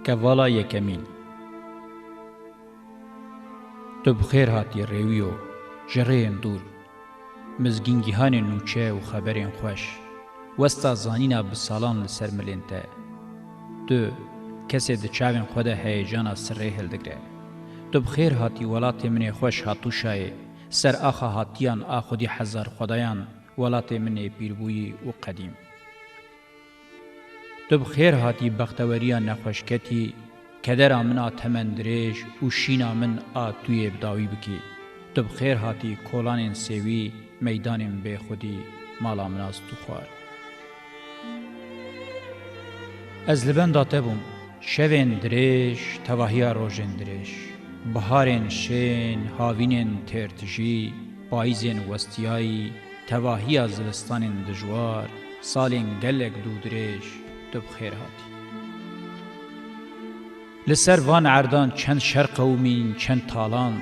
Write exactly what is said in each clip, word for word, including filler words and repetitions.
Kevala yekemîn. Tu bi xêr hatî rêwiyo, ji rêyên dûr, mizgîngihanên nûçe û xeberên xweş, westa zanîna bi salan li ser milên te. Tu, kesê di çavên xwe de heyecana sirrê hildigre. Tu bi xêr hatî welatê min ê xweş Hatûşayê, ser axa hatiyan a xwedî hezar xwedayan, welatê min ê pîrbûyî û qedîm. Tu bi xêr hatî bexteweriya nexweşketî, kedera min a temendirêj û şîna min a tu yê bi dawî bikî. Tu bi xêr hatî kolanên sêwî, meydanên bêxwedî, mala min a stûxwar. Ez li benda te bûm, şevên dirêj, tevahiya rojên dirêj, biharên şên, havînên têrtijî, payîzên westiyayî, tevahiya zivistanên dijwar, salên gelek dûdirêj, tu bi xêr hatî. Li ser van erdan çend şer qewimîn, çend talan,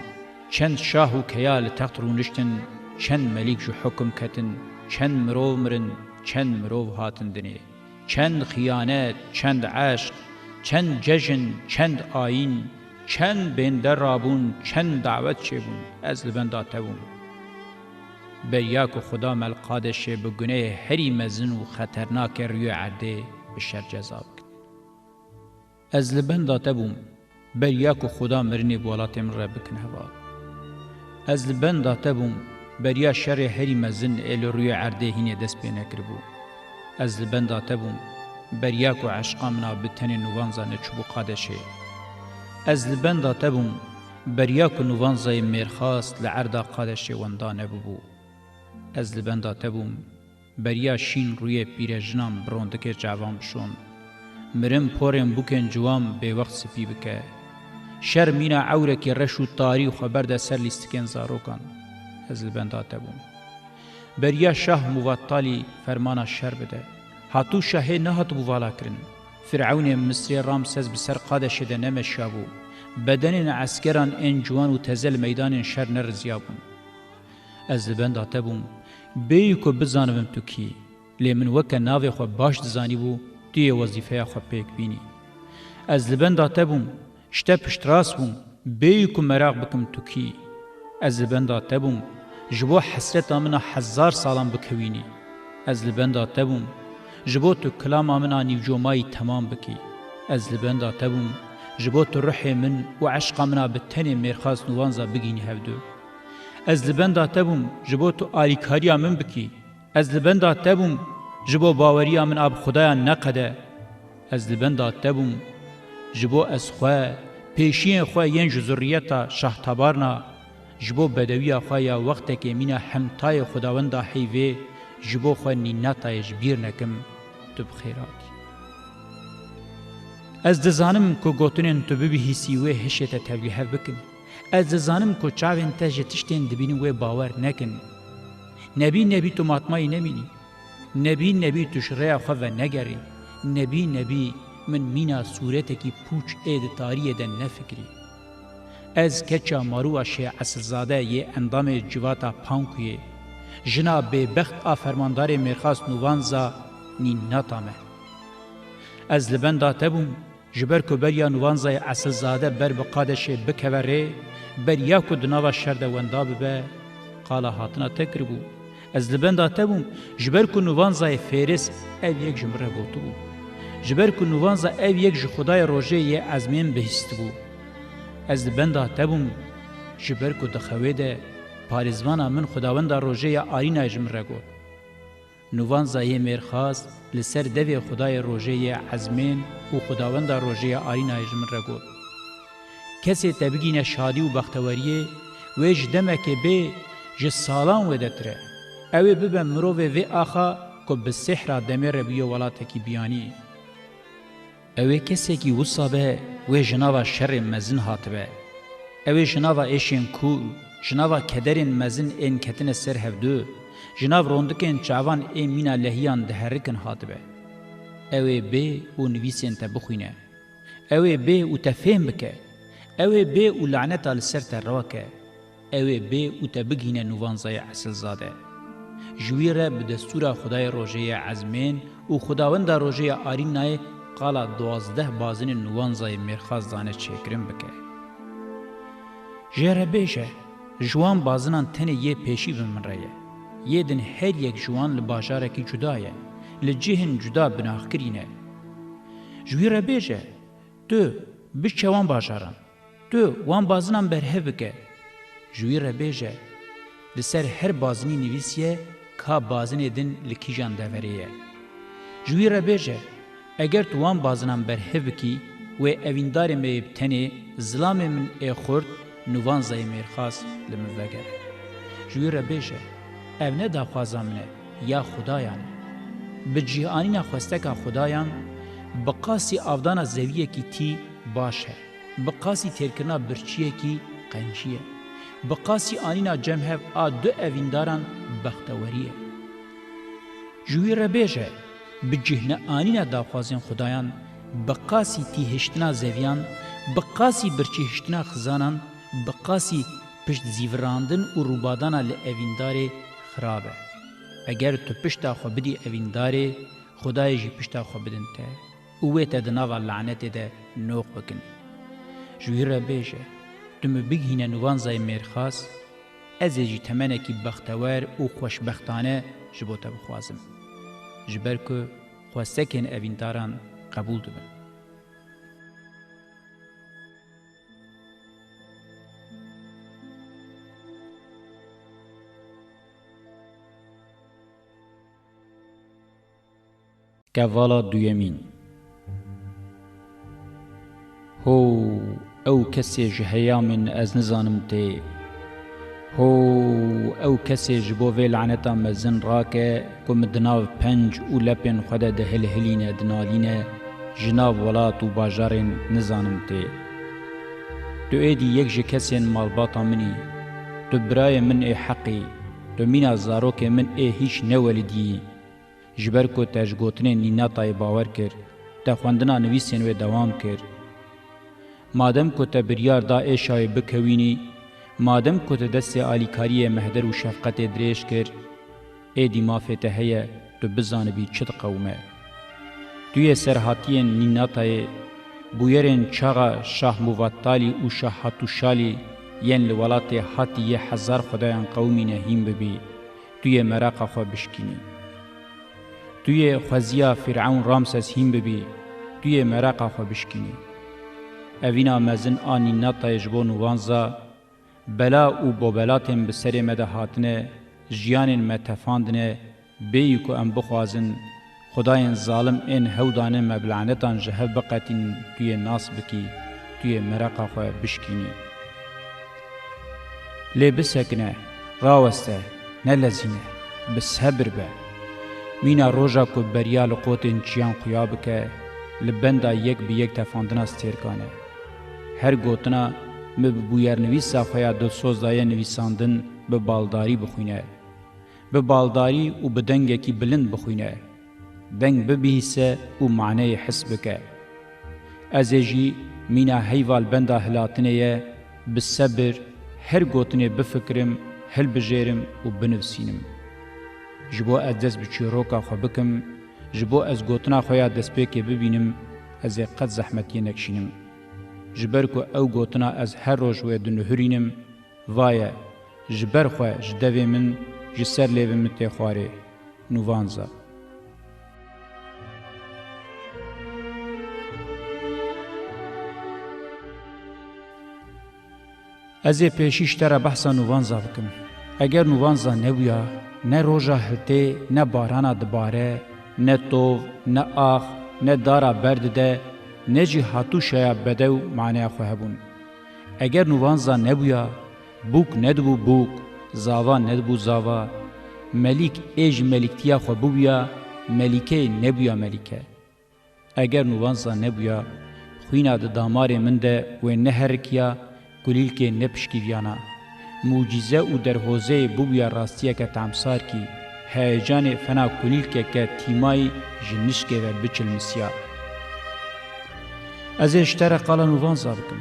çend şah û keya li text rûniştin, çend melîk ji hukum ketin, çend mirov mirin, çend mirov hatin dinê. Çend xiyanet, çend eşq, çend cejn, çend ayîn, çend bênde rabûn, çend dawet çêbûn, ez li benda te bûm. Beriya ku Xuda me li Qadeşê bi gunehê herî mezin û xeternakê rûyê erdê bi şer ceza bikin. Ez li benda te bûm, beriya ku Xuda mirinê bi welatê min re bikin heval. Ez li benda te bûm, beriya şerê herî mezin ê li rûyê erdê hînê dest pê nekiribû. Ez li benda te bûm, beriya ku eşqa min a bi tenê nûvanza neçûbû Qadeşê. Ez li benda te bûm, beriya ku nûvanzayê mêrxas li erda Qadeşê wenda nebûbû. Ez li benda te bûm, beriya şîn rûyê pîrejinan bi rondikê çavan bişon. Mirin porên bûkên ciwan bêwext spî bike. Şer mîna ewrekî reş û tarî xwe berde ser lîstikên zarokan. Ez li benda te bûm. Beriya Şah Muvattalî fermana şer bide. Hatûşa hê nehatibû vala kirin. Firewnê Misrê Ramses bi ser Qadeşê de nemeşiyabû. Bedenên eskeran ên ciwan û teze li meydanên şer neriziyabûn. Ez li benda te bûm. Bêyî ku bizanibim tu kî yî. Lê min weke navê xwe baş dizanîbû, tu yê wezîfeya xwe pêk bînî. Ez li benda te bûm, ji te piştrast bûm, bêyî ku meraq bikim tu kî yî. Ez li benda te bûm, ji bo hesreta min a hezar salan bikewînî. Ez li benda te bûm, ji bo tu kilama min a nîvcomayî temam bikî. Ez li benda te bûm, ji bo tu ruhê min û eşqa min a bi tenê mêrxas nûvanza bigînî hevdu. Ez li benda te bûm, ji bo tu alîkariya min bikî. Ez li benda te bûm, ji bo baweriya min a bi Xwedaya neqede. Ez li benda te bûm, ji bo ez xwe, pêşiyên xwe yên ji zurriyeta Şah Tabarna, ji bo bedewiya xwe ya wextekê mîna hemtayê Xwedawenda heyvê, ji bo xwe nînatayê ji bîr nekim, tu bi xêr hatî. Ez dizanim ku gotinên tu bibihîsî wê hişê te tevlîhev bikin. Ez dizanim ku çavên te ji tiştên dibînin wê bawer nekin. Nebî nebî tu matmayî nemînî. Nebî nebî tu ji rêya xwe venegerî. Nebî nebî min mîna sûretekî pûç ê di tariyê de nefikirî. Ez keça Marûa Şêh Esilzade yê endamê civata Pankuyê, jina bêbext a fermandarê mêrxas Nûvanza nînata me. Ez li benda te bûm, ji ber ku beriya Nûvanzayê Esilzade ber bi Qadeşê bikeve rê, beriya ku di nava şer de wenda bibe, qala hatina te kiribû. Ez li benda te bûm, ji ber ku Nûvanzayê Fêris ev yek ji min re gotibû. Ji ber ku Nûvanza ev yek ji Xwedayê rojê yê ezmên bihîstibû. Ez li benda te bûm, ji ber ku di xewê de parêzvana min Xwedawenda rojê ya Arînayê ji min re got. Nûvanza yê mêrxas li ser devê Xwedayê rojê yê ezmên û Xwedawenda rojê ya Arînayê ji min re got. Kesê te bigîne şadî û bexteweriyê, wê ji demekê bê, ji salan wêdetir e. Ew ê bibe mirovê vê axa ku bi sêhra demê re bûye welatekî biyanî. Ew ê kesekî wisa be, wê ji nava şerê mezin hatibe. Ew ê ji nava êşên kûr, ji nava kederên mezin ên ketine ser hevdu, ji nav rondikên çavan ê mîna lehiyan diherikin hatibe. Ew ê bê û nivîsên te bixwîne. Ew ê bê û te fêm bike. Ew ê bê û laneta li ser te raweke. Ew ê bê û te bigihîne Nûvanzayê Esilzade. Ji wî re bi destûra Xwedayê rojê yê ezmên û Xwedawenda rojê ya Arînayê qala duwazdeh bazinên Nuwanzayê mêrxas dane çêkirin bike. Jê re bêje, ji wan bazinan tenê yê pêşî bi min re ye. Yê din her yek ji wan li bajarekî cuda ye, li cihên cuda binaxkirî ne. Ji wî re bêje, tu biçe wan bajaran. Tu wan bazinan berhev bike. Ji wî re bêje, li ser her bazinî nivîsiye ka bazinê din li kîjan deverê ye. Ji wî re bêje, eger tu wan bazinan berhev bikî, wê evîndarê me yê bi tenê, zilamê min ê xurt, Nuvanzayê mêrxas li min vegere. Ji wî re bêje, ev ne daxwaza min e, ya Xudayan e. Bi cih anîna xwesteka Xudayan, bi qasî avdana zeviyekî tî baş e. Bi qasî têrkirina birçiyekî qencî ye. Bi qasî anîna cem hev a du evîndaran bextewerî ye. Ji wî re bêje, bi cih neanîna daxwazên Xudayan, bi qasî tîhiştina zeviyan, bi qasî birçîhiştina xizanan, bi qasî piştzîvirandin û rûbadana li evîndarê xirab e. Eger tu pişta xwe bidî evîndarê, Xwedayê jî pişta xwe bidin te û wê te di nava lanetê de noq bikin. Ji wî re bêje, tu min bigihîne Nuvanzayê mêrxas, ez ê jî temenekî bextewer û xweşbextane ji bo te bixwazim. Ji ber ku xwestekên evîndaran qebûl dibin. Kevala duyemîn. Ho, ew kesê ji heyamên ez nizanim tê. Ho, ew kesê ji bo vê laneta mezin rake ku min di nav penc û lepên xwe de dihilhilîne, dinalîne, ji nav welat û bajarên nizanim tê. Tu êdî yek ji kesên malbata min î. Tu birayê min ê heq î. Tu mîna zarokê min ê hîç newelidiyî. Ji ber ku te ji gotinên Nînatayê bawer kir, te xwendina nivîsên wê dewam kir. Madem ku te biryar da êşa wê bikewînî, madem ku te destê alîkariyê, mehder û şefqetê dirêj kir, êdî mafê te heye tu bizanibî çi diqewime. Tu yê serhatiyên Nînatayê, bûyerên çaxa Şah Muvattalî û Şah Hatûşalî yên li welatê Hatî yê hezar xwedayan qewimîne hîn bibî, tu yê mereqa xwe bişkînî. Tu yê xweziya Fîrewn Ramses hîn bibî, tu yê mereqa xwe bişkînî. Evîna mezin a Nînatayê ji bo Nuvanza, bela û bobelatên bi serê me de hatine, jiyanên me tefandine, bêyî ku em bixwazin, xwedayên zalim ên hewdane me bi lanetan ji hev biqetînin, tu yê nas bikî, tu yê mereqa xwe bişkînî. Lê bisekine, raweste, nelezîne, bi sebir be. Mîna roja ku beriya li qotên çiyan xuya bike, li benda yek bi yek tefandina stêrkan e. Her gotina min bi bûyernivîsa xwe ya dilsoz daye nivîsandin, bi baldarî bixwîne. Bi baldarî û bi dengekî bilind bixwîne. Deng bibihîse û maneyê his bike. Ez ê jî mîna heyva li benda hilatinê ye, bi sebir her gotinê bifikirim, hilbijêrim û binivîsînim. Ji bo ez dest bi çîroka xwe bikim, ji bo ez gotina xwe ya destpêkê bibînim, ez ê qet zehmetiyê nekişînim. Ji ber ku ew gotina ez her roj wê dinihurînim, va ye, ji ber xwe ji devê min, ji ser lêvê min tê xwarê. Nuvanza. Ez ê pêşî ji te re behsa Nuvanza bikim. Eger Nuvanza nebûya, ne roja hiltê, ne barana dibare, ne tov, ne ax, ne dara berdide, ne jî hatûşeya bedew maneya xwe hebûn. Eger Nuvanza nebûya, bûk nedibû bûk, zava nedibû zava, melîk ê ji melîktiya xwe bibûya, melîkeyê nebûya melîke. Eger Nuvanza nebûya, xwîna di damarê min de wê neherikiya, kulîlkê nepişkîviyana. Mucîze û derhozeyê bibûya rastiyeke temsarkî, heyecanê fena kulîlkeke tîmayî ji nişkê ve biçilmisiya. Ez ê ji te re qala Nuvanza bikim.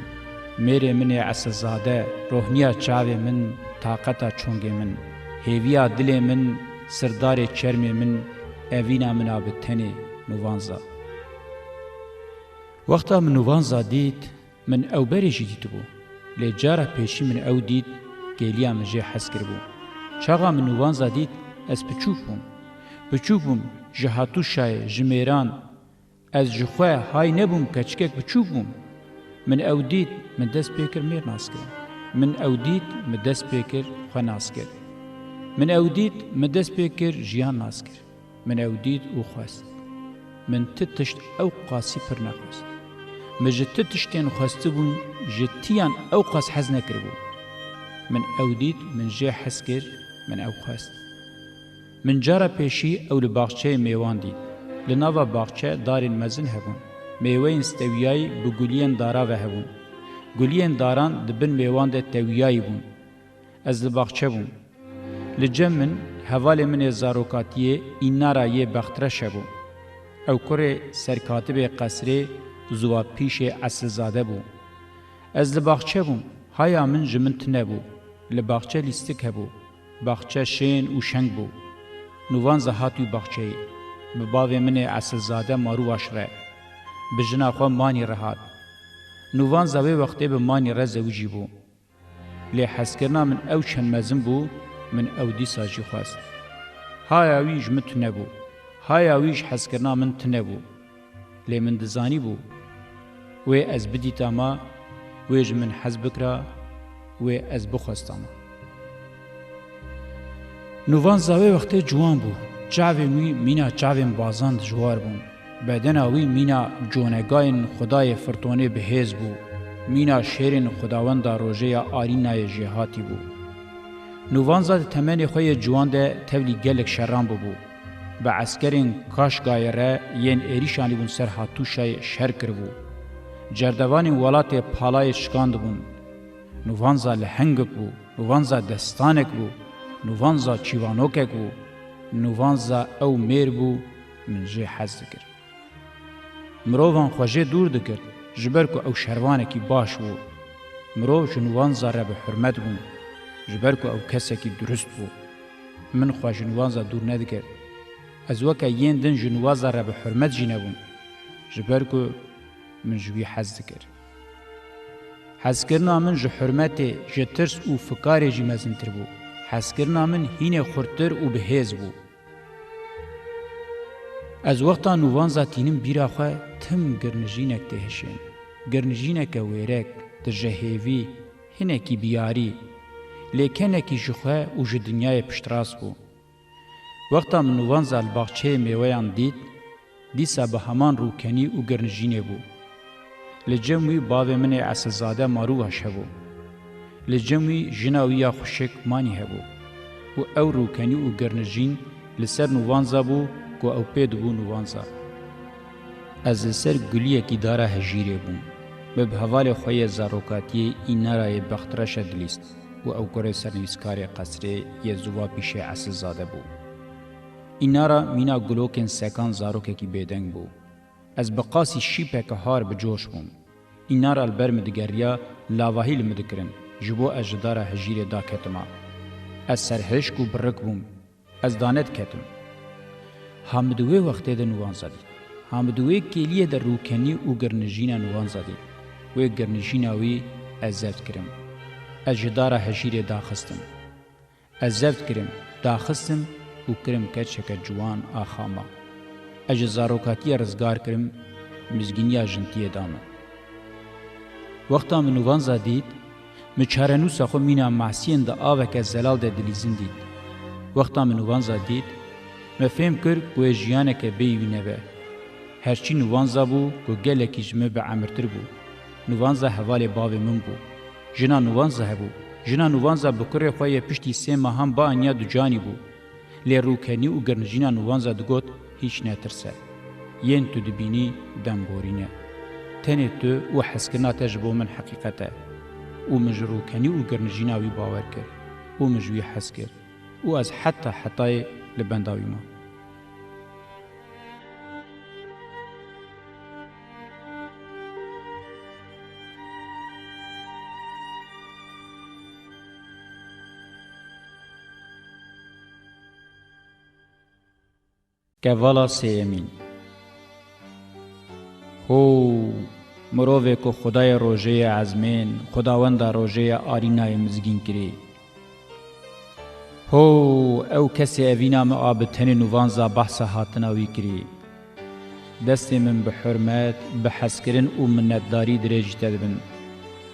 Mêrê min ê esezade, rohniya çavê min, taqeta çongê min, hêviya dilê min, sirdarê çermê min, evîna min a bi tenê, Nuvanza. Wexta min Nûvanza dît, min ew berê jî dîtibû. Lê cara pêşî min ew dît, kêliya min jê hez kiribû. Çaxa min Nûvanza dît, ez piçûk bûm. Piçûk bûm, ji hatûşayê, ji mêran. Ez ji xwe hay nebûm, keçikek piçûk bûm. Min ew dît, min dest pê kir mêr nas kirin. Min ew dît, min dest pê kir xwe nas kir. Min ew dît, min dest pê kir jiyan nas kir. Min ew dît û xwest. Min ti tişt ew qasî pir nexwest. Min ji ti tiştên xwestibûn ji tiyan ew qas hez nekiribû. Min ew dît, min jê hez kir, min ew xwest. Min cara pêşî ew li baxçeyê mêwan dît. Li nava baxçe darên mezin hebûn. Mêweyên stewiyayî bi guliyên dara ve hebûn. Guliyên daran di bin mêwan de tewiyayî bûn. Ez li baxçe bûm. Li cem min hevalê min ê zarokatiyê Înara yê bextreş hebû. Ew kurê serkatibê qesrê Ziwapîşê Esilzade bû. Ez li baxçe bûm. Haya min ji min tune bû. Li baxçe lîstik hebû. Baxçe şên û şeng bû. Nûvanza hat wî baxçeyê. Bi bavê min ê Esilzade Marûvaş re. Bi jina xwe Manî re hat. Nûvanza wê wextê bi Manî re zewicî bû. Lê hezkirina min ew çend mezin bû, min ew dîsa jî xwest. Haya wî ji min tune bû. Haya wî ji hezkirina min tune bû. Lê min dizanîbû, wê ez bidîtama, wê ji min hez bikira, wê ez bixwestama. Nûvanza wê wextê ciwan bû. Çavên wî mîna çavên bazan dijwar bûn. Bedena wî mîna conegayên xwedayê Firtonê bi hêz bû. Mîna şêrên xwedawenda rojê ya Arînayê jêhatî bû. Nûvanza di temenê xwe yê ciwan de tevlî gelek şeran bûbû. Bi eskerên Kaşgayê re yên êrîş anîbûn ser Hatûşayê şer kiribû. Cerdevanên welatê Palayê şikandibûn. Nûvanza lehengek bû, Nûvanza destanek bû, Nûvanza çîvanokek bû, Nûvanza ew mêr bû, min jê hez dikir. Mirovan xwe jê dûr digirt, ji ber ku ew şervanekî baş bû. Mirov ji Nûvanza re bi hurmet bûn, ji ber ku ew kesekî durist bû. Min xwe ji Nûvanza dûr nedigirt. Ez weke yên din ji Nûvanza re bi hurmet jî nebûm, ji ber ku min ji wî hez dikir. Hezkirina min ji hurmetê, ji tirs û fikarê jî mezintir bû. Hezkirina min hînê xurttir û bi hêz bû. Ez wexta Nûvanza tînim bîra xwe, tim girnijînek tê hişên. Girnijîneke wêrek, tije hêvî, hinekî biyarî. Lê kenekî ji xwe û ji dinyayê piştrast bû. Wexta min Nûvanza li baxçeyê mêweyan dît, dîsa bi heman rûkenî û girnijînê bû. Li cem wî bavê min ê Esilzade Marûvaş hebû. Li cem wî jina wî ya xwişik Manî hebû û ew rûkenî û girnijîn li ser Nûvanza bû ku ew pê dibû Nûvanza. Ez li ser guliyekî dara hejîrê bûm. Min bi hevalê xwe yê zarokatiyê Înarayê bextreşe dilîst û ew kurê sernivîskarê qesrê yê Zûvapîşê Esilzade bû. Înara mîna gulokên sekan zarokekî bêdeng bû. Ez bi qasî şîpeke har bi coş bûm. Înara li ber min digeriya, lavahî li min dikirin, ji bo ez ji dara hejîrê daketima. Ez serhişk û birik bûm. Ez dane diketim. Ha min di wê wextê de Nûvanza dît. Ha min di wê kêliyê de rûkenî û girnijîna Nûvanza dît. Wê girnijîna wî ez zeft kirim. Ez ji dara hejîrê daxistim. Ez zeft kirim, daxistim û kirim keçeke ciwan axa me. Ez ji zarokatiyê rizgar kirim, mizgîniya jintiyê da min. Wexta min Nûvanza dît, min çarenûsa xwe mîna masiyên di aveke zelal de dilîzin dît. Wexta min Nûvanza dît, me fêm kir ku wê jiyaneke bêyî wî nebe. Herçî Nûvanza bû ku gelekî ji min biemirtir bû. Nûvanza hevalê bavê min bû. Jina Nûvanza hebû. Jina Nûvanza bi kurê xwe yê piştî sê mehan bianiya ducanî bû. Lê rûkenî û girnijîna Nûvanza digot, hîç netirse. Yên tu dibînî demborî ne. Tenê tu û hezkirina te ji bo min heqîqet e. Û min ji rûkenî û girnijîna wî bawer kir. Û min ji wî hez kir. Û ez heta hetayê li benda wî mam. Kevala sêyemîn. Ho, mirovê ku Xwedayê rojê ye ezmên, Xwedawenda rojê ye arînayê mizgîn kirî. Ho, ew kesê evîna min a bi tenê nûvanza behsa hatina wî kirî. Destê min bi hurmet, bi hezkirin û minnetdarî dirêjî te dibin.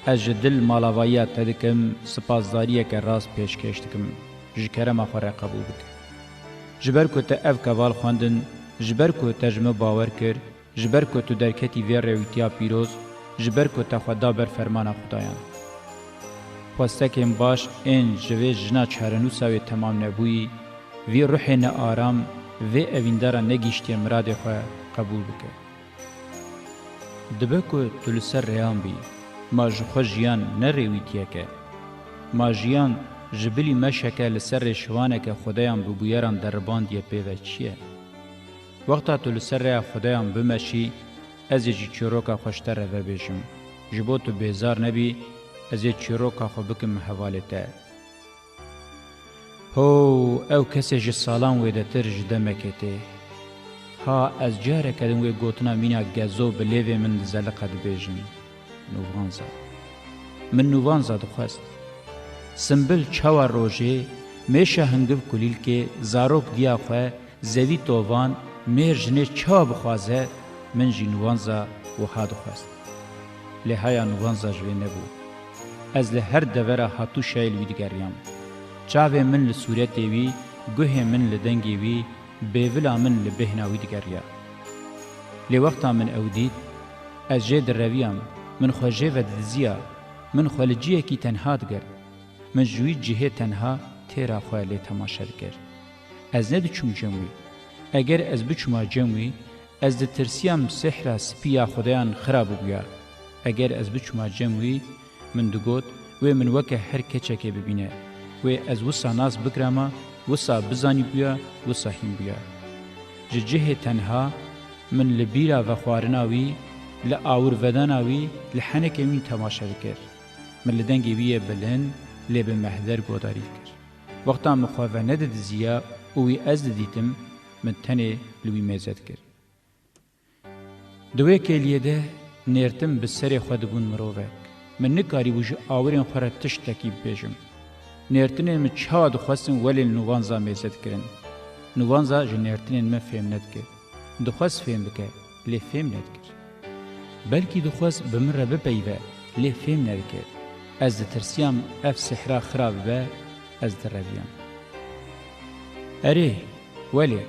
Ez ji dil malavayiya te dikim, sipasdariyeke rast pêşkêş dikim. Ji kerema xwe re qebûl bike. Ji ber ku te ev keval xwendin, ji ber ku te ji min bawer kir, ji ber ku tu derketî vê rêwîtiya pîroz, ji ber ku te xwe da ber fermana Xudayan. Xwestekên baş ên ji vê jina çarenûsa wê temam nebûyî, vî ruhê nearam, vê evîndara negihiştiye miradê xwe qebûl bike. Dibe ku tu li ser rêyan bî, ma ji xwe jiyan ne rêwîtiyek e. Ma jiyan ji bilî meşeke li ser rêşivaneke Xwedeyan bi bûyeran deribandiye pê ve çi ye? Wexta tu li ser rêya Xwedeyan bimeşî, ez ê jî çîroka xwe ji te re vebêjim. Ji bo tu bêzar nebî, ez ê çîroka xwe bikim hevalê te. Ho, ew kesê ji salan wêdetir ji demekê tê. Ha, ez careke din wê gotina mîna gezo bi lêvê min dizeliqe dibêjim. Nûvanza. Min nûvanza dixwest. Simbil çawa rojê, mêşa hingiv kulîlkê, zarok diya xwe, zevî tovan, mêr jinê çawa bixwaze, min jî nûvanza wiha dixwest. Lê haya nûvanza ji wê nebû. Ez li her devera hatûşayê li wî digeriyam. Çavên min li sûretê wî, guhê min li dengê wî, bêvila min li bêhna wî digeriya. Lê wexta min ew dît, ez jê direviyam, min xwe jê ve didiziya, min xwe li ciyekî tenha digirt. Min ji wî cihê tenha têra xwe lê temaşe dikir. Ez nediçûm cem wî. Eger ez biçûma cem wî, ez ditirsiyam sihra spî ya Xudeyan xira bibûya. Eger ez biçûma cem wî, min digot, wê min weke her keçekê bibîne. Wê ez wisa nas bikirama, wisa bizanîbûya, wisa hînbûya. Ji cihê tenha min li bîra vexwarina wî, li awirvedana wî, li henekên wî temaşe dikir. Min li dengê wî yê bilind, lê bi mehder godarî dikir. Wexta min xwe ve nedidiziya û wî ez didîtim, min tenê li wî mêze dikir. Di wê kêliyê de nêrtin bi serê xwe dibûn mirovek. Min nikarîbû ji awirên xwe re tiştekî bibêjim. Nêrtinên min çawa dixwestin welê li nûvanza mêze dikirin. Nûvanza ji nêrtinên min fêm nedikir. Dixwest fêm bike, lê fêm nedikir. Belkî dixwest bi min re bipeyive, lê fêm nedikir. Ez ditirsiyam ev sihra xira bibe, ez direviyam. Erê, welê,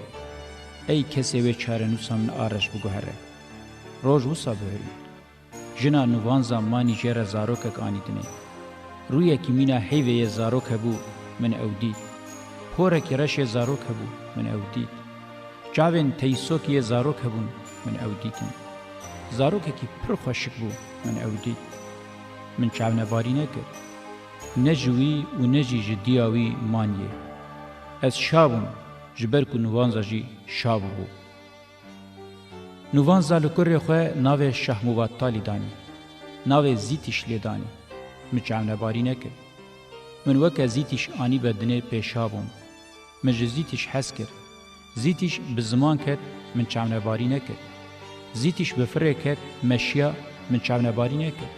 ey kesê wê çarenûsa min a reş biguhere. Roj wisa bihurî. Jina nûvanza manî jê re zarokek anî dinê. Rûyekî mîna heyvê yê zarok hebû, min ew dît. Porekî reş yê zarok hebû, min ew dît. Çavên teyîsokî yê zarok hebûn, min ew dîtin. Zarokekî pir xweşik bû, min ew dît. Min çavnebarî nekir. Ne ji wî û ne jî ji diya wî maniyê. Ez şa bûm, ji ber ku nûvanza jî şa bûbû. Nûvanza li kurê xwe navê Şahmûvattalî danî. Navê Zîtîş lê danî. Min çavnebarî nekir. Min weke Zîtîş anîbe dinê pêşa bûm. Min ji Zîtîş hez kir. Zîtîş bi ziman ket, min çavnebarî nekir. Zîtîş bi firê ket, meşiya, min çavnebarî nekir.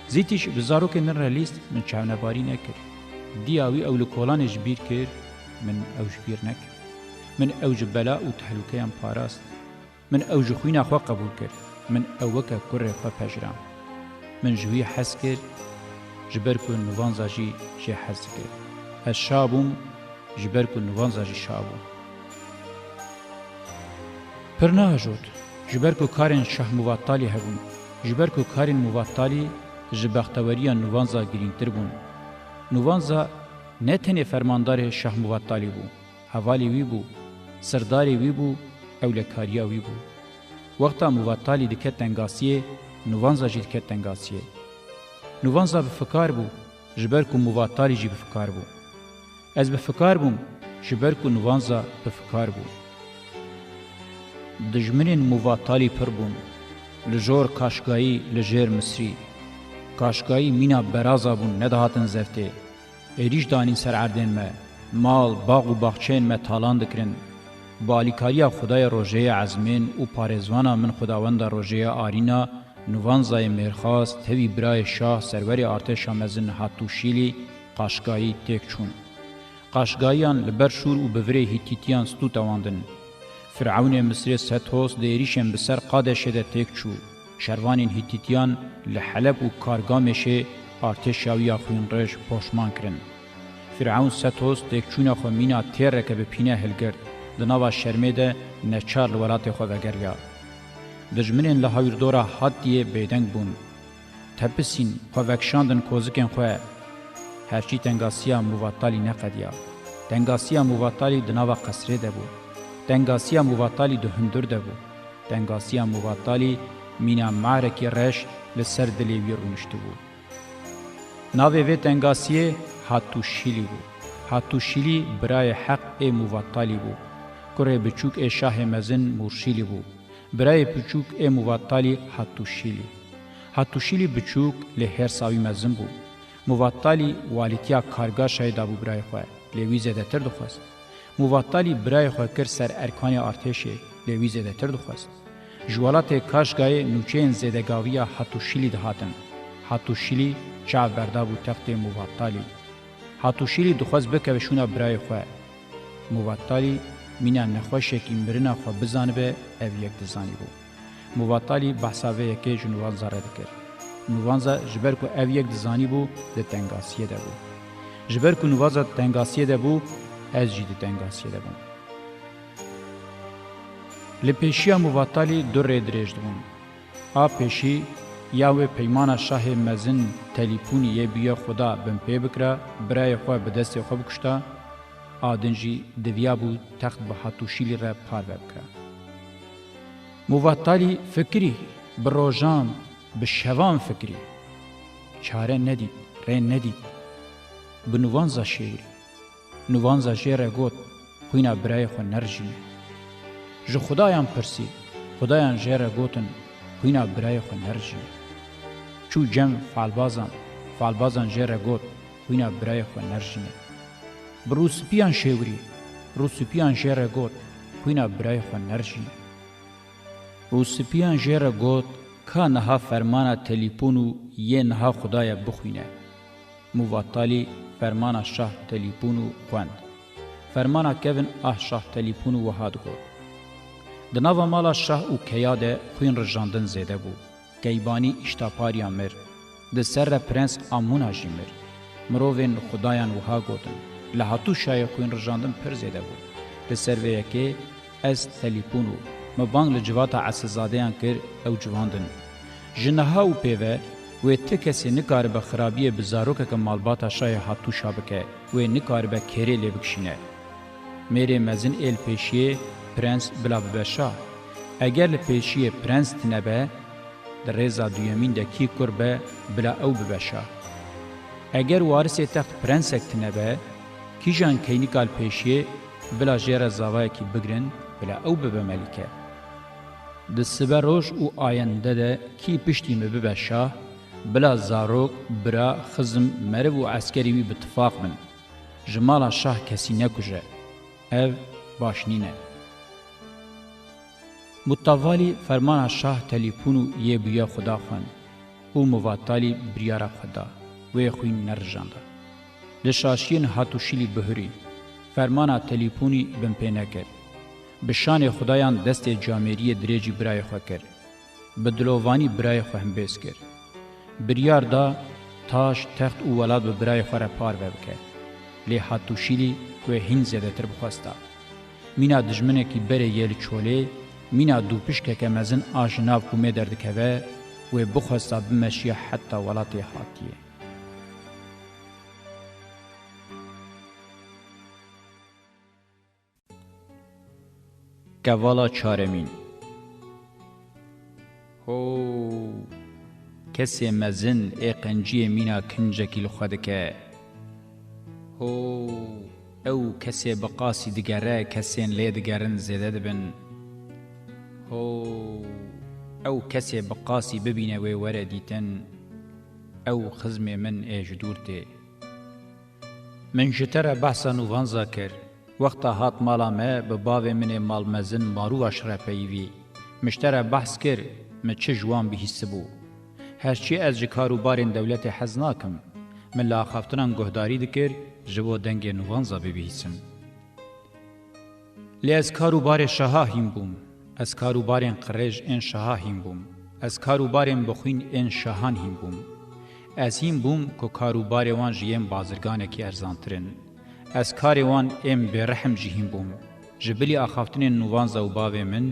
Zîtîş bi zarokên din re lîst, min çavnebarî nekir. Diya wî ew li kolanê ji bîr kir, min ew ji bîr nekir. Min ew ji bela û tehlûkeyan parast. Min ew ji xwîna xwe qebûl kir. Min ew weke kurê xwe pejirand. Min ji wî hez kir, ji ber ku nûvanza jî jê hez dikir. Ez şa bûm, ji ber ku nûvanza jî şa bû. Pir neajot, ji ber ku karên Şah Muvattalî hebûn, ji ber ku karên Muvattalî ji bexteweriya nûvanza girîngtir bûn. Nûvanza ne tenê fermandarê Şah Muvattalî bû. Hevalê wî bû, sirdarê wî bû, ewlekariya wî bû. Wexta Muvattalî diket tengasiyê, Nûvanza jî diket tengasiyê. Nûvanza bi fikar bû, ji ber ku Muvattalî jî bi fikar bû. Ez bi fikar bûm, ji ber ku Nûvanza bi fikar bû. Dijminên Muvattalî pir bûn. Li jor Kaşgayî, li jêr Misrî. Kaşgayî mîna beraza bûn, nedihatin zeftê. Êrîş danîn ser erdên me, mal, bax û baxçeyên me talan dikirin. Bi alîkariya Xwedayê Rojeyê Ezmên û parêzvana min Xwedawenda Rojeyê Arîna, Nuvanzayê Mêrxas, tevî birayê şah, serwerê artêşa mezin Hatûşîlî, Qaşgayî têk çûn. Qaşgayiyan li ber Şûr û bi virê Hîtîtiyan stû tewandin. Firewnê Misirê Sethos di êrîşên bi ser Qadeşê de têk çû. Şervanên Hîtîtiyan li Heleb û Kargamêşê artêşa wî ya xwînrêj poşman kirin. Firewn Sethos têkçûna xwe mîna têreke bi pîne hilgirt, di nava şermê de neçar li welatê xwe vegeriya. Dijminên li hawîrdora Hattiyê bêdeng bûn. Tepisîn, xwe vekişandin kozikên xwe. Herçî tengasiya Muvattalî neqediya. Tengasiya Muvattalî di nava qesrê de bû. Tengasiya Muvattalî di hundir de bû. Tengasiya Muvattalî mîna marekî reş li ser dilê wî rûniştibû. Navê vê tengasiyê Hatûşîlî bû. Hatûşîlî birayê heq ê Muvattalî bû. Kurê biçûk ê şahê mezin Mûrşîlî bû. Birayê biçûk ê Muvattalî Hatûşîlî. Hatûşîlî biçûk lê hêrsa wî mezin bû. Muvattalî walîtiya Kargaşayê dabû birayê xwe, lê wî zêdetir dixwest. Muvattalî birayê xwe kir ser erkanê artêşê, lê wî zêdetir dixwest. Ji welatê Kaşgayê nûçeyên zêdegaviya Hatûşîlî dihatin. Hatûşîlî çav berdabû textê Muvattalî. Hatûşîlî dixwest bikeve şûna birayê xwe. Muvattalî mîna nexweşekî mirina xwe bizanibe, ev yek dizanîbû. Muvattalî behsa vê yekê ji Nuvanza re dikir. Nuvanza ji ber ku ev yek dizanîbû, di tengasiyê de bû. Ji ber ku Nuvanza di tengasiyê de bû, ez jî di tengasiyê de bûm. Li pêşiya Muvattalî du rê dirêj dibûn. A pêşî ya wê peymana şahê mezin Telîpûnî yê bûye xuda binpê bikira, birayê xwe bi destê xwe bikuşta, a din jî diviyabû text bi Hatûşîlî re parve bikira. Muvattalî fikirî, bi rojan, bi şevan fikirî. Çare nedît, rê nedît. Bi Nuvanza şêwirî. Nuvanza jê re got, xwîna birayê xwe nerijîne. Ji xudayan pirsî, xudayan jê re gotin, xwîna birayê xwe nerijîne. Çû cem falbazan, falbazan jê re got, xwîna birayê xwe nerijîne. Bi rûspiyan şêwirî, rûspiyan jê re got, xwîna birayê xwe nerijîne. Rûspiyan jê re got, ka niha fermana Telîpûn û yê niha xudaya bixwîne. Muvattalî fermana şah Telîpûn û xwend. Fermana kevin ah şah Telîpûn û wiha digot, di nava mala şah û keya de xwîn rijandin zêde bû. Keybanî Îştapariya mir. Di ser re Prens Amûna jî mir. Mirovên xudayan wiha gotin, li Hatûşayê xwîn rijandin pir zêde bû. Li ser vê yekê ez Telîpûn û min bang li civata Esilzadeyan kir, ew civandin. Ji niha û pê ve wê ti kesê nikaribe xirabiyê bi zarokeke malbata şahê Hatûşa bike, wê nikaribe kêrê lê bikişîne. Mêrê mezin ê li pêşiyê prens bila bibe şah. Eger li pêşiyê prens tine be, di rêza duyemîn de kî kur be, bila ew bibe şah. Eger warisê text prensek tine be, kîjan keynîka li pêşiyê bila jê re zavayekî bigrin, bila ew bibe melîke. Di sibe roj û ayende de kî piştî min bibe şah, bila zarok, bira, xizm, meriv û eskerê wî bi tifaq bin. Ji mala şah kesî nekuje. Ev baş nîne. Mutavalî fermana şah Telîpûn û yê bûye xuda xwend û Muvattalî biryara xwe da, wê xwîn nerijanda. Li şaşiyên Hatûşîlî bihurî, fermana Telîpûnî binpê nekir. Bi şanê xudayan destê camêriyê dirêjî birayê xwe kir. Bi dilovanî birayê xwe himbêz kir. Biryar da, taş, text û welat bi birayê xwe re parve bike. Lê Hatûşîlî wê hîn zêdetir bixwesta. Mîna dijminekî berê yê li çolê, mîna dûpişkeke mezin a ji nav komê derdikeve, wê bixwesta bimeşiya heta welatê Hatiyê. Kevala çaremîn. Ho! Kesê mezin ê qenciyê mîna kincekî li xwe dike. Ho! Ew kesê bi qasî digere, kesên lê digerin zêde dibin. Ho! Ew kesê bi qasî bibîne wê were dîtin. Ew xizmê min ê ji dûr tê. Min ji te re behsa nûvanza kir. Wexta hat mala me, bi bavê min ê malmezin Marûva şirepeyî vî. Min ji te re behs kir, min çi ji wan bihîsibû. Herçî ez ji kar û barên dewletê hez nakim. Min li axaftinan guhdarî dikir, ji bo dengê nûvanza bibihîsim. Lê ez kar û barê şaha hîn bûm. Ez kar û barên qirêj ên şaha hîn bûm. Ez kar û barên bixwîn ên şahan hîn bûm. Ez hîn bûm ku kar û barê wan ji yên bazirganekî erzantir in. Ez karê wan ên bêrehm jî hîn bûm. Ji bilî axaftinên nûvanza û bavê min,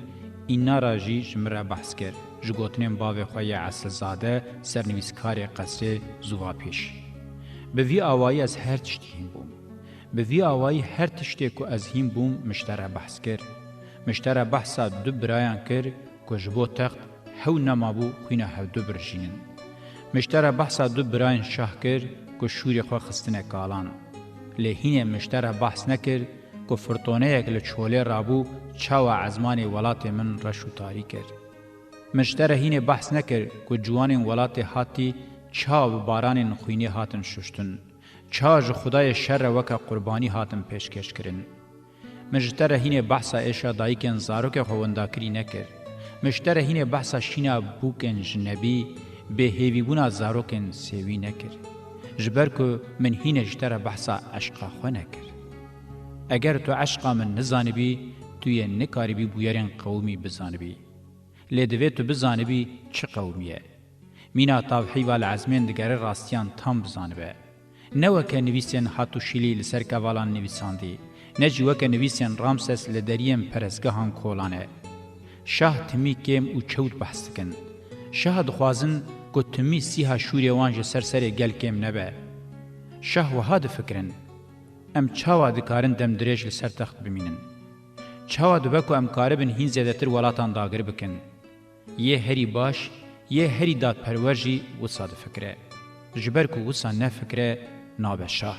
Înara jî ji min re behs kir, ji gotinên bavê xwe yê esilzade, sernivîskarê qesrê Zûvapîş. Bi vî awayî ez her tiştî hîn bûm. Bi vî awayî her tiştê ku ez hîn bûm, min ji te re behs kir. Min ji te re behsa du birayan kir ku ji bo text hew nemabû xwîna hevdu birijînin. Min ji te re behsa du birayên şah kir ku şûrê xwe xistine kalan. Lê hînê min ji te re behs nekir ku firtoneyek li çolê rabû çawa ezmanê welatê min reş û tarî kir. Min ji te re hînê behs nekir ku ciwanên welatê hatî çawa bi baranên xwînê hatin şuştin. Çawa ji Xwedayê şer re weke qurbanî hatin pêşkêş kirin. Min ji te re hînê behsa êşa dayikên zarokê xwe wendakirî nekir. Min ji te re hînê behsa şîna bûkên jinebî, bêhêvîbûna zarokên sêwî nekir. Ji ber ku min hînê ji te re behsa eşqa xwe nekir. Eger tu eşqa min nizanibî, tu yê nikaribî bûyerên qewimî bizanibî. Lê divê tu bizanibî çi qewimî ye. Mîna tavhîva li ezmên digere rastiyan tam bizanibe. Ne weke nivîsên Hatûşîlî li ser kevalan nivîsandî, ne jî weke nivîsên Ramses li deriyên perestgehan kolan e. Şah timî kêm û çewt behs dikin. Şah dixwazin ku timî sîha şûrê wan ji ser serê gel kêm nebe. Şah wiha difikirin, em çawa dikarin dem dirêj li ser text bimînin? Çawa dibe ku em karibin hîn zêdetir welatan dagir bikin? Yê herî baş, yê herî dadperwer jî wisa difikire. Ji ber ku wisa nefikire, nabe şah.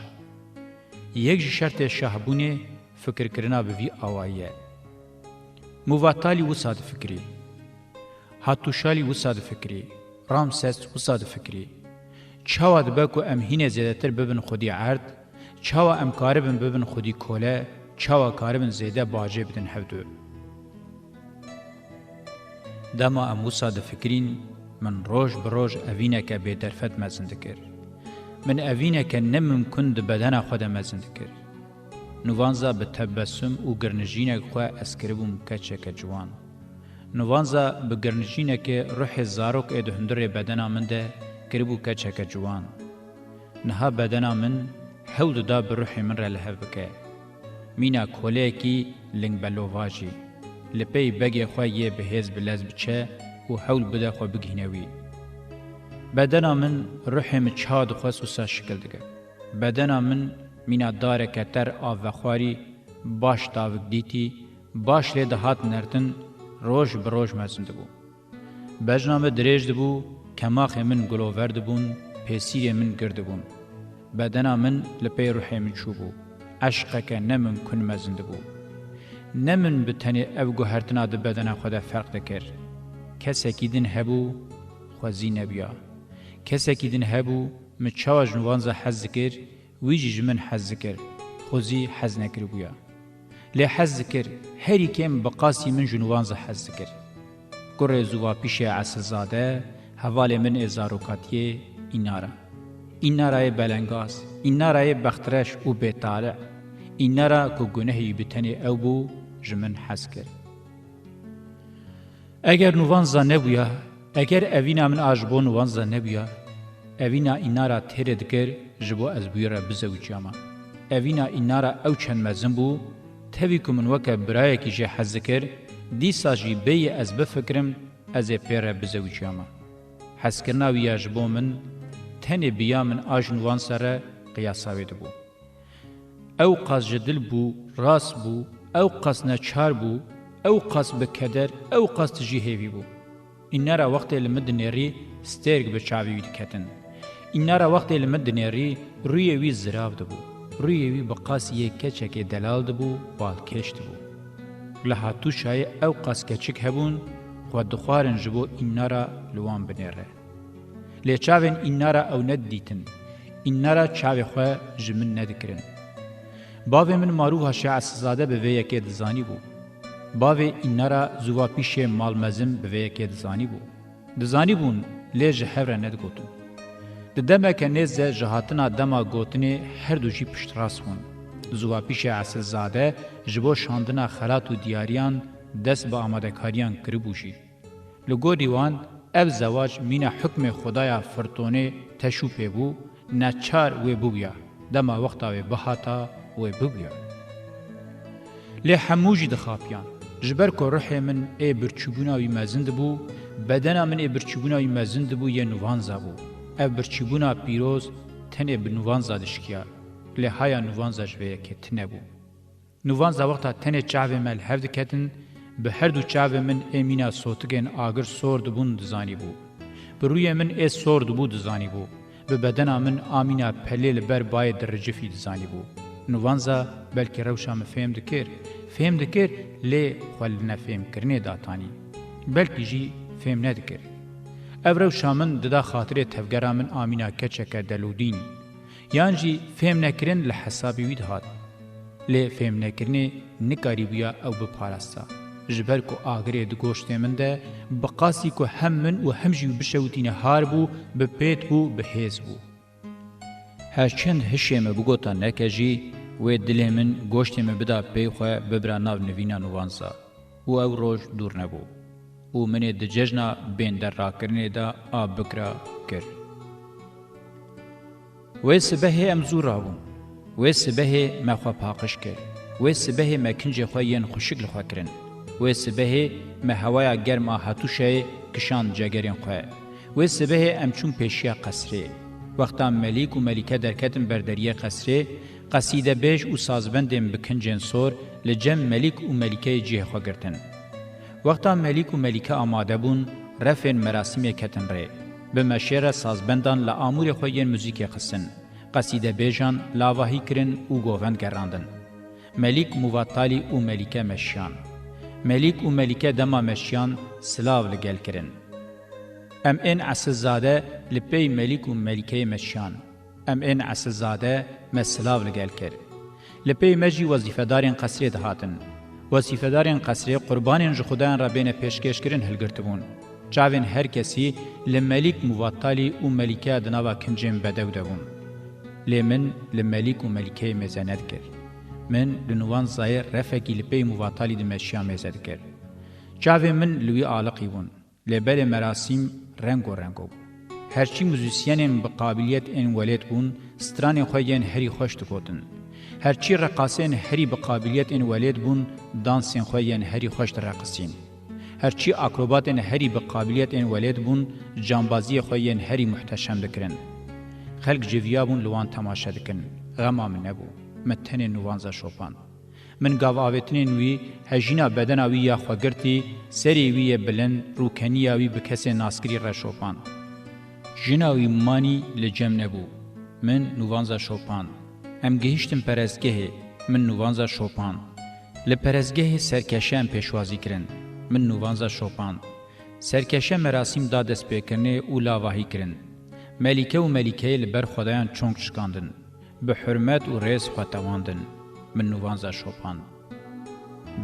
Yek ji şertê şahbûnê fikirkirina bi vî awayî ye. Muvatalî wisa difikirî. Hatûşalî wisa difikirî. Ramses wisa difikirî. Çawa dibe ku em hînê zêdetir bibin xwedî erd? Çawa em karibin bibin xwedî kole? Çawa karibin zêde bacê bidin hevdu? Dema em wisa difikirîn, min roj bi roj evîneke bêderfet mezin dikir. Min evîneke nemimkun di bedena xwe de mezin dikir. Nûvanza bi tebesum û girnijînek xwe ez kiribûm keçeke ciwan. Nûvanza bi girnijînekê ruhê zarok ê di hundirê bedena min de kiribû keçeke ciwan. Niha bedena min hewl dida bi ruhê min re li hev bike. Mîna koleyekî lingbelovajî, li pey begê xwe yê bihêz bi lez biçe û hewl bide xwe bigihîne wî. Bedena min ruhê min çawa dixwest wisa şikil digir. Bedena min mîna dareke ter av vexwarî, baş tavik dîtî, baş lê dihat nertin, roj bi roj mezin dibû. Bejna min dirêj dibû, kemaxê min gulover dibûn, pêsîrê min gir dibûn. Bedena min li pey ruhê min çûbû. Eşqeke nemimkun mezin dibû. Ne min bi tenê ev guhertina di bedena xwe de ferq dikir. Kesekî din hebû, xwezî nebûya. Kesekî din hebû, min çawa ji nûvanza hez dikir, wî jî ji min hez dikir, xwezî hez nekiribûya. Lê hez dikir, herî kêm bi qasî min ji nûvanza hez dikir. Kurê Zûvapîşê Esilzade, hevalê min ê zarokatiyê, Înara. Înarayê belengaz, Înarayê bextreş û bêtaliq, Înara ku gunehê wî bi tenê ew bû, ji min hez kir. Eger nûvanza nebûya, eger evîna min a ji bo nûvanza nebûya, evîna Înara têrê dikir ji bo ez bi wî re bizewiciyama. Evîna Înara ew çend mezin bû, tevî ku min weke birayekî jê hez dikir, dîsa jî bêyî ez bifikirim, ez ê pê re bizewiciyama. Hezkirina wî ya ji bo min, tenê bi ya min a ji nûvanza re qiyasa wê dibû. Ew qas ji dil bû, rast bû, ew qas neçar bû, ew qas bi keder, ew qas tijî hêvî bû. Înara wextê li min dinêrî, stêrk bi çavê wî diketin. Înara wextê li min dinêrî, rûyê wî zirav dibû. Rûyê wî bi qasî yê keçekê delal dibû, balkêş dibû. Li Hatûşayê ew qas keçik hebûn, xwe dixwarin ji bo Înara li wan binêre. Lê çavên Înara ew nedidîtin. Înara çavê xwe ji min nedikirin. Bavê min Marûha Şêh Esilzade bi vê yekê dizanîbû. Bavê Înara Zûvapîşê Malmezin bi vê yekê dizanîbû. Dizanîbûn, lê ji hev re nedigotin. Di demeke nêz de ji hatina dema gotinê her du jî piştrast bûn. Zûvapîşê Esilzade ji bo şandina xelat û diyariyan dest bi amadekariyan kiribû jî. Li gorî wan ev zewac mîna hukmê xwedaya Firtonê Teşûpê bû, neçar wê bibûya, dema wexta wê bihata wê bibûya. Lê hemû jî dixapiyan. Ji ber ku ruhê min ê birçîbûna wî mezin dibû, bedena min ê birçîbûna wî mezin dibû yê nûvanza bû. Ev birçîbûna pîroz tenê bi nûvanza dişkiya. Lê haya nûvanza ji vê yekê tune bû. Nûvanza wexta tenê çavê me li hev diketin, bi her du çavê min ê mîna sotikên agir sor dibûn dizanîbû. Bi rûyê min ê sor dibû dizanîbû. Bi bedena min a mîna pelê li ber bayê diricifî dizanîbû. Nûvanza belkî rewşa min fêm dikir. Fêm dikir, lê xwe li nefêmkirinê datanî. Belkî jî fêm nedikir. Ev rewşa min dida xatirê tevgera min a mîna keçeke delûdîn. Yan jî fêmnekirin li hesabê wî dihat. Lê fêmnekirinê nikarîbûya ew biparasta. Ji ber ku agirê di goştê min de, bi qasî ku hem min û hem jî wî bişewitîne har bû, bi pêt bû, bi hêz bû. Her çend hişê me bigota neke jî, wê dilê min goştê me bida pey xwe bibira nav nivîna nûvanza. Û ew roj dûr nebû. Û min ê di cejna bênderrakirinê de a bikira kir. Wê sibehê em zû rabûn. Wê sibehê me xwe paqij kir. Wê sibehê me kincê xwe yên xwişik li xwe kirin. Wê sibehê me hewaya germ a hetûşeyê kişand cegerên xwe. Wê sibehê em çûn pêşiya qesrê. Wexta Melîk û Melîke derketin ber deriyê qesrê, qesîdebêj û sazbendên bi kincên sor li cem Melîk û Melîkeyê cihê xwe girtin. Wexta Melîk û Melîke amade bûn, refên merasîmê ketin rê. Bi meşê re sazbendan li amûrê xwe yên muzîkê xistin. Qesîdebêjan lavahî kirin û govend gerandin. Melîk Muvattalî û Melîke meşiyan. Melîk û Melîke dema meşiyan silav li gel kirin. Em ên Esilzade li pey Melîk û Melîkeyê meşiyan. Em ên Esilzade me silav li gel kir. Li pey me jî wezîfedarên qesrê dihatin. Wezîfedarên qesrê qurbanên ji xudayan re bêne pêşkêşkirin hilgirtibûn. Çavên her kesî li Melîk Muvattalî û Melîkeya di nava kincên bedew de bûn. Lê min li Melîk û Melîkeyê mêze nedikir. Min li Nûvanzayê refekî li pey Muvattalî dimeşiya mêze dikir. Çavên min li wî aliqî bûn. Lê belê merasîm rengo rengo bû. Herçî muzîsyenên bi qabiliyet ên welêt bûn, stranên xwe yên herî xweş digotin. Herçî reqasên herî bi qabiliyet ên welêt bûn, dansên xwe yên herî xweş direqisîn. Herçî akrobatên herî bi qabiliyet ên welêt bûn, cambaziyê xwe yên herî muhteşem dikirin. Xelk civiyabûn li wan temaşe dikin. Xema min nebû. Min tenê Nûvanza şopand. Min gavavêtinên wî, hejîna bedena wî ya xwegirtî, serê wî yê bilind, rûkeniya wî bi kesên naskirî re şopand. Jina wî manî li cem nebû. Min Nûvanza şopand. Em gihîştin perestgehê. Min Nûvanza şopand. Li perestgehê serkeşe em pêşwazî kirin. Min Nûvanza şopand. Serkeşe merasîm da destpêkirinê û lavahî kirin. Melîke û Melîkeyê li ber xwedayan çong şikandin. Bi hurmet û rêz xwe tewandin. Min Nûvanza şopand.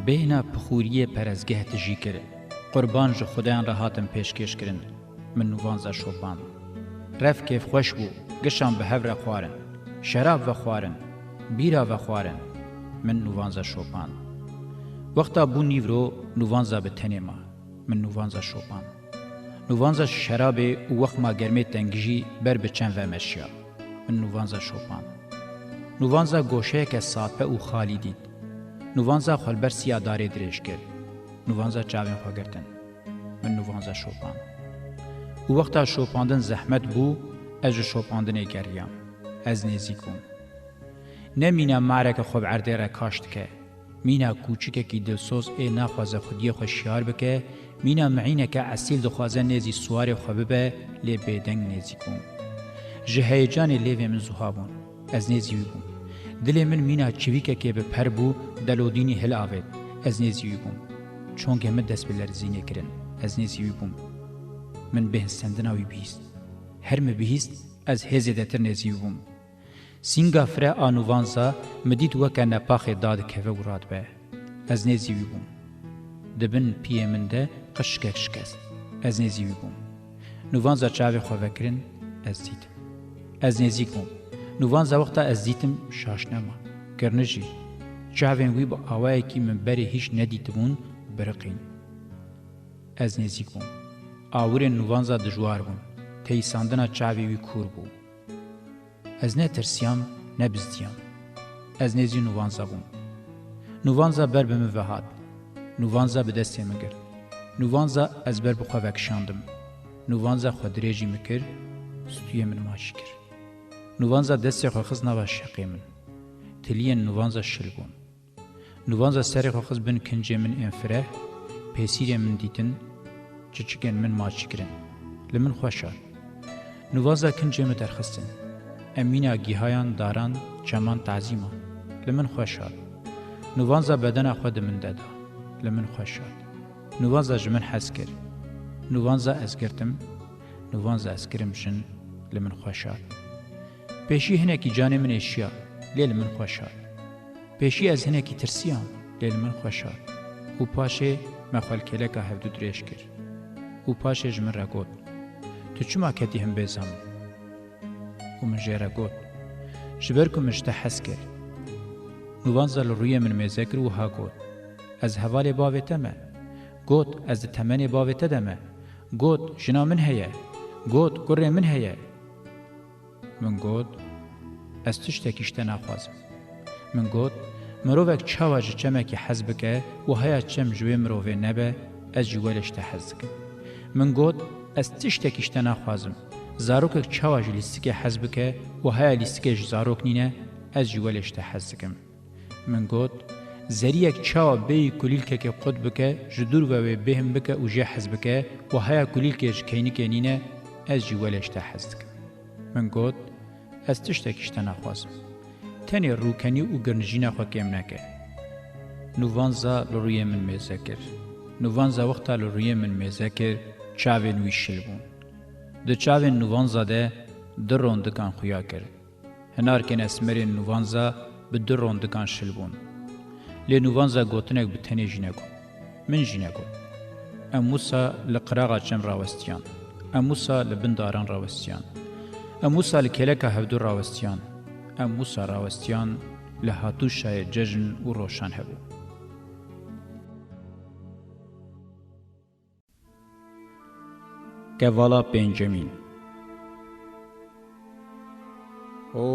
Bêhna pixûriyê perestgeh tijî kir. Qurban ji xudayan re hatin pêşkêş kirin. Min Nûvanza şopand. Rev kêfxweş bû, gişan bi hev re xwarin. Şerab vexwarin, bîra vexwarin. Min Nûvanza şopand. Wexta bû nîvro, Nûvanza bi tenê ma. Min Nûvanza şopand. Nûvanza şerabê û wexma germê tengijî ber bi çend ve meşiya. Min Nûvanza şopand. Nûvanza goşeyeke sape û xalî dît. Nûvanza xwe li ber siya darê dirêj kir. Nûvanza çavên xwe girtin. Min Nûvanza şopand. Û wexta şopandin zehmet bû, ez ji şopandinê geriyam. Ez nêzîk bûm. Ne mîna mareke xwe bi erdê re kaş dike. Mîna kûçikekî dilsoz ê naxwaze xwediyê xwe şiyar bike, mîna miîneke esîl dixwaze nêzî siwarê xwe bibe, lê bêdeng nêzîk bûm. Ji heyecanê lêvê min zuha bûn. Ez nêzî wî bûm. Dilê min mîna çivîkekê bi per bû, delodînî hilavêt. Ez nêzî wî bûm. Çongê min dest bi lerzînê kirin. Ez nêzî wî bûm. Min bêhn sendina wî bihîst. Her min bihîst, ez hê zêdetir nêzî wî bûm. Sînga fireh a Nûvanza min dît weke nepaxê dadikeve û radibe. Ez nêzî wî bûm. Di bin piyê min de qişkek şikest. Ez nêzî wî bûm. Nûvanza çavê xwe vekirin, ez dîtim. Ez nêzîk bûm. Nûvanza wexta ez dîtim, şaş nema. Kirni jî. Çavên wî bi awayekî min berê hîç nedîtibûn, biriqîn. Ez nêzîk bûm. Awirên Nûvanza dijwar bûn. Teyîsandina çavê wî kûr bû. Ez ne tirsiyam, ne bizdiyam. Ez nêzî Nûvanza bûm. Nûvanza ber bi min ve hat. Nûvanza bi destê min girt. Nûvanza ez ber bi xwe vekişandim. Nûvanza xwe dirêjî min kir, stûyê min maçî kir. Nûvanza destê xwe xist nava şeqê min. Tiliyên Nûvanza şil bûn. Nûvanza serê xwe xist bin kincê min ên fireh, pêsîrên min dîtin, çiçikên min maçî kirin. Li min xweş hat. Nûvanza kincê min derxistin. Em mîna gihayan, daran, çeman tazî man. Li min xweş hat. Nûvanza bedena xwe di min de da. Li min xweş hat. Nûvanza ji min hez kir. Nûvanza ez girtim. Nûvanza ez kirim jin. Li min xweş hat. Pêşî hinekî canê min êşiya, lê li min xweş hat. Pêşî ez hinekî tirsiyam, lê li min xweş hat. Û paşê me xwe li kêleka hevdu dirêj kir. Û paşê ji min re got, "Tu çima ketî himbêza min?" Û min jê re got, "Ji ber ku min ji te hez kir." Nûvanza li rûyê min mêze kir û wiha got, "Ez hevalê bavê te me." Got, "Ez di temenê bavê te de me." Got, "Jina min heye." Got, "Kurê min heye." Min got, "Ez tiştekî ji te naxwazim." Min got, "Mirovek çawa ji çemekî hez bike, wiha ya çem ji wê mirovê nebe, ez jî welê ji te hez dikim." Min got, "Ez tiştekî ji te naxwazim. Zarokek çawa ji lîstikê hez bike, wiha ya lîstikê ji zarok nîne, ez jî welê ji te hez dikim." Min got, "Zeriyek çawa bêyî kulîlkekê qut bike, ji dûr ve wê bêhn bike û jê hez bike, wiha ya kulîlkê ji keynikê nîne, ez jî welê ji te hez dikim." Min got, "Ez tiştekî ji te naxwazim. Tenê rûkenî û girnijîna xwe kêm neke." Nûvanza li rûyê min mêze kir. Nûvanza wexta li rûyê min mêze kir, çavên wî şil bûn. Di çavên Nûvanza de du rondikan xuya kir. Hinarkên esmerên Nûvanza bi du rondikan şil bûn. Lê Nûvanza gotinek bi tenê jî negot. Min jî negot. Em wisa li qiraxa çem rawestiyan. Em wisa li bin daran rawestiyan. Em wisa li kêleka hevdu rawestiyan. Em wisa rawestiyan li hatûşayê cejn û roşan hebû. Kevala pêncemîn. Ho,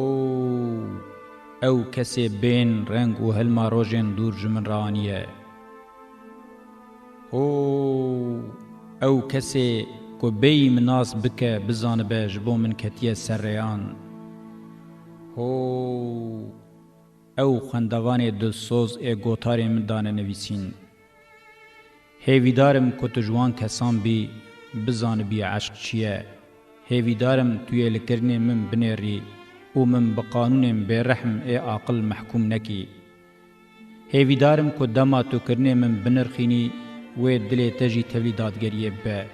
ew kesê bên reng û hilma rojên dûr ji min re aniye. Ho, ew kesê ku bêyî min nas bike, bizanibe ji bo min ketiye ser rêyan. Ho, ew xwendevanê dilsoz ê gotarên min dane nivîsîn. Hêvîdar im ku tu ji wan kesan bî, bizanibî eşq çi ye. Hêvîdar im tu yê li kirinên min binêrî û min bi qanûnên bêrehm ê aqil mehkûm nekî. Hêvîdar im ku dema tu kirinên min binirxînî, wê dilê te jî tevlî dadgeriyê bibe.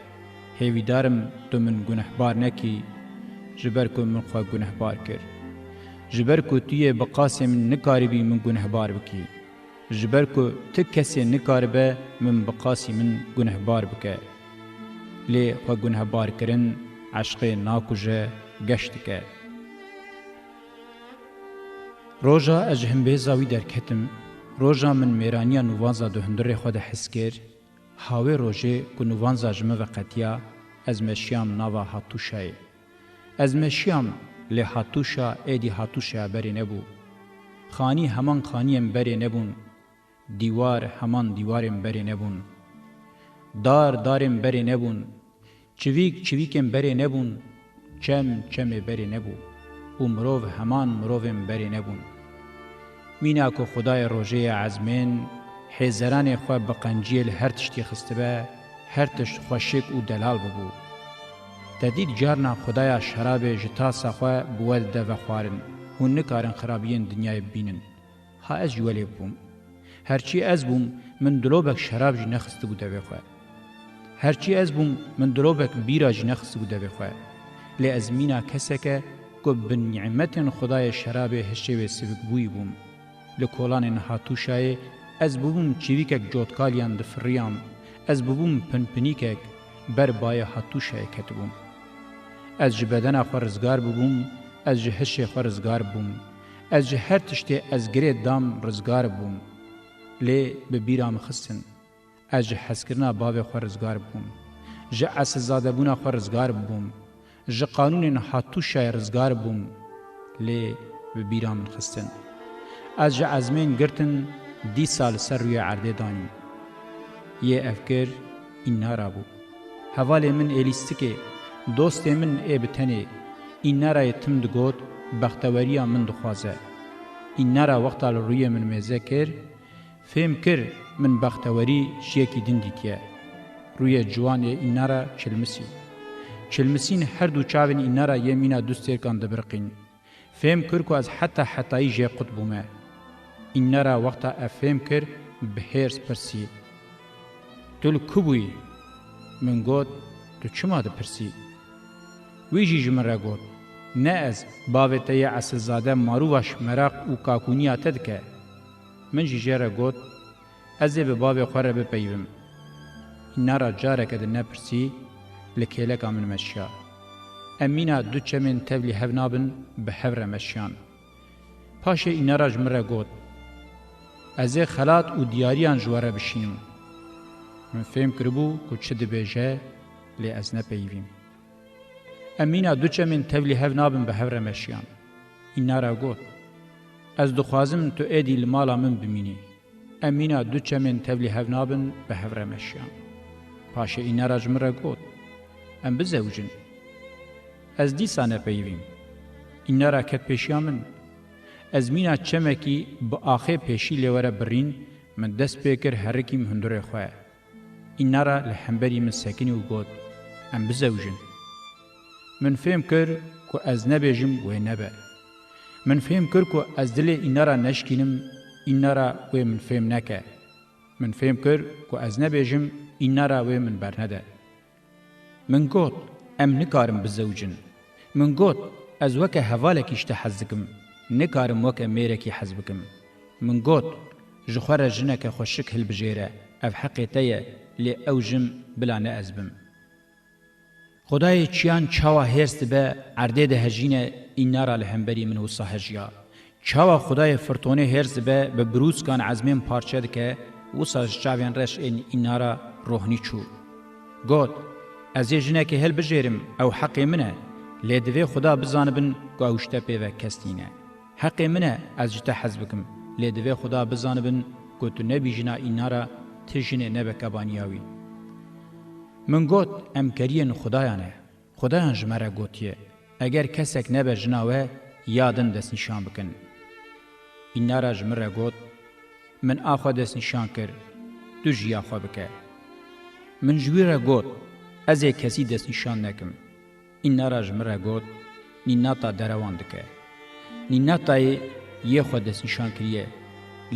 Hêvîdar im tu min gunehbar nekî, ji ber ku min xwe gunehbar kir. Ji ber ku tu yê bi qasê min nikaribî min gunehbar bikî. Ji ber ku ti kesê nikaribe min bi qasî min gunehbar bike. Lê xwe gunehbarkirin eşqê nakuje, geş dike. Roja ez ji himbêza wî derketim, roja min mêraniya nûvanza di hundirê xwe de his kir, ha wê rojê ku nûvanza ji min ve qetiya, ez meşiyam nava hatûşayê. Ez meşiyam, lê hatûşa êdî hatûşaya berê nebû. Xanî heman xaniyên berê nebûn. Dîwar heman dîwarên berê nebûn. Dar darên berê nebûn. Çivîk çivîkên berê nebûn. Çem çemê berê nebû. Û mirov heman mirovên berê nebûn. Mîna ku Xwedayê rojê ye ezmên, hêzeranê xwe bi qenciyê li her tiştî xistibe, her tişt xweşik û delal bibû. Te dît carna Xwedaya şerabê ji tasa xwe bi we dide vexwarin. Hûn nikarin xirabiyên dinyayê bibînin. Ha ez jî welê bûm. Herçî ez bûm, min dilobek şerab jî nexistibû devê xwe. Herçî ez bûm, min dilobek bîra jî nexistibû devê xwe. Lê ez mîna keseke ku bi nîmetên Xwedayê şerabê hişê wê sivik bûyî bûm. Li kolanên Hatûşayê ez bûbûm çivîkek cotkaliyan difiriyam, ez bûbûm pinpinîkek ber bayê Hatûşayê ketibûm. Ez ji bedena xwe rizgar bûbûm, ez ji hişê xwe rizgar bûm. Ez ji her tiştê ez girê dam rizgar bûm. Lê bi bîra min xistin. Ez ji hezkirina bavê xwe rizgar bûm. Ji esilzadebûna xwe rizgar bûm. Ji qanûnên Hatûşayê rizgar bûm. Lê bi bîra min xistin. Ez ji ezmên girtin dîsa li ser rûyê erdê danîm. Yê ev kir Înnara bû. Hevalê min ê lîstikê, dostê min ê bi tenê, Înnarayê tim digot, bexteweriya min dixwaze. Înnara wexta li rûyê min mêze kir, fêm kir min bextewerî ji yekî din dîtiye. Rûyê ciwan ê Înnara çilmisî. Çilmisîn her du çavên Înnara yê mîna du stêrkan dibiriqîn. Fêm kir ku ez heta hetayî jê qut bûme. Înnara wexta ev fêm kir, bi hêrs pirsî, "Tu li ku bûyî?" Min got, "Tu çima dipirsî?" Wî jî ji min re got, "Ne ez, bavê te yê esilzade Marûvaş meraq û kakûniya te dike." Min jî jê re got, "Ez ê bi bavê xwe re bipeyivim." Înnara careke din nepirsî, li kêleka min meşiya. Em mîna du çemên tevlî hev nabin, bi hev re meşiyan. Paşê Înnara ji min re got, "Ez ê xelat û diyariyan ji we re bişînim." Min fêm kiribû ku çi dibêje, lê ez nepeyivîm. Em mîna du çemên tevlî hev nabin, bi hev re meşiyan. Înnara got, "Ez dixwazim tu êdî li mala min bimînî." Em mîna du çemên tevlî hev nabin, bi hev re meşiyan. Paşê Înnara ji min re got, "Em bizewicin." Ez dîsa nepeyivîm. Înnara ket pêşiya min. Ez mîna çemekî bi axê pêşî lê were birîn, min dest pê kir herikîm hundirê xwe. Înnara li hemberî min sekinî û got, "Em bizewicin." Min fêm kir ku ez nebêjim wê nebe. Min fêm kir ku ez dilê Înnara neşkînim, Înnara wê min fêm neke. Min fêm kir ku ez nebêjim, Înnara wê min bernede. Min got, "Em nikarin bizewicin." Min got, "Ez weke hevalekî ji te hez dikim. Nikarim weke mêrekî hez bikim." Min got, "Ji xwe re jineke xweşik hilbijêre, ev heqê te ye, lê ew jin bila ne ez bim." Xwedayê çiyan çawa hêrs dibe, erdê dihejîne, Înnara li hemberî min wisa hejiya. Çawa Xwedayê firtonê hêrs dibe, bi birûskan ezmên parçe dike, wisa ji çavên reş ên Înnara rohnî çû. Got, "Ez ê jinekê hilbijêrim, ew heqê min e, lê divê Xuda bizanibin ku ew ji te pê ve kes nîne. Heqê min e ez ji te hez bikim, lê divê Xuda bizanibin ku tu nebî jina Înnara, ti jinê nebe kebaniya wî." Min got, "Em keriyên Xudayan e. Xudayan ji me re gotiye, 'Eger kesek nebe jina we, ya din destnîşan bikin.'" Înnara ji min re got, "Min a xwe destnîşan kir, tu jî ya xwe bike." Min ji wî re got, "Ez ê kesî destnîşan nekim." Înnara ji min re got, "Nînata derewan dike. Nînatayê yê xwe destnîşan kiriye,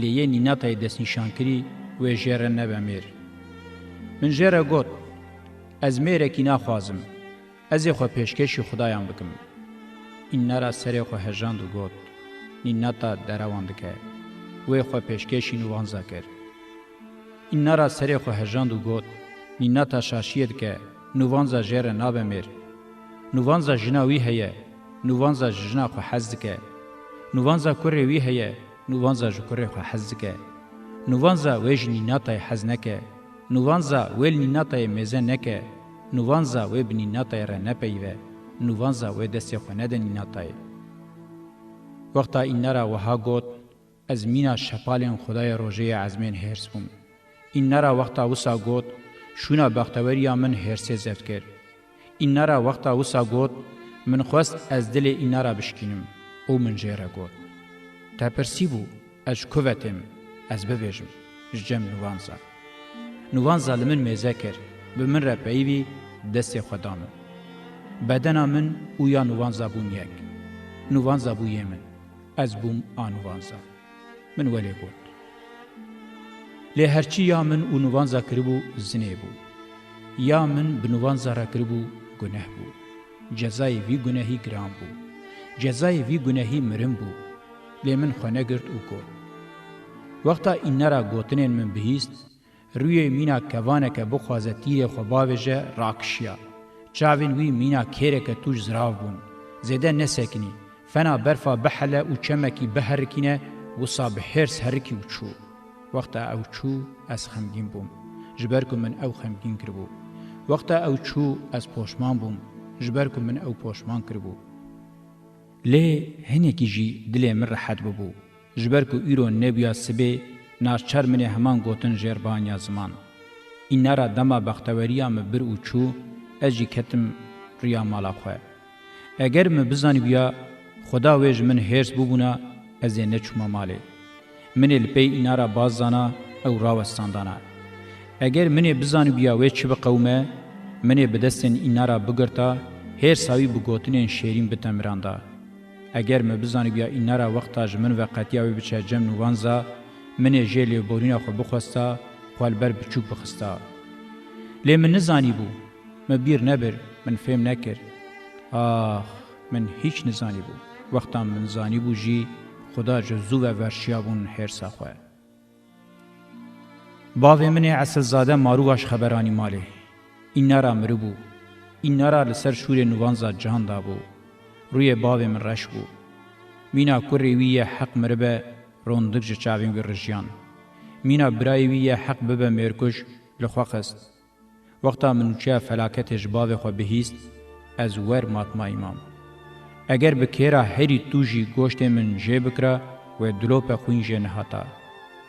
lê yê Nînatayê destnîşan kirî wê jê re nebe mêr." Min jê re got, "Ez mêrekî naxwazim, ez ê xwe pêşkêşî Xudayan bikim." Înnara serê xwe hejand û got, "Nînata derewan dike." Wê xwe pêşkêşî nûvanza kir. Înnara serê xwe hejand û got, "Nînata şaşiyê dike, nûvanza jê re nabe mêr. Nûvanza jina wî heye, nûvanza ji jina xwe hez dike. Nûvanza kurê wî heye, nûvanza ji kurê xwe hez dike. Nûvanza wê ji Nînatayê hez neke, nûvanza wê li Nînatayê mêze neke, nûvanza wê bi Nînatayê re nepeyive, nûvanza wê destê xwe nede Nînatayê." Wexta Înnara wiha got, ez mîna şepalên Xwedayê rojê yê ezmên hêrs bûm. Înnara wexta wisa got, şûna bexteweriya min hêrsê zeft kir. Înnara wexta wisa got, min xwest ez dilê Înnara bişkînim û min jê re got, "Te pirsîbû, ez ji ku ve têm, ez bibêjim, ji cem nûvanza." Nûvanza li min mêze kir, bi min re peyivî, destê xwe da min. Bedena min û ya nûvanza bûn yek. Nûvanza bû yê min, ez bûm a nûvanza. Min welê got. Lê herçî ya min û nûvanza kiribû zinê bû. Ya min bi nûvanza re kiribû guneh bû. Cezayê vî gunehî giran bû. Cezayê vî gunehî mirin bû, lê min xwe negirt û got. Wexta Înnara gotinên min bihîst, rûyê mîna kevaneke bixwaze tîrê xwe bavêje, rakişiya. Çavên wî mîna kêreke tûj zirav bûn. Zêde nesekinî, fena berfa bihele û çemekî biherikîne, wisa bi hêrs herikî û çû. Wexta ew çû, ez xemgîn bûm, ji ber ku min ew xemgîn kiribû. Wexta ew çû, ez poşman bûm, ji ber ku min ew poşman kiribû. Lê hinekî jî dilê min rehet bibû, ji ber ku îro nebûya sibê, naçar min ê heman gotin jêr baniya ziman. Înnara dema bexteweriya min bir û çû, ez jî ketim riya mala xwe. Eger min bizanîbûya Xuda wê ji min hêrs bûbûna, ez ê neçûma malê. Min ê li pey Înnara baz zana, ew rawestandana. Eger min ê bizanîbûya wê çi biqewime, min ê bi destên Înnara bigirta, hêrsa wî bi gotinên şêrîn bitemiranda. Eger min bizanîbûya Înnara wexta ji min ve qetiya wê biçe cem Nûvanza, min ê jê lêborîna xwe bixwesta, xwe li ber biçûk bixista. Lê min nizanîbû, min bîr nebir, min fêm nekir. Ax, min hîç nizanîbû. Wexta min zanîbû jî, Xuda ji zû ve verşiyabûn hêrsa xwe. Bavê min ê Esilzade Marûva ji xeber anî malê. Înnara miribû. Înnara li ser şûrê Nûvanza can dabû. Rûyê bavê min reş bû. Mîna kurê wî yê heq miribe, rondik ji çavên wî rijiyan. Mîna birayê wî yê heq bibe mêrkuj, li xwe xist. Wexta min nûçeya felaketê ji bavê xwe bihîst, ez wer matmayî mam. Eger bi kêra herî tûjî goştê min jê bikira, wê dilope xwîn jê nehata.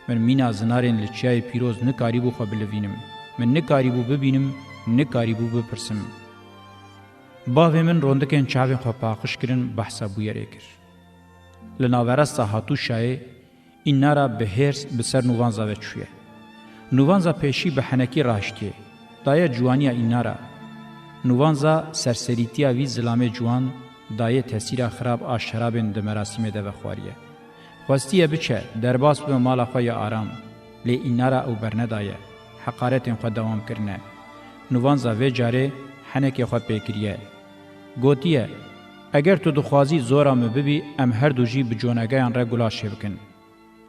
Min mîna zinarên li çiyayê pîroz nikarîbû xwe bilivînim. Min nikarîbû bibînim, nikarîbû bipirsim. Bavê min rondikên çavên xwe paqij kirin, behsa bûyerê kir. Li naverasta Hatûşayê Înnara bi hêrs bi ser Nûvanza ve çûye. Nûvanza pêşî bi henekî rahiştiye. Daye ciwaniya Înnara. Nûvanza serserîtiya vî zilamê ciwan daye tesîra xirab a şerabên di merasîmê de vexwariye. Xwestiye biçe, derbas bibe mala xwe ya aram. Lê Înnara ew bernedaye. Heqaretên xwe dewam kirine. Nûvanza vê carê henekê xwe pê kiriye. Gotiye, Eger tu dixwazî zora min bibî, em her du jî bi conegayan re gulaş çêbikin.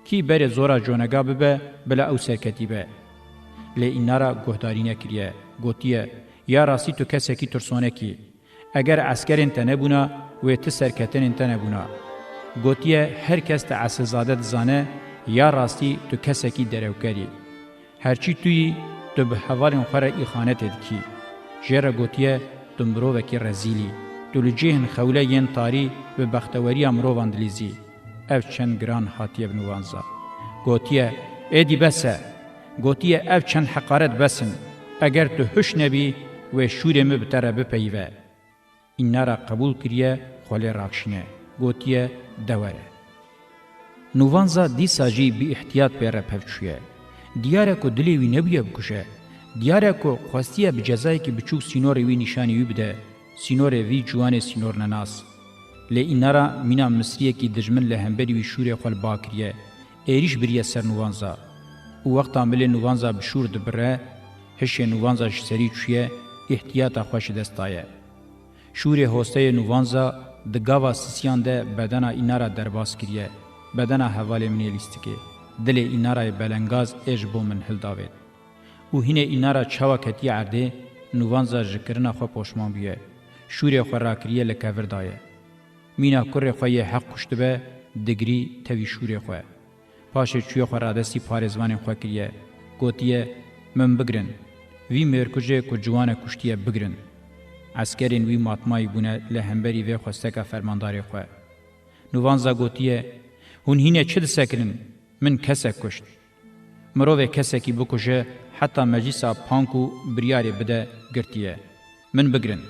Kî berê zora conega bibe, bila ew serketî be. Lê Înnara guhdarî nekiriye. Gotiye, Ya rastî tu kesekî tirsonek î. Eger eskerên te nebûna, wê ti serketinên te nebûna. Gotiye, Her kes te Esilzade dizane, ya rastî tu kesekî derewker î. Herçî tu yî, tu bi hevalên xwe re îxanetê dikî. Jê re gotiye, Tu mirovekî rezîl î. Tu li cihên xewle yên tarî bi bexteweriya mirovan dilîzî. Ev çend giran hatiye bi Nûvanza. Gotiye, Êdî bes e. Gotiye, Ev çend heqaret bes in. Eger tu hiş nebî, wê şûrê min bi te re bipeyive. Înnara qebûl kiriye, xwe lê rakişîne. Gotiye, De were. Nûvanza dîsa jî bi îhtiyat pê re pev çûye. Diyar e ku dilê wî nebûye bikuje. Diyar e ku xwestiye bi cezayekî biçûk sînorê wî nîşanî wî bide, sînorê vî ciwanê sînornenas. Lê Înnara mîna misriyekî dijmin li hemberî wî şûrê xwe li ba kiriye, êrîş biriye ser Nûvanza. Û wexta milê Nûvanza bi şûr dibire, hişê Nûvanza ji serî çûye, îhtiyata xwe ji dest daye. Şûrê hosteyê Nûvanza di gava sisiyan de bedena Înnara derbas kiriye, bedena hevalê min ê lîstikê. Dilê Înnarayê belengaz ê ji bo min hildavêt. Û hînê Înnara çawa ketiye erdê, Nûvanza ji kirina xwe poşman bûye. Şûrê xwe rakiriye, li kevir daye. Mîna kurê xwe yê heq kuştibe, digirî tevî şûrê xwe. Paşê çûye xwe radestî parêzvanên xwe kiriye. Gotiye, Min bigirin. Vî mêrkujê ku ciwanek kuştiye bigirin. Eskerên wî matmayî bûne li hemberî vê xwesteka fermandarê xwe. Nûvanza gotiye, Hûn hînê çi disekirin? Min kesek kuşt. Mirovê kesekî bikuje, heta meclîsa pank û biryarê bide girtiye. Min bigirin.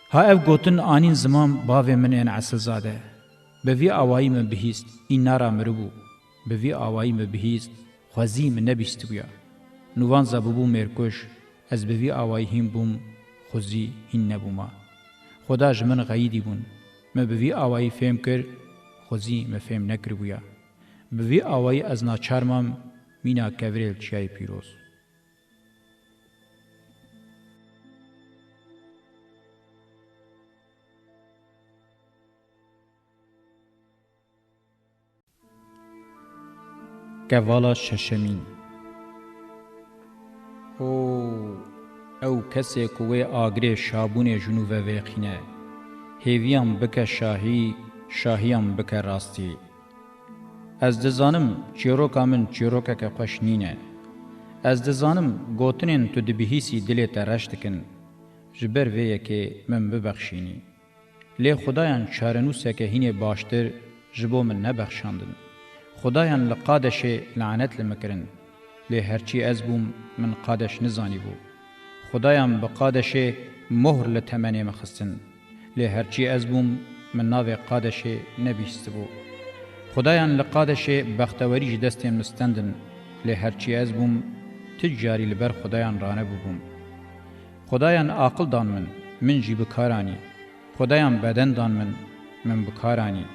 Ha ev gotin anîn ziman bavê min ên Esilzade. Bi vî awayî min bihîst, Înnara miribû. Bi vî awayî min bihîst, xwezî min nebîstibûya. Nûvanza bibû mêrkuj, ez bi vî awayî hîn bûm, xwezî hîn nebûma. Xuda ji min xeyidî bûn. Min bi vî awayî fêm kir, xwezî min fêm nekiribûya. Bi vî awayî ez naçar mam mîna kevirê li çiyayê pîroz. Kevala şeşemîn. Ho, ew kesê ku wê agirê şabûnê ji nû ve vêxîne, hêviyan bike şahî, şahiyan bike rastî. Ez dizanim çîroka min çîrokeke xweş nîne. Ez dizanim gotinên tu dibihîsî dilê te reş dikin. Ji ber vê yekê min bibexşînî. Lê Xudayan çarenûseke hînê baştir ji bo min nebexşandin. Xudayan li Qadeşê lanet li min kirin. Lê herçî ez bûm, min Qadeş nizanîbû. Xudayan bi Qadeşê mohr li temenê min xistin. Lê herçî ez bûm, min navê Qadeşê nebîstibû. Xudayan li Qadeşê bextewerî ji destên min stendin. Lê herçî ez bûm, ti carî li ber Xudayan ranebûbûm. Xudayan aqil dan min, min jî bi kar anî. Xudayan beden dan min, min bi kar anî.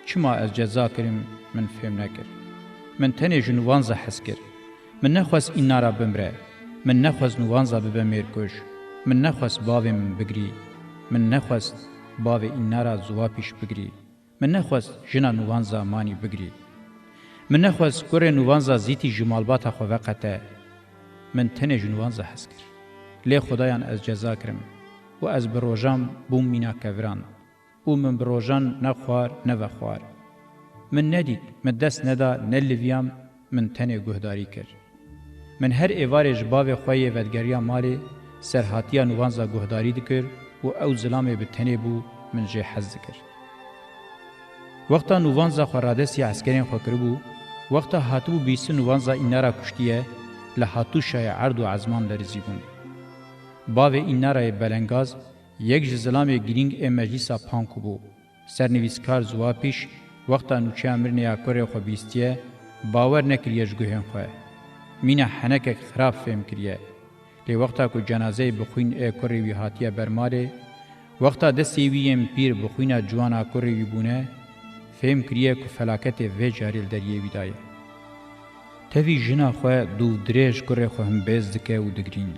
Çima ez ceza kirim, min fêm nekir. Min tenê ji nûvanza hez kir. Min nexwest Înara bimre. Min nexwest nûvanza bibe mêrkuj. Min nexwest bavê min bigirî. Min nexwest bavê Înara Ziwapîş bigirî. Min nexwest jina nûvanza Manî bigirî. Min nexwest kurê nûvanza Zîtî ji malbata xwe veqete. Min tenê ji nûvanza hez kir. Lê Xudayan ez ceza kirim û ez bi rojan bûm mîna keviran û min bi rojan ne xwar ne vexwar. Min nedît, min dest neda, ne liviyam, min tenê guhdarî kir. Min her êvarê ji bavê xwe yê vedigeriya malê, serhatiya nûvanza guhdarî dikir û ew zilamê bi tenê bû, min jê hez dikir. Wexta nûvanza xwe radestî eskerên xwe kiribû, wexta hatibû bîstin nûvanza Înara kuştiye, li Hatûşayê erd û ezman lerizîbûn. Bavê Înarayê belengaz, yek ji zilamê girîng ê meclîsa Panku bû. Sernivîskar Ziwapîş, wexta nûçeya mirinê ya kurê xwe bîstiye, bawer nekiriye ji guhên xwe. Mîna henekek xirab fêm kiriye. Lê wexta ku cenazeyê bi xwîn ê kurê wî hatiye ber malê, wexta destê wî yên pîr bi xwîna ciwana kurê wî bûne, fêm kiriye ku felaketê vê carê li deriyê wî daye. Tevî jina xwe dûvdirêj kurê xwe himbêz dike û digirîn.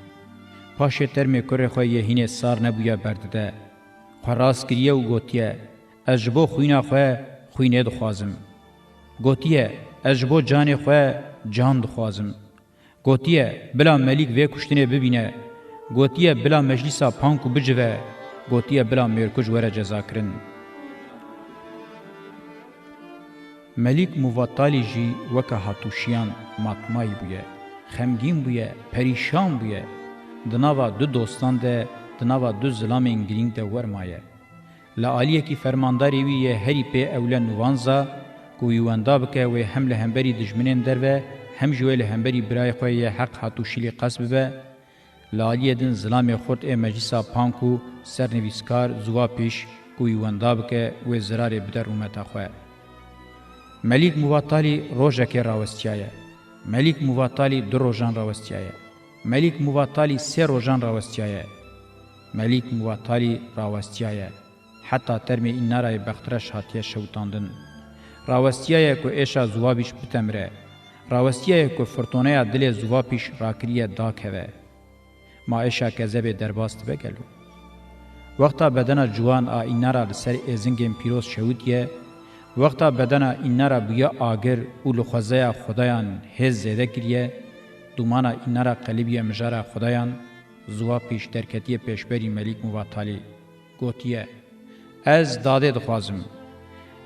Paşê termê kurê xwe yê hînê sar nebûya berdide. Xwe rast kiriye û gotiye, "Ez ji bo xwîna xwe xwînê dixwazim." Gotiye, "Ez ji bo canê xwe can dixwazim." Gotiye, "Bila Melîk vê kuştinê bibîne." Gotiye, "Bila meclîsa Panku bicive." Gotiye, "Bila mêrkuj were cezakirin." Melîk Muvattalî jî weke hatûşiyan matmayî bûye, xemgîn bûye, perîşan bûye. Di nava du dostan de, di nava du zilamên girîng de wer maye. Li aliyekî fermandarê wî yê herî pê ewle Nuvanza, ku wî wenda bike wê hem li hemberî dijminên derve, hem jî wê li hemberî birayê xwe yê Heq Hatûşîlî qes bibe, li aliyê din zilamê xurt ê Meclîsa Panku, sernivîskar, Ziwapîş, ku wî wenda bike, wê zirarê bide rûmeta xwe. Melîk Muvattalî rojekê rawestiyaye. Melîk Muvattalî du rojan rawestiyaye. Melîk Muvattalî sê rojan rawestiyaye. Melîk Muvattalî rawestiyaye. Heta termê Înarayê Bextireş hatiye şewitandin. Rawestiyaye ku êşa Ziwapîş bitemire. Rawestiyaye ku firtoneya dilê Ziwapîş rakiriye dakeve. Ma êşa kezebê derbas dibe gelo? Wexta bedena ciwan a Înara li ser êzingên pîroz şewitiye, wexta bedena Înara bûye agir û li xwezeya Xudayan hêz zêde kiriye, dûmana Înara qelibiye mijara Xudayan, Ziwapîş derketiye pêşberî Melîk Muvattalî. Gotiye, "Ez dadê dixwazim."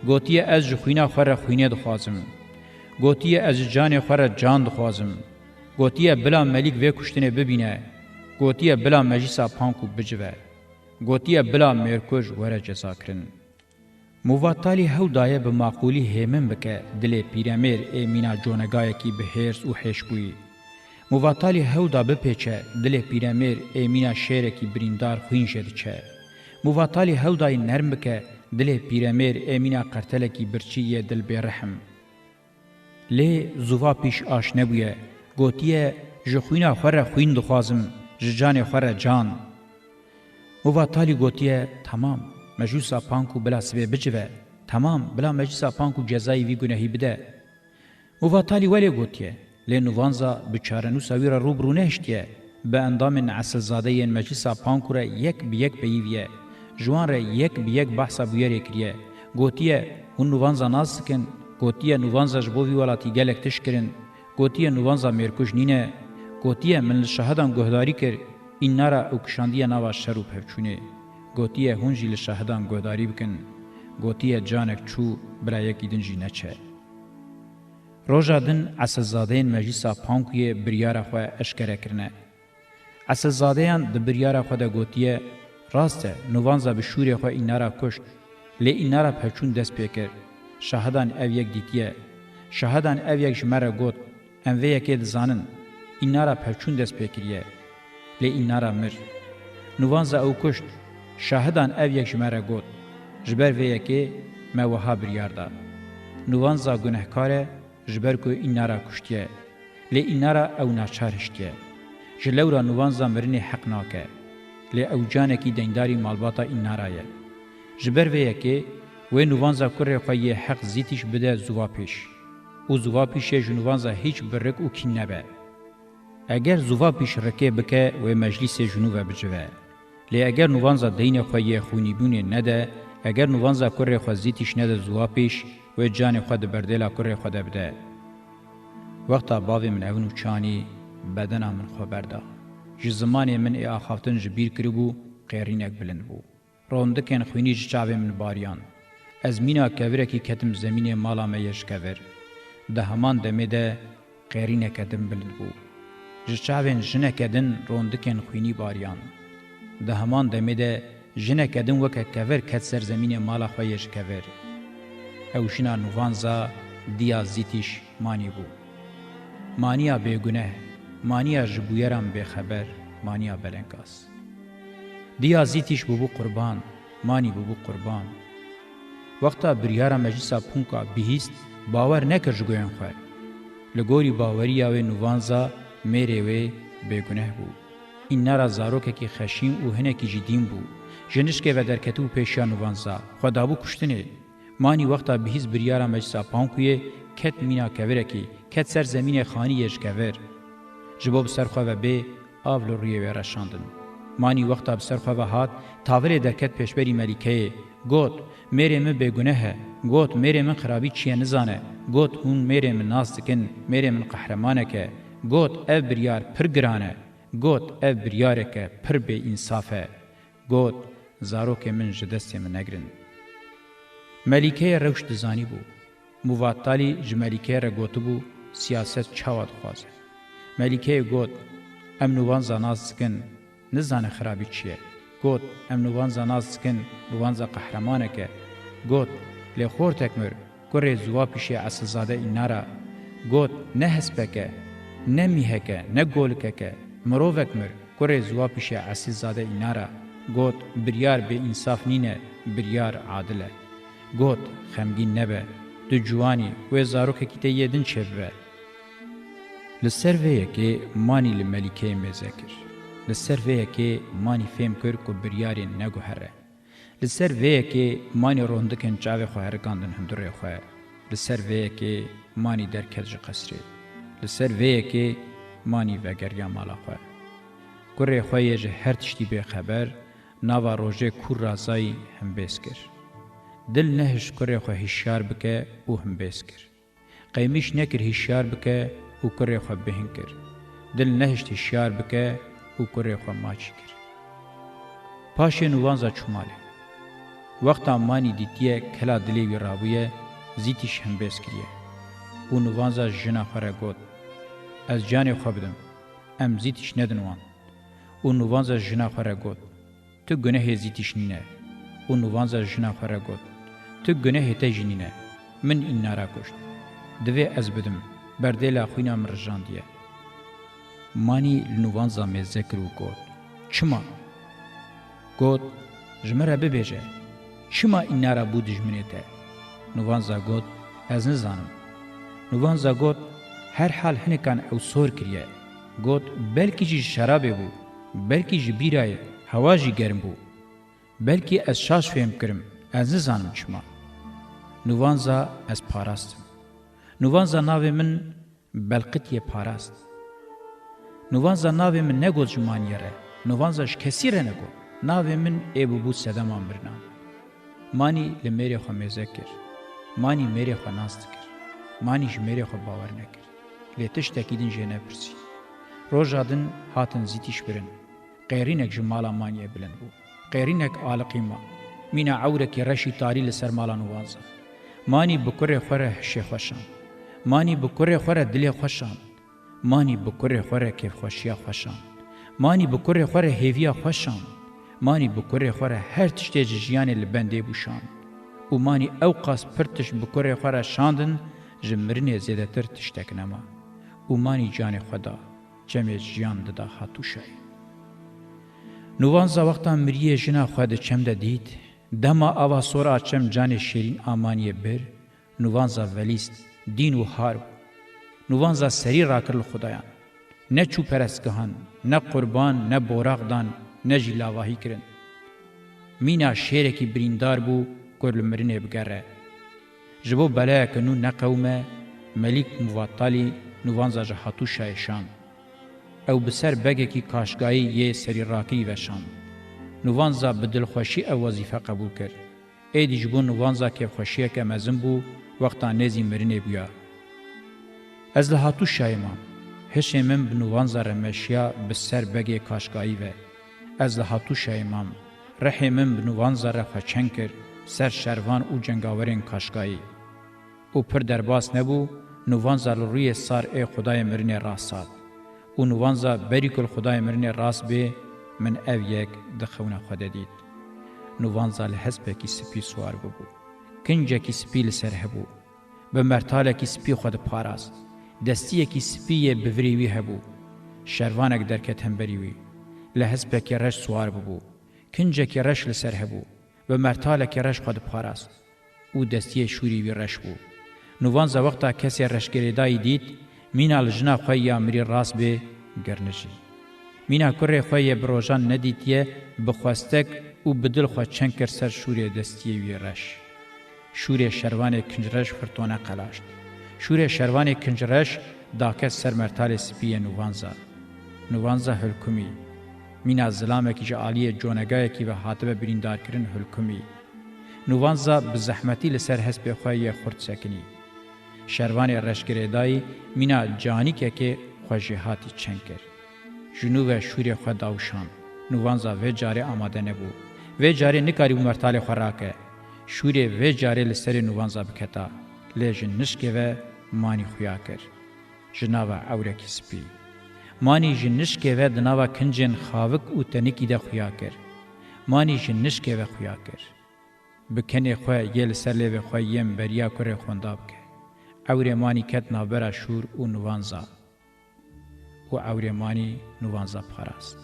Gotiye, "Ez ji xwîna xwe re xwînê dixwazim." Gotiye, "Ez ji canê xwe re can dixwazim." Gotiye, "Bila Melîk vê kuştinê bibîne." Gotiye, "Bila Meclîsa Panku bicive." Gotiye, "Bila mêrkuj were cezakirin." Muvattalî hew daye bi maqûlî hêmin bike dilê pîremêr ê mîna conegayekî bi hêrs û hêşbûyî. Muvattalî hew da bipêçe dilê pîremêr ê mîna şêrekî birîndar xwîn jê diçe. Muvattalî hew dayî nerm bike dilê pîremêr ê mîna qertelekî birçî yê dil bêrihim. Lê Ziwapîş aşne bûye, gotiye, "Ji xwîna xwe re xwîn dixwazim, ji canê xwe re can." Muvattalî gotiye, "Temam, Meclîsa Panku bila sibê bicive. Temam, bila Meclîsa Panku cezayê vî gunehî bide." Muvattalî welê gotiye, lê Nuvanza bi çarenûsa wî re rû bi rû nehiştiye, bi endamên esilzade yên Meclîsa Panku re yek bi yek peyiviye, ji wan re yek bi yek behsa bûyerê kiriye. Gotiye, "Hûn Nuvanza nas dikin?" Gotiye, Nûvanza ji bo vî welatî gelek tişt kirin. Gotiye, Nûvanza mêrkuj nîne. Gotiye, Min li şahidan guhdarî kir, Înara ew kişandiye nava şer û pevçûnê. Gotiye, Hûn jî li şahidan guhdarî bikin. Gotiye, Canek çû, birayekî din jî neçe. Roja din Esilzadeyên Meclîsa Pankuyê biryara xwe eşkere kirine. Esilzadeyan di biryara xwe de gotiye, Rast e, Nûvanza bi şûrê xwe Înara kuşt, lê Înara pevçûn dest pê kir. Şahidan ev yek dîtiye. Şahidan ev yek ji me re got, Em vê yekê dizanin. Înara pevçûn dest pê kiriye. Lê Înara mir. Nûvanza ew kuşt. Şahidan ev yek ji me re got, Ji ber vê yekê me wiha biryar da. Nûvanza gunehkar e, ji ber ku Înara kuştiye. Lê Înara ew naçar hiştiye. Ji lewra Nûvanza mirinê heq nake. Lê ew canekî deyndarî malbata Înara ye. Ji ber vê yekê wê Nûvanza kurê xwe yê heq Zîtîş bide Zûvapîş. Û Zûvapîşê ji Nûvanza hîç bi rik û kîn nebe. Eger Zûvapîş rikê bike, wê meclîsê ji nû ve bicive. Lê eger Nûvanza deynê xwe yê xwînîbûnê nede, eger Nûvanza kurê xwe Zîtîş nede Zûvapîş, wê canê xwe di berdêla kurê xwe de bide. Wexta bavê min Evin û çanî, bedena min xwe berda. Ji zimanê min ê axaftin ji bîr kiribû, qêrînek bilind bû. Rondikên xwînî ji çavê min bariyan. Ez mîna kevirekî ketim zemînê mala me yê ji kevir. Di heman demê de qêrîneke din bilind bû. Ji çavên jineke din rondikên xwînî bariyan. Di heman demê de jineke din weke kevir ket ser zemînê mala xwe yê ji kevir. Ew jina Nûvanza, diya Zîtîş, Manî bû. Maniya bêguneh, maniya ji bûyeran bêxeber, maniya belengaz. Diya Zîtîş bûbû qurban, Manî bûbû qurban. Wexta biryara meclîsa Punka bihîst, bawer nekir ji guhên xwe. Li gorî baweriya wê Nûvanza mêrê wê bêguneh bû. Înara zarokekî xeşîm û hinekî jî dîn bû. Ji nişkê ve derketibû pêşiya Nûvanza, xwe dabû kuştinê. Manî wexta bihîst biryara meclisa Pankuyê ket mîna kevirekî, ket ser zemînê xanî yê ji kevir. Ji bo bi ser xwe ve bê, av li rûyê wê reşandin. Manî wexta bi ser xwe ve hat, tavilê derket pêşberî Melîkeyê. Got, Mêrê min bêguneh e. Got, Mêrê min xirabî çi ye nizane. Got, Hûn mêrê min nas dikin, mêrê min qehremanek e. Got, Ev biryar pir giran e. Got, Ev biryareke pir bêînsaf e. Got, Zarokê min ji destê min negirin. Melîkeyê rewş dizanîbû. Muvattalî ji Melîkeyê re gotibû, Siyaset çawa dixwaze? Melîkeyê got, Em Nûvanza nas dikin, nizane xirabî çi ye. Got, Em Nûvanza nas dikin, Nûvanza qehremanek e. Got, Lê xortek mir, kurê Ziwapîşê Esilzade Înara. Got, Ne hespek e, ne mîhek e, ne golikek e, mirovek mir, kurê Ziwapîşê Esilzade Înara. Got, Biryar bêînsaf nîne, biryar adil e. Got, Xemgîn nebe, tu ciwan î, wê zarokekî te yê din çêbibe. Li ser vê yekê Manî li Melîkeyê mêze kir. Li ser vê yekê Manî fêm kir ku biryarê neguhere. Li ser vê yekê Manî rondikên çavê xwe herikandin hundirê xwe. Li ser vê yekê Manî derket ji qesrê. Li ser vê yekê Manî vegeriya mala xwe. Kurê xwe yê ji her tiştî bêxeber, nava rojê kûr razayî himbêz kir. Dil nehişt kurê xwe hişyar bike û himbêz kir. Qeymîş nekir hişyar bike û kurê xwe bêhn kir. Dil nehişt hişyar bike û kurê xwe maçî kir. Paşê Nûvanza çû malê. Wexta Manî dîtiye kela dilê wî rabûye, Zîtîş himbêz kiriye. Û Nûvanza ji jina xwe re got, Ez canê xwe bidim, em Zîtîş nedin wan. Û Nûvanza ji jina xwe re got, Tu gunehê Zîtîş nîne. Û Nûvanza ji jina xwe re got, Tu gunehê te jî nîne. Min Înara kuşt. Divê ez bidim. Berdêla xwîna min rijandiye. Manî li Nûvanza mêze kir û got, Çima? Got, Ji min re bibêje, çima Înara bû dijminê te? Nûvanza got, Ez nizanim. Nûvanza got, Herhal hinikan ew sor kiriye. Got, Belkî jî ji şerabê bû, belkî ji bîrayê, hewa jî germ bû. Belkî ez şaş fêm kirim, ez nizanim çima. Nûvanza ez parastim. Nûvanza navê min Belqitiyê parast. Nûvanza navê min negot ji Maniyê re, Nûvanza ji kesî re negot. Navê min ê bûbû sedema mirinan. Manî li mêrê xwe mêze kir. Manî mêrê xwe nas dikir. Manî ji mêrê xwe bawer nekir. Lê tiştekî din jê nepirsî. Roja din hatin zîtîşbirin. Qêrînek ji mala Maniyê bilind bû. Qêrînek aliqî ma. Mîna ewrekî reşî tarî li ser mala Nuvanza. Manî bi kurê xwe re hişê xwe şand. Manî bi kurê xwe re dilê xwe şand. Manî bi kurê xwe re kêfxweşiya xwe şand. Manî bi kurê xwe re hêviya xwe şand. Manî bi kurê xwe re her tiştê ji jiyanê li bendê bû şand. Û Manî ewqas pir tişt bi kurê xwe re şandin, ji mirinê zêdetir tiştek nema. Û Manî canê xwe da, çemê jiyan dida Hatûşayê. Nuvanza wexta miriyê jina xwe di çem de dît, dema ava sor a çem canê şêrîn a Maniyê bir, Nuvanza velîst, dîn û har bû. Nuvanza serî rakir li xudayan. Ne çû perestgehan, ne qurban, ne boraq dan, ne jî lavahî kirin. Mîna şêrekî birîndar bû ku li mirinê bigere. Ji bo belayeke nû neqewime, Melîk Muvattalî Nuvanza ji Hatûşayê şand. Ew bi ser begekî kaşgayî yê serî rakirî ve şand. Nuvanza bi dilxweşî ew wezîfe qebûl kir. Êdî ji bo Nuvanza kêfxweşiyeke mezin bû, wexta nêzî mirinê bûya. Ez li Hatûşayê mam. Hişê min bi Nuvanza re meşiya bi ser begê kaşgayî ve. Ez li Hatûşayê mam. Rihê min bi Nuvanza re xwe çeng kir, ser şervan û cengawerên kaşgayî. Û pir derbas nebû, Nuvanza li rûyê sar ê xudayê mirinê rast hat. Û Nuvanza berî ku li xudayê mirinê rast bê, min ev yek di xewna xwe de dît. Nuvanza li hespekî spî siwar bûbû. Kincekî spî li ser hebû. Bi mertalekî spî xwe diparast. Destiyekî spî yê bi virî wî hebû. Şervanek derket hemberî wî. Li hespekî reş siwar bûbû. Kincekî reş li ser hebû. Bi mertalekî reş xwe diparast. Û destiyê şûrî wî reş bû. Nuvanza wexta kesê reşgirêdayî dît, mîna li jina xwe ya mirî rast bê, girnijî. Mîna kurê xwe yê bi rojan nedîtiye, bi xwestek û bi dil xwe çeng kir ser şûrê destiyê wî reş. Şûrê şervanê kincreş firtone qelaşt. Şûrê şervanê kincreş daket ser mertalê spî yê Nuvanza. Nuvanza hilkumî. Mîna zilamekî ji aliyê conegayekî ve hatibe birîndarkirin hilkumî. Nuvanza bi zehmetî li ser hespê xwe yê xurt sekinî. Şervanê reşgirêdayî mîna canîkekê xwe jêhatî çeng kir. Ji nû ve şûrê xwe dawişand. Nuvanza vê carê amade nebû. Vê carê nikarîbû mertalê xwe rake. Şûrê vê carê li serê Nuvanza biketa. Lê ji nişkê ve Manî xuya kir. Ji nava ewrekî spî. Manî ji nişkê ve di nava kincên xavik û tenikî de xuya kir. Manî ji nişkê ve xuya kir. Bi kenê xwe yê li ser lêvê xwe yên beriya kurê xwenda bike. Ewrê Manî ket navbera şûr û Nuvanza. Û ewrê Manî Nuvanza parast.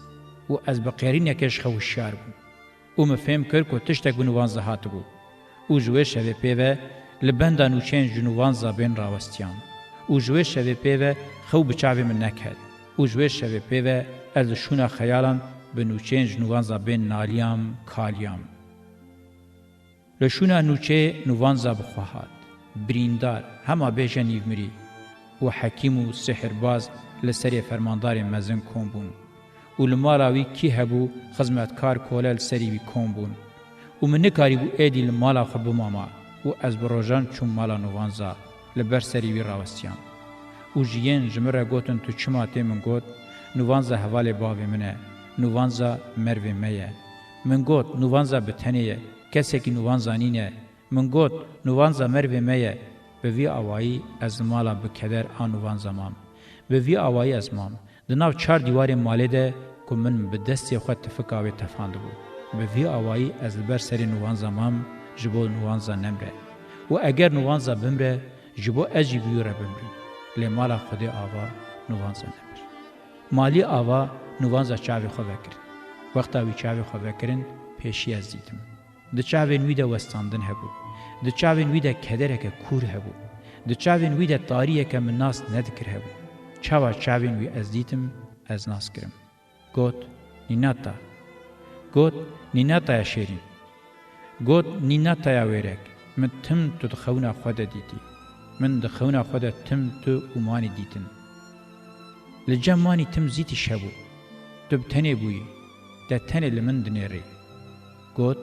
Û ez bi qêrînekê ji xwe hişyar bûm. Û min fêm kir ku tiştek bi Nuvanza hatibû. Û ji wê şevê pê ve li benda nûçeyên ji Nuvanza bên rawestiyan. Û ji wê şevê pê ve xew bi çavê min neket. Û ji wê şevê pê ve ez li şûna xeyalan bi nûçeyên ji Nuvanza bên naliyam, kaliyam. Li şûna nûçeyê Nuvanza bi xwe hat. Birîndar, hema bêje nîvmirî. Û hekîm û sihirbaz li serê fermandarên mezin kom bûn. Û li mala wî kî hebû, xizmetkar kole li serî wî kom bûn. Û min nikarîbû êdî li mala xwe bimama. Û ez bi rojan çûm mala Nuvanza, li ber serî wî rawestiyam. Û ji yên ji min re gotin, tu çima tê? Min got, Nuvanza hevalê bavê min e. Nuvanza mervê me ye. Min got, Nuvanza bi tenê ye. Kesekî Nuvanza nîne. Min got, Nuvanza mervê me ye. Bi vî awayî ez li mala bi keder a Nuvanza mam. Bi vî awayî ez mam. Di nav çar dîwarên malê de ku min bi destê xwe tifika wê tefandibû. Bi vî awayî ez li ber serê Nuvanza mam, ji bo Nuvanza nemre. Û eger Nuvanza bimre, ji bo ez jî bi wî re bimrim. Lê mala Xwedê ava Nuvanza nemir. Malî ava Nuvanza çavê xwe vekirin. Wexta wî çavê xwe vekirin, pêşî ez dîtim. Di çavên wî de westandin hebû. Di çavên wî de kedereke kûr hebû. Di çavên wî de tariyeke min nas nedikir hebû. Çawa çavên wî ez dîtim, ez nas kirim. Got, Nînata. Got, Nînataya şêrîn. Got, Nînataya wêrek, min tim tu di xewna xwe de dîtî. Min di xewna xwe de tim tu û Manî dîtin. Li cem Manî tim zîtîş hebû. Tu bi tenê bûyî. Te tenê li min dinêrî. Got,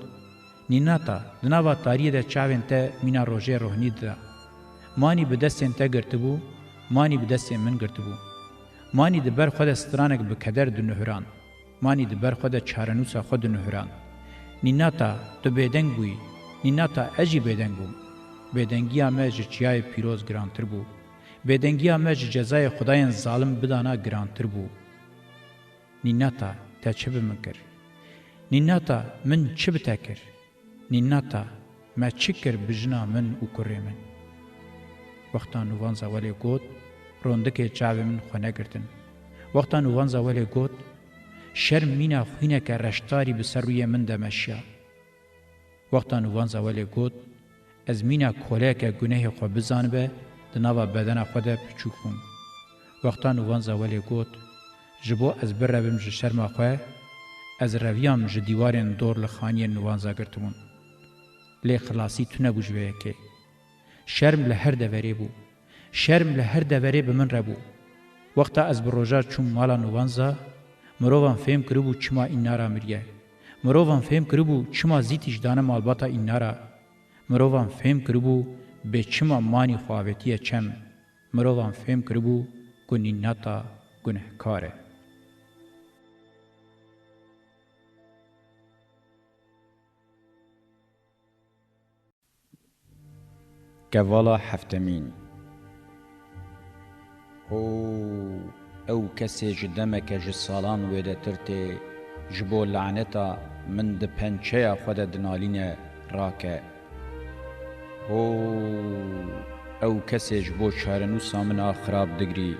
Nînata, di nava tariyê de çavên te mîna rojê rohnî dida. Manî bi destên te girtibû, manî bi destên min girtibû. Manî di ber xwe de stranek bi keder dinihirand. Manî di ber xwe de çarenûsa xwe dinihirand. Nînata, tu bêdeng bûyî. Nînata, ez jî bêdeng bûm. Bêdengiya me ji çiyayê pîroz girantir bû. Bêdengiya me ji cezayê xwedayên zalim bidana girantir bû. Nînata, te çi bi min kir? Nînata, min çi bi te kir? Nînata, me çi kir bi jina min û kurê min? Wexta Nûvanza Welê got, rondikê çavê min xwe negirtin. Wexta Nûvanza Welê got, şerm mîna xwîneke reştarî bi ser rûyê min de meşiya. Wexta Nûvanza Welê got, ez mîna koleyeke gunehê xwe bizanibe, di nava bedena xwe de piçûk bûm. Wexta Nûvanza Welê got, ji bo ez birevim ji şerma xwe, ez reviyam ji dîwarên dor li xaniyên Nûvanza girtibûn. Lê xilasî tune bû ji vê yekê. Şerm li her deverê bû. Şerm li her deverê bi min re bû. Wexta ez bi roja çûm mala Nûvanza, mirovan fêm kiribû çima Înnara miriye. Mirovan fêm kiribû çima Zîtî ji dane malbata Înnara. Mirovan fêm kiribû bê çima Manî xwe avêtiye çem. Mirovan fêm kiribû ku Nînata gunehkar e. Kevala heftemîn. Ho, ew kesê ji demeke ji salan wêdetir tê, ji bo laneta min di pençeya xwe de dinalîne, rake. Ho, ew kesê ji bo çarenûsa min a xirab digrî.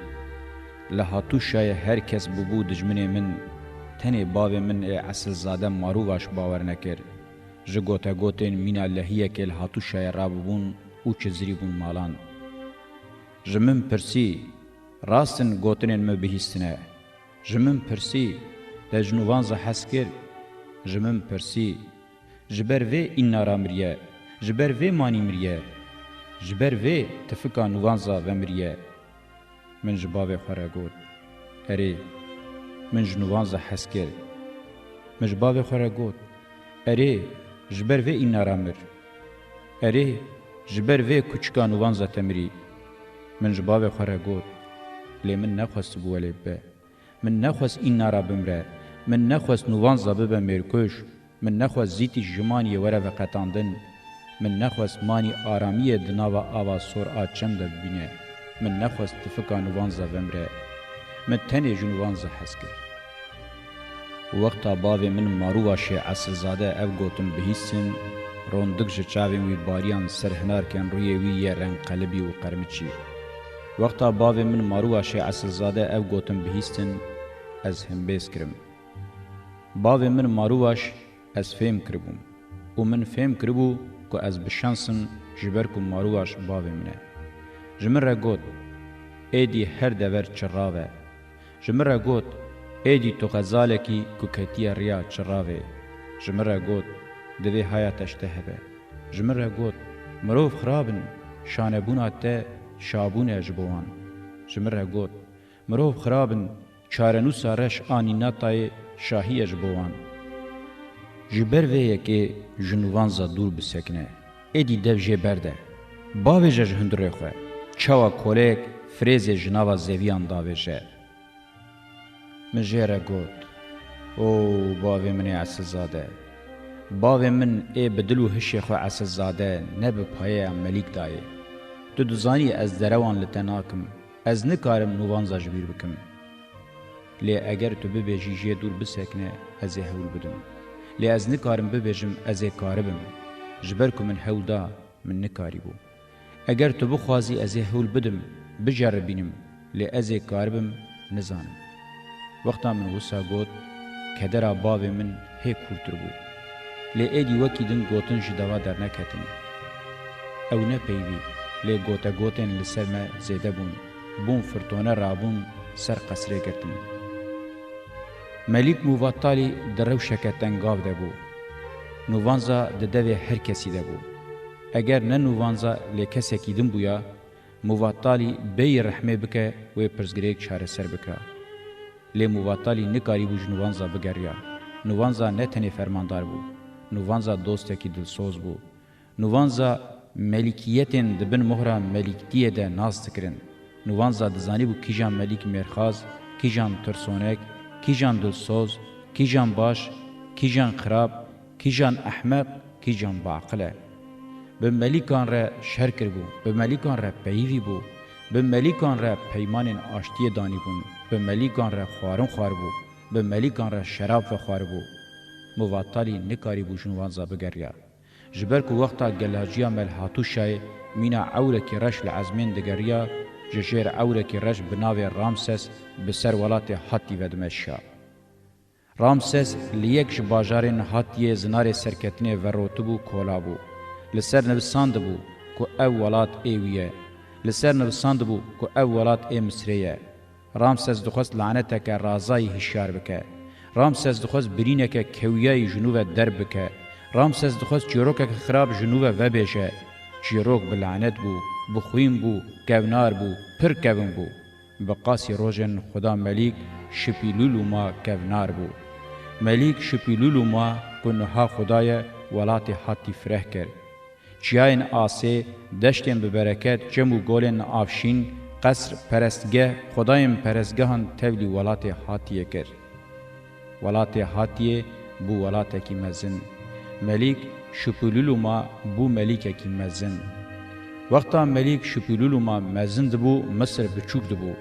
Li hatûşayê her kes bûbû dijminê min, tenê bavê min ê Esilzade Marûvaş bawer nekir. Ji gotegotên mîna lehiyekê li hatûşayê rabûbûn û çizirîbûn malan. Ji min pirsî, rast in gotinên min bihîstine. Ji min pirsî, te ji Nûvanza hez kir? Ji min pirsî, ji ber vê Înnara miriye, ji ber vê Manî miriye, ji ber vê tifika Nûvanza vemiriye. Min ji bavê xwe re got, erê, min ji Nûvanza hez kir. Min ji bavê xwe re got, erê, ji ber vê Înnara mir. Erê, ji ber vê kuçika Nûvanza te mirî. Min ji bavê xwe re got, lê min nexwestibû welê bibe. Min nexwest Înnara bimre. Min nexwest Nûvanza bibe mêrkuj. Min nexwest Zîtîş ji Maniyê were veqetandin. Min nexwest Manî aramiyê di nava ava sor a çem de bibîne. Min nexwest tifika Nûvanza vemre. Min tenê ji Nûvanza hez kir. Wexta bavê min Marûvaşê Esilzade ev gotin bihîstin, rondik ji çavên wî bariyan ser hinarkên rûyê wî yê rengqelibî û qermiçî. Wexta bavê min Marûvaşê Esilzade ev gotin bihîstin, ez himbêz kirim. Bavê min Marûvaş, ez fêm kiribûm û min fêm kiribû ku ez bi şens im, ji ber ku Marûvaş bavê min e. Ji min re got, êdî her dever çirav e. Ji min re got, êdî tu xezalekî ku ketiye riya çiravê. Ji min re got, divê haya te ji te hebe. Ji min re got, mirov xirab in, şanebûna te şabûn e ji bo wan. Ji min re got, mirov xirab in, çarenûsa reş a Nînatayê şahî ye ji bo wan. Ji ber vê yekê ji Nûvanza dûr bisekine. Êdî dev jê berde. Bavêje ji hundirê xwe, çawa koleyek firêzê ji nava zeviyan davêje. Min jê re got, o bavê min ê Esilzade, bavê min ê bi dil û hişê xwe Esilzade ne bi payeya Melîk dayê. Tu dizanî ez derewan li te nakim. Ez nikarim Nûvanza ji bîr bikim. Lê eger tu bibêjî jê dûr bisekine, ez ê hewl bidim. Lê ez nikarim bibêjim ez ê karibim. Ji ber ku min hewl da, min nikarîbû. Eger tu bixwazî ez ê hewl bidim, biceribînim, lê ez ê karibim, nizanim. Wexta min wisa got, kedera bavê min hê kûrtir bû. Lê êdî wekî din gotin ji deva derneketin. Ew ne peyvî, lê gotegotên li ser me zêde bûn. Bûn firtone rabûn ser qesrê girtin. Melîk Mûvattalî di rewşeke tengav de bû. Nûvanza di devê her kesî de bû. Eger ne Nûvanza lê kesekî din bûya, Mûvattalî bêyî rehmê bike wê pirsgirêk çareser bikira. Lê Mûvattalî nikarîbû ji Nûvanza bigeriya. Nûvanza ne tenê fermandar bû. Nûvanza dostekî dilsoz bû. Nûvanza Melîkiyetên di bin mohra melîktiyê de nas dikirin. Nûvanza dizanîbû kîjan melîk mêrxas, kîjan tirsonek, kîjan dilsoz, kîjan baş, kîjan xirab, kîjan ehmeq, kîjan biaqil e. Bi melîkan re şer kiribû, bi melîkan re peyivî bû, bi melîkan re peymanên aştiyê danîbûn, bi melîkan re xwarin xwaribû, bi melîkan re şerab vexwaribû. Muvatalî nikarîbû ji nûvanza bigeriya. Ji ber ku wexta gelajiya Melhatûşayê mîna ewrekî reş li ezmên digeriya, ji jêr ewrekî reş bi navê Ramses bi ser welatê Hatî ve dimeşiya. Ramses li yek ji bajarên Hatiyê zinarê serketinê verotibû kola bû. Li ser nivisandibû ku ev welat ê wî ye. Li ser nivisandibû ku ev welat ê Misrê ye. Ramses dixwest laneteke razayî hişyar bike. Ramses dixwest birîneke kewiyayî ji nû ve derb bike. Ramses dixwest çîrokeke xirab ji nû ve vebêje. Çîrok bi lanet bû, bi xwîn bû, kevnar bû, pir kevin bû. Bi qasî rojên Xuda Melîk Şipîlûlûma kevnar bû. Melîk Şipîlûlûma ku niha Xuda ye, welatê Hatî fireh kir. Çiyayên asê, deştên bi bereket, çem û golên avşîn, qesr, perestgeh, xwedayên perestgehan tevlî welatê Hatiyê kir. Welatê Hatiyê bû welatekî mezin. Melîk Şupululuma bû melîkekî mezin. Wexta Melîk Şupululuma mezin dibû, Misir biçûk dibû.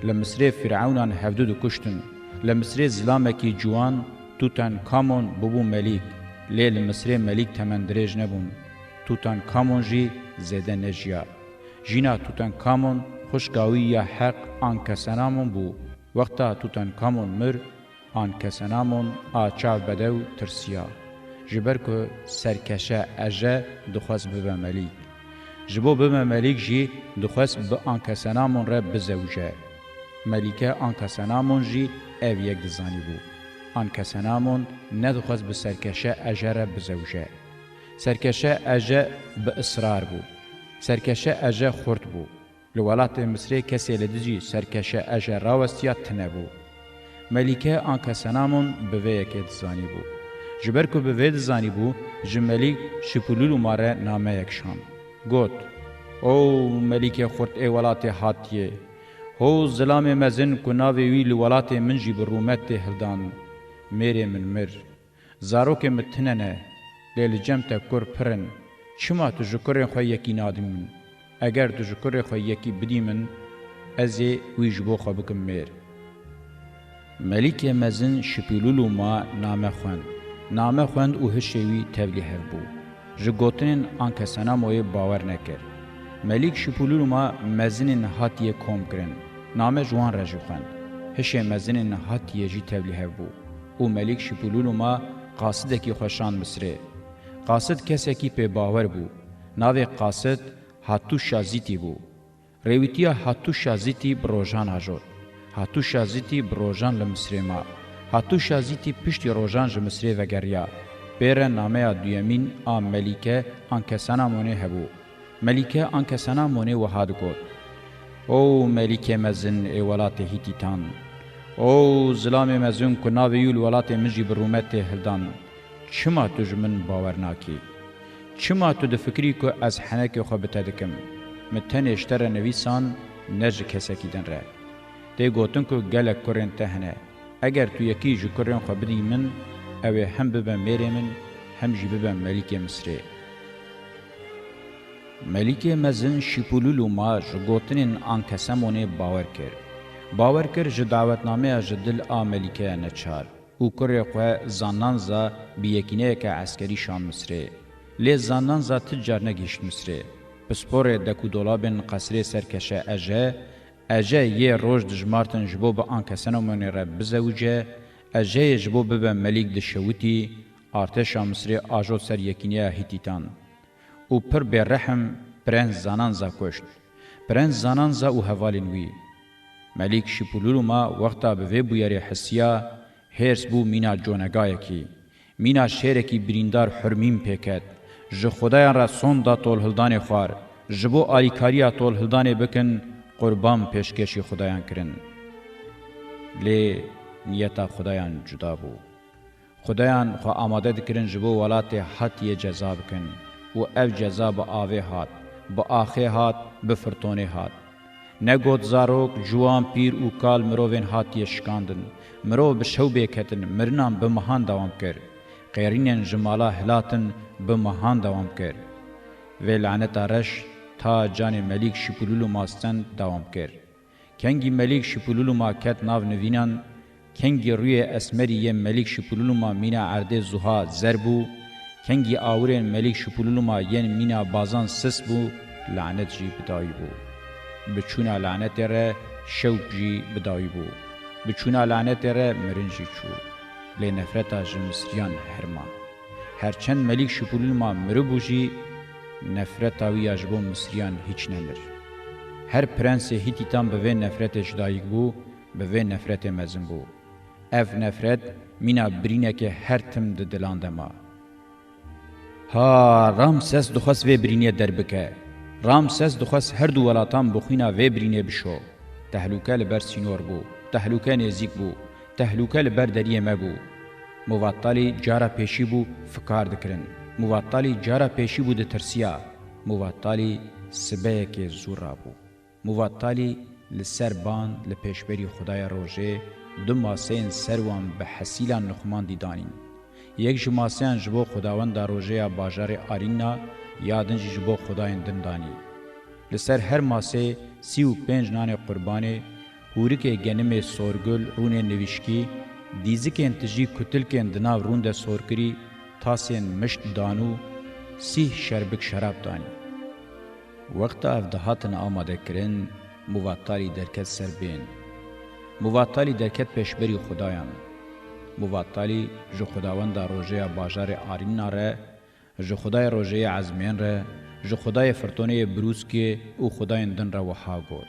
Li Misrê Fîrewnan hevdu dikuştin. Li Misrê zilamekî ciwan Tutankamon bûbû melîk, lê li Misrê melîk temendirêj nebûn. Tutankamon jî zêde nejiya. Jîna Tutankamon xwişka wî ya heq Ankesenamon bû. Wexta Tutankamon mir, Ankesenamon a çav bedew tirsiya, ji ber ku serkeşe Eje dixwest bibe melîk. Ji bo bibe melîk jî dixwest bi Ankesenamon re bizewije. Melîke Ankesenamon jî ev yek dizanîbû. Ankesenamon nedixwest bi serkeşe Eje re bizewije. Serkeşe Eje bi israr bû. Serkeşe Eje xurt bû. Li welatê Misrê kesê li dijî serkeşe Eje rawestiya tine bû. Melîke Ankesenamon bi vê yekê dizanîbû. Ji ber ku bi vê dizanîbû, ji Melîk Şipululuma re nameyek şand. Got, O Melîkê xurt ê welatê Hatiyê! Ho zilamê mezin ku navê wî li welatê min jî bi rûmet tê hildan! Mêrê min mir. Zarokê min tine ne, lê li cem te kur pir in. Çima tu ji kurên xwe yekî nadî min? Eger tu ji kurê xwe yekî bidî min, ez ê wî ji bo xwe bikim mêr. Melîkê mezin Şipîlûlûma name xwend. Name xwend û hişê wî tevlî hev bû. Ji gotinên Ankesenamoyê bawer nekir. Melîk Şipîlûlûma mezinên Hatiyê kom kirin. Name ji wan re jî xwend. Hişê mezinên Hatiyê jî tevlî hev bû. Û Melîk Şipûlûlûma qasidekî xwe şand Misrê. Qasid kesekî pê bawer bû. Navê qasid Hatûşa Zîtî bû. Rêwîtiya Hatûşa Zîtî bi rojan ajot. Hatûşa Zîtî bi rojan li Misrê ma. Hatûşa Zîtî piştî rojan ji Misrê vegeriya. Pê re nameya duyemîn a Melîke Ankesenamonê hebû. Melîke Ankesenamonê wiha digot, O Melîkê mezin ê welatê Hîtîtan! O zilamê mezin ku navê wî li welatê min jî bi rûmet tê hildan, çima tu ji min bawer nakî? Çima tu difikirî ku ez henekê xwe bi te dikim? Min tenê ji te re nivîsan, ne ji kesekî din re. Tê gotin ku gelek kurên te hene. Eger tu yekî ji kurên xwe bidî min, ew ê hem bibe mêrê min, hem jî bibe melîkê Misrê. Melîkê mezin Şîpûlûlûma ji gotinên Ankesemonê bawer kir. Bawer kir ji dawetnameya ji dil a Melîkeya neçar û kurê xwe Zannanza bi yekîneyeke eskerî şand Misrê. Lê Zannanza ti car negihîşt Misrê. Pisporê dekûdolabên qesrê serkeşe Eje, Eje yê roj dijmartin ji bo bi Ankesenamonê re bizewice, Ejeyê ji bo bibe melîk dişewitî, artêşa Misrê ajot ser yekîneya Hîtîtan û pir bêrehm Prens Zananza kuşt. Prens Zananza û hevalên wî. Melîk Şipulûlûma wexta bi vê bûyerê hisiya, hêrs bû mîna conegayekî. Mîna şêrekî birîndar hurmîn pê ket. Ji xudayan re sonda tolhildanê xwar. Ji bo alîkariya tolhildanê bikin, qurban pêşkêşî xudayan kirin. Lê niyeta xudayan cuda bû. Xudayan xwe amade dikirin ji bo welatê Hatiyê ceza bikin. û ev ceza bi avê hat, bi axê hat, bi firtonê hat. Negot zarok, ciwan, pîr û kal mirovên hatiye şikandin. Mirov bi şew bêketin, mirinan bi mehan dewam kir. Qêrînên ji mala hilatin bi mehan dewam kir. Vê laneta reş ta canê Melîk Şipululu ma stend dewam kir. Kengî Melîk Şipululu ma ket nav nivînan, kengî rûyê esmerî yê Melîk Şipululu ma mîna erdê zuha zer bû, kengî awirên Melîk Şipululu ma yên mîna bazan sis bû, lanet jî bi dawî bû. Bi çûna lanetê re şewk jî bi dawî bû. Bi çûna lanetê re mirin jî çû. Lê nefreta ji misriyan her ma. Her çend Melîk Şipululu ma miribû jî, nefreta wî ya ji bo misriyan hîç nemir. Her prensê Hîtîtan bi vê nefretê ji dayik bû, bi vê nefretê mezin bû. Ev nefret mîna birîneke her tim di dilan de ma. Ha, Ramses dixwest vê birînê derbike. Ramses dixwest her du welatan bi xwîna vê birînê bişo. Tehlûke li ber sînor bû. Tehlûke nêzîk bû. Tehlûke li ber deriyê me bû. Muvattalî cara pêşî bû fikar dikirin. Muvattalî cara pêşî bû ditirsiya. Muvattalî sibeyekê zû rabû. Muvattalî li ser ban li pêşberî Xwedaya Rojê du maseyên ser wan bi hesîlan nixumandî danîn. Yek ji maseyan ji bo Xwedawenda Rojê ya bajarê Arîna, ya din jî ji bo xwedayên din danî. Li ser her masê sî û pênc nanê qurbanê, hûrikê genimê sorgul, rûnê nivîşkî, dîzikên tijî kutilkên di nav rûn de sorkirî, tasên mişt danû, sîh şerbik şerab danî. Wexta ev dihatin amadekirin, Muvattalî derket ser bên. Muvattalî derket pêşberî xudayan. Muvattalî ji Xwedawenda Rojê ya bajarê Arîna re, ji Xwedayê Rojê yê Ezmên re, ji Xwedayê Firtonê yê Brûskê û xwedayên din re wiha got: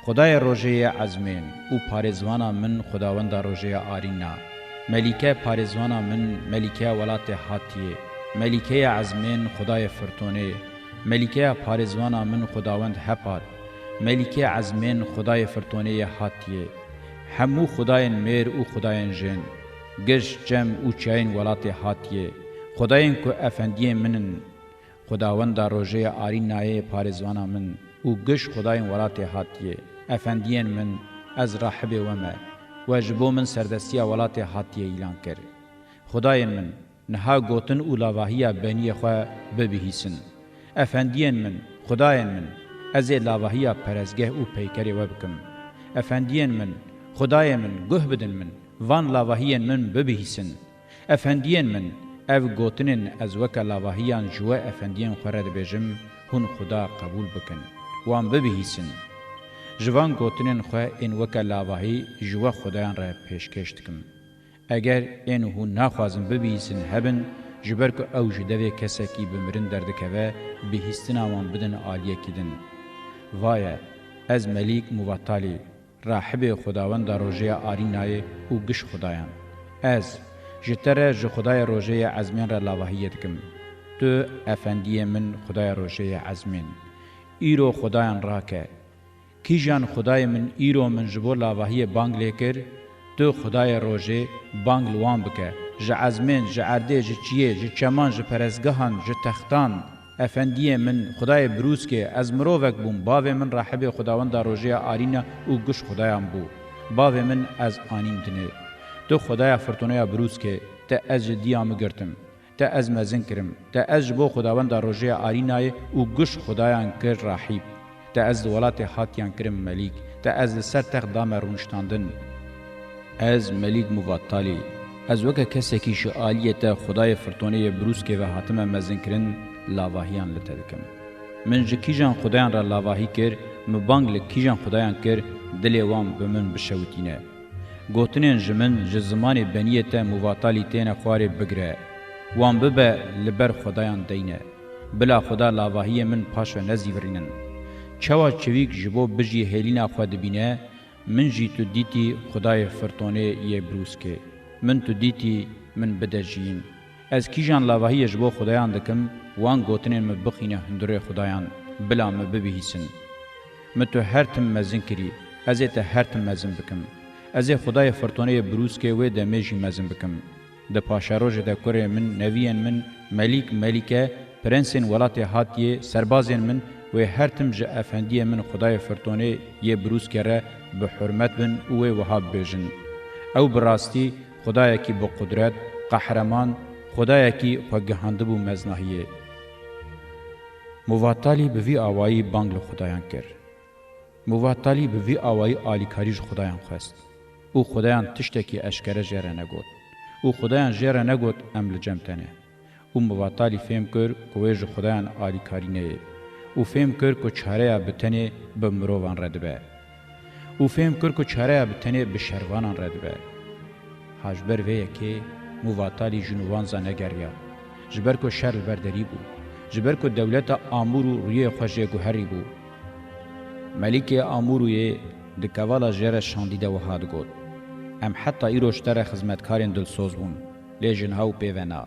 Xwedayê Rojê yê Ezmên û parêzvana min Xwedawenda Rojê ya Arîna, Melîke parêzvana min Melîkeya welatê Hatiyê, Melîkeya Ezmên Xwedayê Firtonê, Melîkeya parêzvana min Xwedawend Hepat, Melîkeya Ezmên Xwedayê Firtonê yê Hatiyê, hemû xwedayên mêr û xwedayên jin, giş, çem û çiyayên welatê Hatiyê, xwedayên ku efendiyên min in, Xwedawenda Rojê ya Arînayê parêzvana min û giş xwedayên welatê Hatiyê, efendiyên min, ez rahibê we me, we ji bo min serdestiya welatê Hatiyê îlan kir. Xwedayên min, niha gotin û lavahiya beniyê xwe bibihîsin. Efendiyên min, xwedayên min, ez ê lavahiya perestgeh û peykerê we bikim. Efendiyên min, xwedayê min, guh bidin min, van lavahiyên min bibihîsin. Efendiyên min, ev gotinên ez weke lavahiyan ji we efendiyên xwe re dibêjim, hûn Xuda qebûl bikin, wan bibihîsin. Ji van gotinên xwe ên weke lavahî ji we xudayan re pêşkêş dikim. Eger ên hûn naxwazin bibihîsin hebin, ji ber ku ew ji devê kesekî bi mirin derdikeve, bihîstina wan bidin aliyekî din. Vaye, ez Melîk Muvattalî, rahibê Xwedawenda Rojê ya Arînayê û giş xudayan. Ez, ji te re ji Xwedayê Rojê yê Ezmên re lavahiyê dikim. Tu, efendiyê min, Xwedayê Rojê yê Ezmên. Îro xudayan rake. Kîjan xwedayê min îro min ji bo lavahiyê bang lê kir, tu Xwedayê Rojê bang li wan bike. Ji ezmên, ji erdê, ji çiyê, ji çeman, ji perestgehan, ji textan, Efendiyê min, Xwedayê Brûskê, ez mirovek bûm, bavê min rahibê Xwedawenda Rojê ya Arîna û giş xudayan bû. Bavê min ez anîm dinê. Tu Xwedaya Firtoneya Brûskê, te ez ji diya min girtim. Te ez mezin kirim. Te ez ji bo Xwedawenda Rojê ya Arînayê û giş xudayan kir rahîb. Te ez li welatê Hatiyan kirim melîk. Te ez li ser text dame rûniştandin. Ez Melîk Muvattalî, ez weke kesekî ji aliyê te Xwedayê Firtonê yê Brûskê ve hatime mezinkirin, lavahiyan li te dikim. Min ji kîjan xudayan re lavahî kir, min bang li kîjan xudayan kir, dilê wan bi min bişewitîne. Gotinên ji min ji zimanê beniyê te Muvattalî têne xwarê bigire, wan bibe li ber xudayan deyne. Bila Xuda lavahiyê min paşve nezîvirînin. Çawa çivîk ji bo bijî hêlîna xwe dibîne, min jî tu dîtî Xwedayê Firtonê yê Brûskê. Min tu dîtî, min bide jiyîn. Ez kîjan lavahiyê ji bo xudayan dikim, wan gotinên min bixîne hundirê xudayan, bila min bibihîsin. Min tu her tim mezin kirî, ez ê te her tim mezin bikim. Ez ê Xwedayê Firtonê yê Brûskê wê demê jî mezin bikim. Di paşerojê de kurê min, neviyên min, Melîk, Melîke, Prensên welatê Hatiyê, serbazên min, wê her tim ji efendiyê min Xwedayê Firtonê yê Brûskê re bi hurmet bin û wê wiha bibêjin: Ew bi rastî Xwedayekî bi qudret, qehreman, Xwedayekî xwe gihandibû meznahiyê. Muvattalî bi vî awayî bang li Xwedayan kir. Muvattalî bi vî awayî alîkarî ji Xwedayan xwest û Xwedayan tiştekî eşkere jê re negot û Xwedayan jê re negot: Em li cem te ne. Û Muvattalî fêm kir ku wê ji Xwedayan alîkarî neyê û fêm kir ku çareya bi tenê bi mirovan re dibe û fêm kir ku çareya bi tenê bi şervanan re dibe. Ha ji ber vê yekê Muvattalî ji Nûvanza negeriya, ji ber ku şer li ber derî bû, ji ber ku dewleta Amûr û rûyê xwe jê guherî bû. Melîkê Amûrûyê di kevala jê re şandî de wiha digot: Em heta îro ji te re xizmetkarên dilsoz bûn, lê ji niha û pê ve na.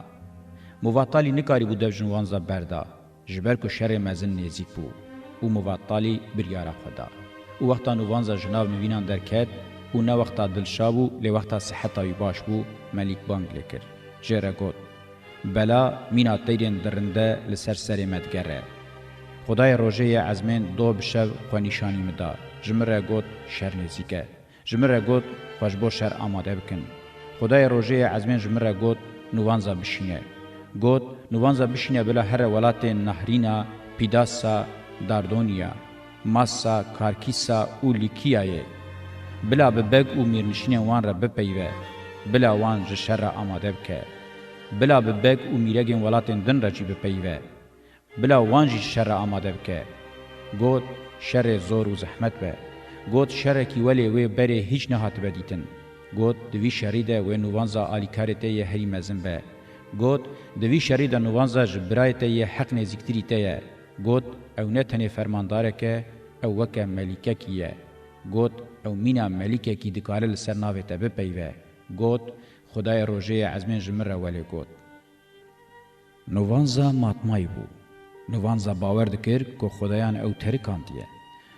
Muvattalî nikarîbû dev ji Nûvanza berda, ji ber ku şerê mezin nêzîk bû û Muvattalî biryara xwe da. Û wexta Nûvanza ji nav nivînan derket û ne wexta dilşa bû, lê wexta siheta wî baş bû, Melîk bang lê kir. Jê re got: Bela mîna teyrên dirinde li ser serê me digere. Xwedayê rojê yê ezmên do bi şev xwe nîşanî min da. Ji min re got: Şer nêzîk e. Ji min re got: Xwe ji bo şer amade bikin. Xwedayê rojê yê ezmên ji min re got: Nûvanza bişîne. Got: Nûvanza bişîne bila here welatên Nahrîna, Pîdasa, Dardoniya, Massa, Karkîsa û Lîkiyayê. Bila bi beg û mîrnişînên wan re bipeyive. Bila wan ji şer re amade bike. Bila bi beg û mîregên welatên din re jî bipeyive. Bila wan jî ji şer re amade bike. Got: Şerê zor û zehmet be. Got: Şerekî welê wê berê hîç nehatibe dîtin. Got: Di vî şerî de wê Nûvanza alîkarê te yê herî mezin be. Got: Di vî şerî de Nûvanza ji birayê te yê heq nêzîktirî te ye. Got: Ew ne tenê fermandarek e, ew weke melîkekî ye. Got: Ew mîna melîkekî dikare li ser navê te bipeyive. Got: Xwedayê rojê yê ezmên ji min re welê got. Nûvanza matmayî bû. Nûvanza bawer dikir ku Xwedayan ew terikandiye.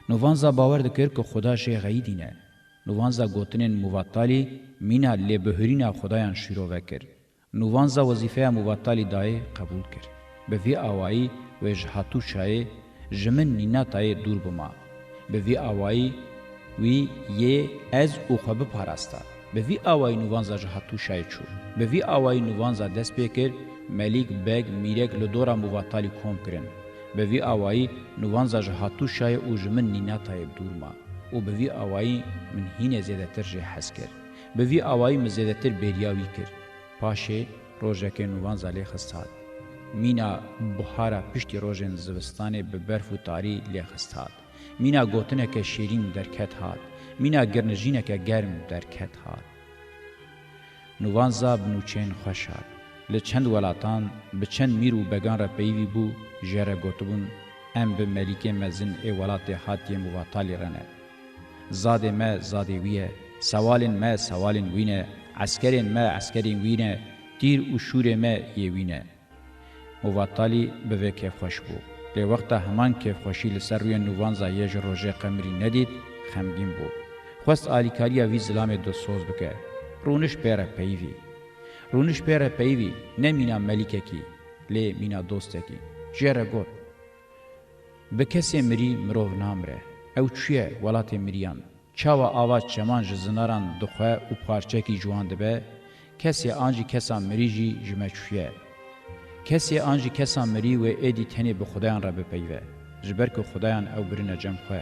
Nûvanza bawer dikir ku Xweda jê xeyidîne. Nûvanza gotinên Muvattalî mîna lêbihurîna Xwedayan şîrove kir. Nûvanza wezîfeya Muvattalî dayê qebûl kir. Bi vî awayî wê ji Hatûşayê, ji min Nînatayê dûr bima. Bi vî awayî wî yê ez û xwe biparasta. Bi vî awayî Nûvanza ji Hatûşayê çû. Bi vî awayî Nûvanza dest pê kir, Melîk, beg, mîrek li dora Muvattalî kom kirin. Bi vî awayî Nûvanza ji Hatûşayê û ji min Nînatayê dûr ma. Û bi vî awayî min hînê zêdetir jê hez kir. Bi vî awayî min zêdetir bêriya wî kir. Paşê rojekê Nûvanza lê xist hat. Mîna buhara piştî rojên zivistanê bi berf û tarî lê xist hat. Mîna gotineke şêrîn derket hat. Mîna girnijîneke germ derket hat. Nûvanza bi nûçeyên xweş hat. Li çend welatan, bi çend mîr û began re peyivî bû, jê re gotibûn: Em bi melîkê mezin ê welatê Hatiyê Muvattalî re ne. Zadê me zadê wî ye, sewalên me sewalên wî ne, eskerên me eskerên wî ne, tîr û şûrê me yê wî ne. Muvattalî bi vê kêfxweş bû. Lê wexta heman kêfxweşî li ser rûyê Nûvanza yê ji rojê qemirî nedît, xemgîn bû. Xwest alîkariya vî zilamê dilsoz bike. Rûniş pê re peyivî. Rûniş pê re peyivî, ne mîna melîkekî, lê mîna dostekî. Jê re got: Bi kesê mirî mirov namire. Ew çûye welatê miriyan. Çawa ava çeman ji zinaran dixwe û parçekî ji wan dibe, kesê an jî kesa mirî jî ji me çûye. Kesê an jî kesa mirî wê êdî tenê bi xudayan re bipeyive, ji ber ku xudayan ew birine cem xwe.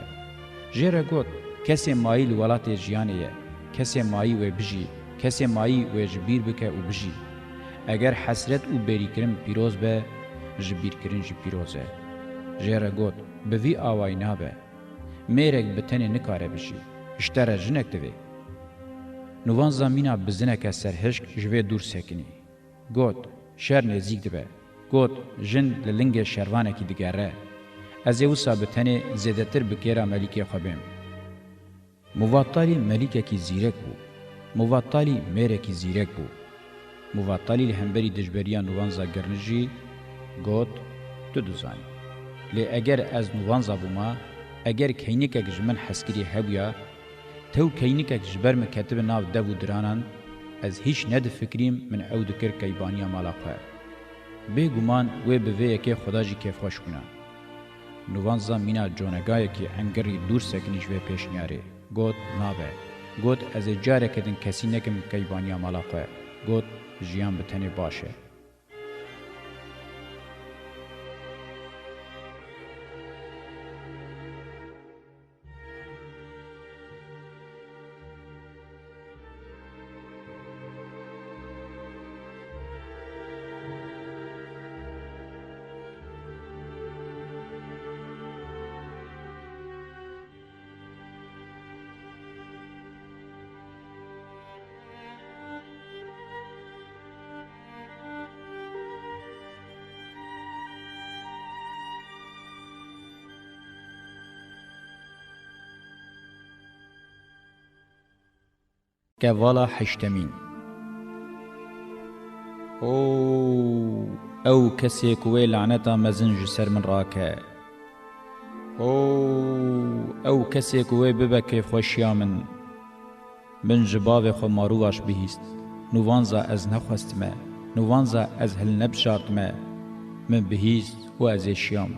Jê re got: Kesê mayî li welatê jiyanê ye, kesê mayî wê bijî, kesê mayî wê ji bîr bike û bijî. Eger hesret û bêrîkirin pîroz be, ji bîrkirin jî pîroz e. Jê re got: Bi vî awayî nabe. Mêrek bi tenê nikare bijî. Ji te re jinek divê. Nûvanza mîna bi zineke serhişk ji vê dûr sekinî. Got: Şer nêzîk dibe. Got: Jin li lingê şervanekî digere. Ez ê wisa bi tenê zêdetir bi kêra melîkê xwe bêm. Muvattalî melîkekî zîrek bû. Muvattalî mêrekî zîrek bû. Muvattalî li hemberî dijberiya Nûvanza girnijî, got: Tu dizanî. Lê eger ez Nûvanza bûma, eger keynikek ji min hezkirî hebûya, tew keynikek ji ber min ketibi nav dev û diranan, ez hîç nedifikirîm min ew dikir keybaniya mala xwe. Bêguman wê bi vê yekê Xweda jî kêfxweş bûna. Nûvanza mîna conegayekî engirî dûr sekinî ji vê pêşniyarê. Got, nabe. Got, ez ê careke din kesî nekim qeybaniya mala xwe. Got, jiyan bi tenê baş e. Kevala heştemîn. Ho, ew kesê ku wê laneta mezin ji ser min rake. Ho, ew kesê ku wê bibe kêfxweşiya min. Min ji bavê xwe Marûvaş bihîst. Nûvanza ez nexwestime. Nûvanza ez hilnebjartime. Min bihîst û ez êşiyam.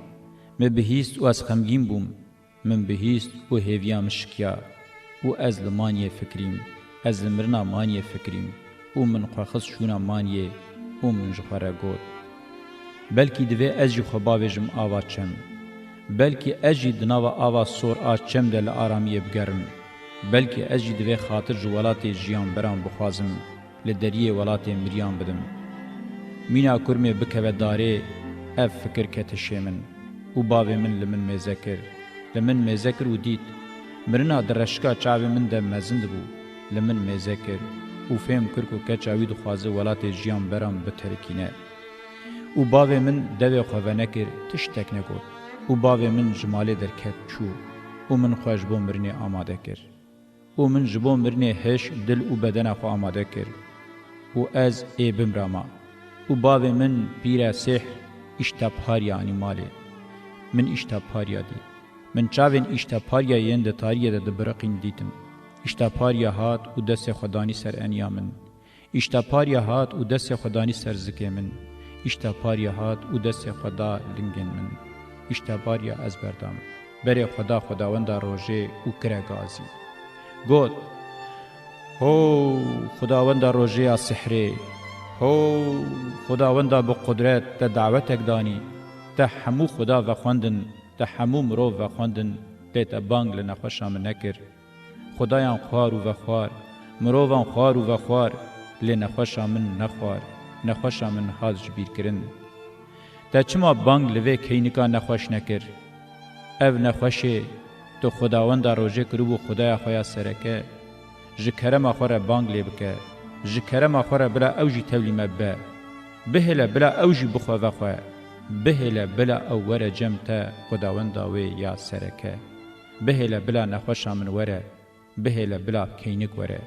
Min bihîst û ez xemgîn bûm. Min bihîst û hêviya min şikiya û ez li maniyê fikirîm. Ez li mirina maniyê fikirîm û min xwe xist şûna maniyê û min ji xwe re got, belkî divê ez jî xwe bavêjim ava çem. Belkî ez jî di nava ava sor a çem de li aramiyê bigerim. Belkî ez jî divê xatir ji welatê jiyanberan bixwazim, li deriyê welatê miriyan bidim. Mîna kurmê bikeve darê, ev fikir ket hişê min û bavê min li min mêze kir. Li min mêze kir û dît, mirina di reşika çavê min de mezin dibû. Li min mêze kir û fêm kir ku keça wî dixwaze welatê jiyanberan biterikîne. Û bavê min devê xwe venekir, tiştek negot. Û bavê min ji malê derket çû û min xwe ji bo mirinê amade kir. Û min ji bo mirinê hiş, dil û bedena xwe amade kir. Û ez ê bimrama. Û bavê min pîre sêhr îştepariya anî malê. Min îştepariya dît. Min çavên îştepariya yên di tariyê de dibiriqîn dîtim. Îştepariya hat û destê xwe danî ser eniya min. Îştepariya hat û destê xwe danî ser zikê min. Îştepariya hat û destê xwe da lingên min. Îştepariya ez berdam. Berê xwe da Xwedawenda rojê û kire gazî. Got, ho, Xwedawenda rojê ya sihrê. Ho, Xwedawenda bi qudret, te dawetek danî. Te hemû Xweda vexwendin, te hemû mirov vexwendin, lê te bang li nexweşa min nekir. Xudayan xwar û vexwar, mirovan xwar û vexwar, lê nexweşa min nexwar, nexweşa min hat ji bîr kirin. Te çima bang li vê keynika nexweş nekir? Ev nexweşê tu Xwedawenda rojê kiribû Xwedaya xwe ya sereke, ji kerema xwe re bang lê bike, ji kerema xwe re bila ew jî tevlî me bibe. Bihêle bila ew jî bixwe vexwe. Bihêle bila ew were cem te Xwedawenda wê ya sereke. Bihêle bila nexweşa min were. Bihêle bila keynik were.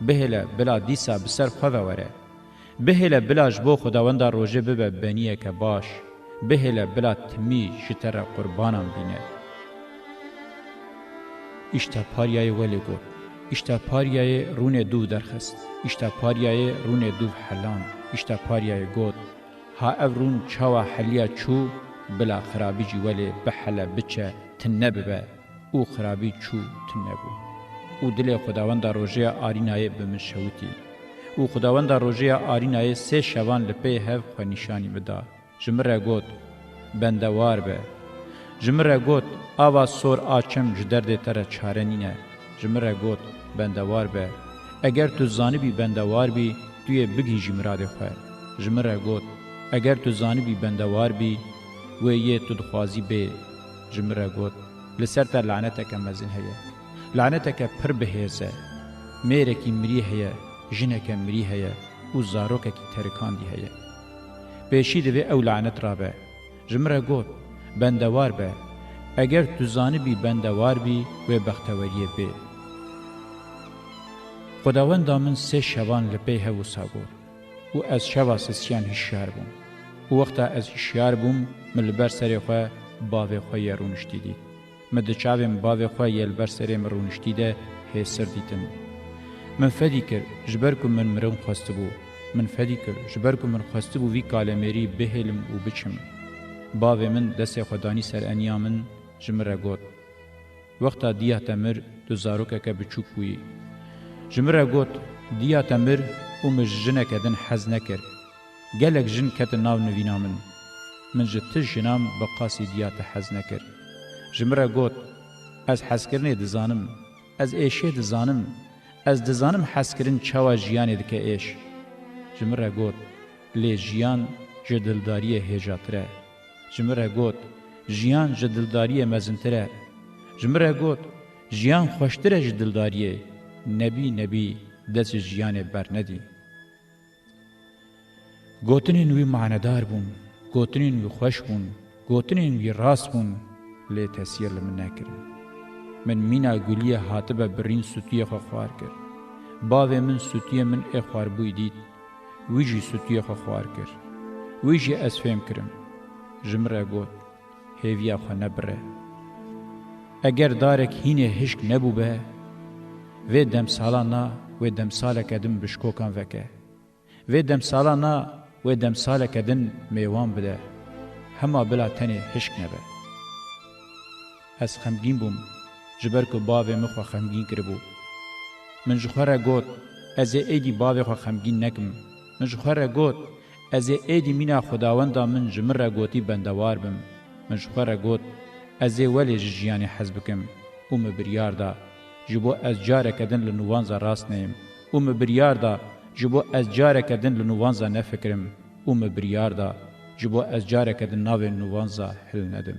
Bihêle bila dîsa bi ser xwe ve were. Bihêle bila ji bo Xwedawenda rojê bibe beniyeke baş. Bihêle bila timî ji te re qurbanan bîne. Îştepariyayê welê got. Îştepariyayê rûnê dûv derxist. Îştepariyayê rûnê dûv heland. Îştepariyayê got, ha ev rûn çawa heliya çû, bila xirabî jî welê bihele biçe, tune bibe. Û xirabî çû, tune bû. Û dilê Xwedawenda rojê ya arînayê bi min şewitî. Û Xwedawenda rojê ya arînayê sê şevan li pey hev xwe nîşanî min da. Ji min re got, bendewar be. Ji min re got, ava sor a çem ji derdê te re çare nîne. Ji min re got, bendewar be. Eger tu zanibî bendewar bî, tu yê bigihîjî miradê xwe. Ji min re got, eger tu zanibî bendewar bî, wê yê tu dixwazî bê. Ji min re got, li ser te laneteke mezin heye. Laneteke pir bihêz e. Mêrekî mirî heye, jineke mirî heye û zarokekî terikandî heye. Pêşî divê ew lanet rabe. Ji min re got, bendewar be. Eger tu zanibî bendewar bî, wê bexteweriyê bê. Xwedawenda min sê şevan li pey hev wisa got. Û ez şeva sisiyan hişyar bûm. Û wexta ez hişyar bûm, min li ber serê xwe bavê xwe yê rûniştî dît. Min di çavên bavê xwe yê li ber serê min rûniştî de hêsir dîtin. Min fedî kir, ji ber ku min mirin xwestibû. Min fedî kir, ji ber ku min xwestibû vî kalemêrî bihêlim û biçim. Bavê min destê xwe danî ser eniya min, ji min re got, Wexta diya te mir, tu zarokeke biçûk bûyî. Ji min re got, Diya te mir û min ji jineke din hez nekir. Gelek jin ketin nav nivîna min. Min ji tişt jinan bi qasî diya te hez nekir. Ji min re got, Ez hezkirinê dizanim. Ez êşê dizanim. Ez dizanim hezkirin çawa jiyanê dike êş. Ji min re got, Lê jiyan ji dildariyê hêjatir e. Ji min re got, Jiyan ji dildariyê mezintir e. Ji min re got, Jiyan xweştir e ji dildariyê. Nebî nebî dest ji jiyanê bernedî. Gotinên wî manedar bûn, gotinên wî xweş bûn, gotinên wî rast bûn, lê tesîr li min nekirin. Min mîna guliyê hatibe birîn stûyê xwe xwar kir. Bavê min stûyê min ê xwarbûyî dît. Wî jî stûyê xwe xwar kir. Wî jî ez fêm kirim. Ji min re got, Hêviya xwe nebire. Eger darek hînê hişk nebûbe, vê demsala na wê demsaleke din bi şikokan veke. Vê demsala na wê demsaleke din mêwan bide. Hema bila tenê hişk nebe. Ez xemgîn bûm, ji ber ku bavê min xwe xemgîn kiribû. Min ji xwe re got, Ez ê êdî bavê xwe xemgîn nekim. Min ji xwe re got, Ez ê êdî mîna Xwedawenda min ji min re gotî bendewar bim. Min ji xwe re got, Ez ê welê ji jiyanê hez bikim û min biryar da, ji bo ez careke din li nûvanza rast neyim û min biryar da, ji bo ez careke din li nûvanza nefikirim û min biryar da, ji bo ez careke din navê nûvanza hilnedim.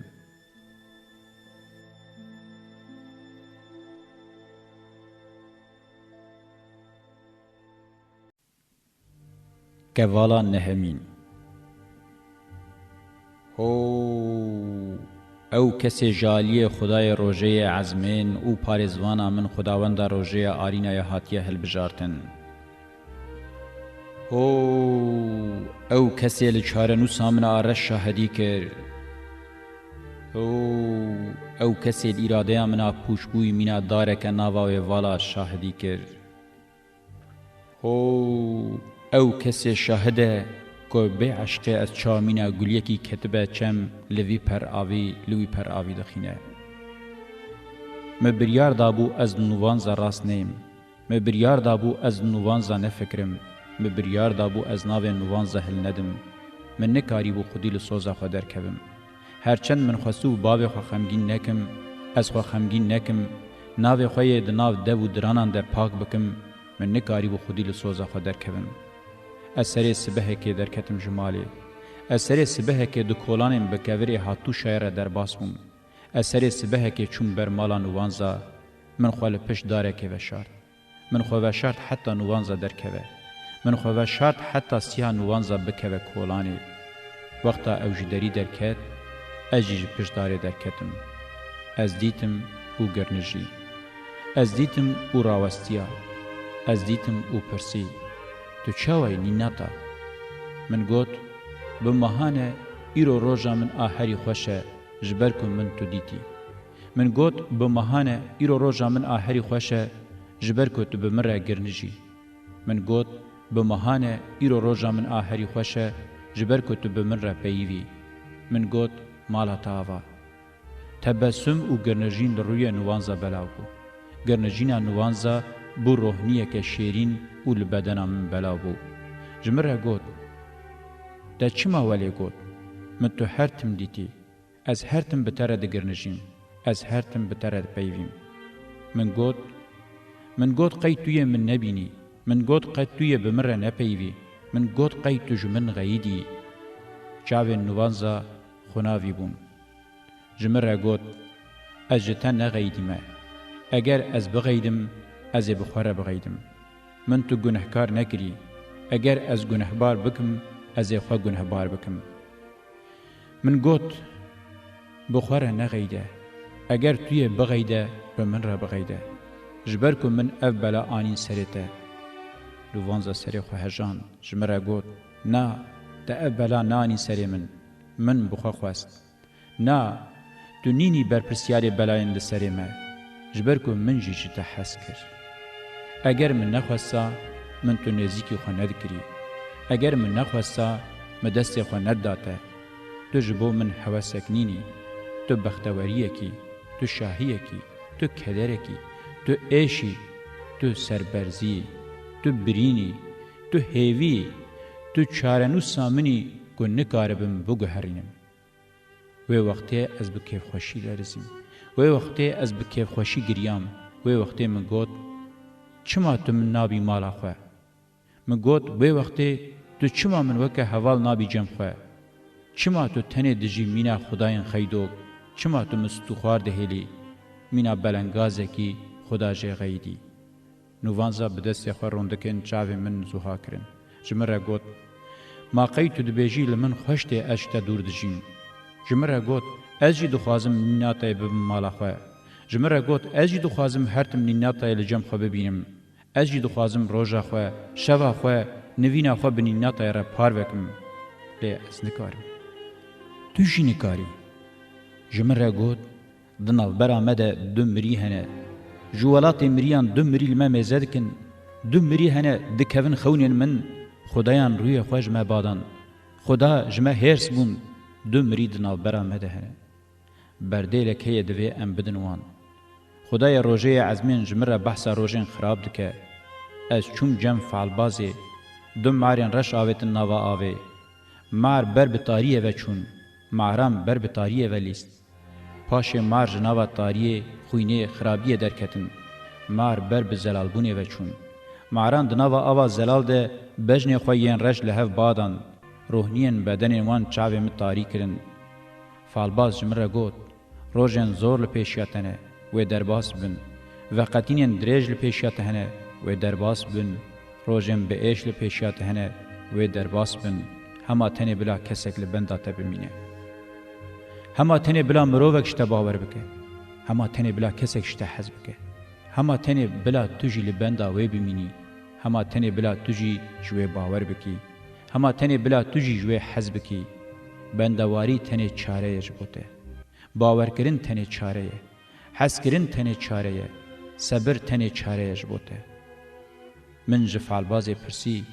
Kevala nehemîn. Ho! Ew kesê ji aliyê Xwedayê rojeyê ezmên û parêzvana min Xwedawenda rojeyê arînayê hatiye hilbijartin. Ho! Ew kesê li çarenûsa min a reş şahidî kir. Ho! Ew kesê li îradeya min a pûçbûyî mîna dareke nava wê vala şahidî kir. Ho! Ew kesê şahid e ku bê eşqê ez çawa mîna guliyekî ketibe çem li vî per avî, li wî per avî dixîne. Min biryar dabû ez li nûvanza rast neyim. Min biryar dabû ez li nûvanza nefikirim. Min biryar dabû ez navê nûvanza hilnedim. Min nikarîbû xwedî li soza xwe derkevim. Her çend min xwestibû bavê xwe xemgîn nekim, ez xwe xemgîn nekim, navê xwe yê di nav dev û diranan de pak bikim, min nikarîbû xwedî li soza xwe derkevim. Ez serê sibehekê derketim ji malê. Ez serê sibehekê di kolanên bi kevirê hatûşayê re derbas bûm. Ez serê sibehekê çûm ber mala nûvanza, min xwe li pişt darekê veşart. Min xwe veşart heta nûvanza derkeve. Min xwe veşart heta siha nûvanza bikeve kolanê. Wexta ew ji derî derket, ez jî ji pişt darê derketim. Ez dîtim û girnijî. Ez dîtim û rawestiya. Ez dîtim û pirsî, Tu çawa yî nînata? Min got, Bi mehan e, îro roja min a herî xweş e, ji ber ku min tu dîtî. Min got, Bi mehan e, îro roja min a herî xweş e, ji ber ku tu bi min re girnijî. Min got, Bi mehan e, îro roja min a herî xweş e, ji ber ku tu bi min re peyivî. Min got, Mala te ava. Tebesum û girnijîn li rûyê nûvanza belav bû. Girnijîna nûvanza bû rohniyeke şêrîn û li bedena min belav bû. Ji min re got, Te çima welê got? Min tu her tim dîtî. Ez her tim bi te re digirnijîm. Ez her tim bi te re dipeyivîm. Min got, Min got qey tu yê min nebînî. Min got qey tu yê bi min re nepeyivî. Min got qey tu ji min xeyidî. Çavên nûvanza xunavî bûn. Ji min re got, Ez ji te nexeyidîme. Eger ez bixeyidim, ez ê bi xwe re bixeyidim. Min tu gunehkar nekirî. Eger ez gunehbar bikim, ez ê xwe gunehbar bikim. Min got, Bi xwe re nexeyde. Eger tu yê bixeyde, bi min re bixeyde. Ji ber ku min ev bela anîn serê te. Nûvanza serê xwe hejand, ji min re got, Na, te ev bela neanî serê min. Min bi xwe xwest. Na, tu nînî berpirsiyarê belayên li serê me, ji ber ku min jî ji te hez kir. Eger min nexwesta, min tu nêzîkî xwe nedikirî. Eger min nexwesta, min destê xwe nedida te. Tu ji bo min hewesek nînî. Tu bexteweriyekî, tu şahiyekî, tu kederekî, tu êşî, tu serberzî, tu birînî, tu hêvî, tu çarenûsa min î ku nikaribim biguherînim. Wê wextê ez bi kêfxweşî lerizîm. Wê wextê ez bi kêfxweşî giriyam. Wê wextê min got, "Çima tu min nabî mala xwe?" Min got, "Wê wextê tu çima min weke heval nabî cem xwe? Çima tu tenê dijî mîna xwedayên xeydok? Çima tu min stûxwar dihêlî? Mîna belengazekî xweda jê xeyidî." Nûvanza bi destê xwe rondikên çavên min zuha kirin. Ji min re got, "Ma qey tu dibêjî li min xweş tê ez ji te dûr dijîm?" Ji min re got, "Ez jî dixwazim nînatayê bibim mala xwe." Ji min re got, "Ez jî dixwazim her tim nînatayê li cem xwe bibînim. Ez jî dixwazim roja xwe, şeva xwe, nivîna xwe bi nînatayê re parve kim. Lê ez nikarim." "Tu jî nikarî." Ji min re got, "Di navbera me de du mirî hene. Ji welatê miriyan du mirî li me mêze dikin. Du mirî hene dikevin xewnên min. Xudayan rûyê xwe ji me badan. Xuda ji me hêrs bûn. Du mirî di navbera me de hene. Berdêlek heye divê em bidin wan." Xwedayê rojeyê ezmên ji min re behsa rojên xirab dike. Ez çûm cem falbazê. Du marên reş avêtin nava avê. Mar ber bi tariyê ve çûn. Maran ber bi tariyê ve lîst. Paşê mar ji nava tariyê, xwînê, xirabiyê derketin. Mar ber bi zelalbûnê ve çûn. Maran di nava ava zelal de bejnê xwe yên reş li hev badan. Rohniyên bedenên wan çavê min tarî kirin. Falbaz ji min re got, "Rojên zor li pêşiya te ne, wê derbas bin. Veqetînên dirêj li pêşiya te hene, wê derbas bin. Rojên bi êş li pêşiya te hene, wê derbas bin. Hema tenê bila kesek li benda te bimîne. Hema tenê bila mirovek ji te bawer bike. Hema tenê bila kesek ji te hez bike. Hema tenê bila tu jî li benda wê bimînî. Hema tenê bila tu jî ji wê bawer bikî. Hema tenê bila tu jî ji wê hez bikî. Bendewarî tenê çare ye ji bo te. Bawerkirin tenê çare ye. Hezkirin tenê çare ye. Sebir tenê çare ye ji bo te." Min ji falbazê pirsî,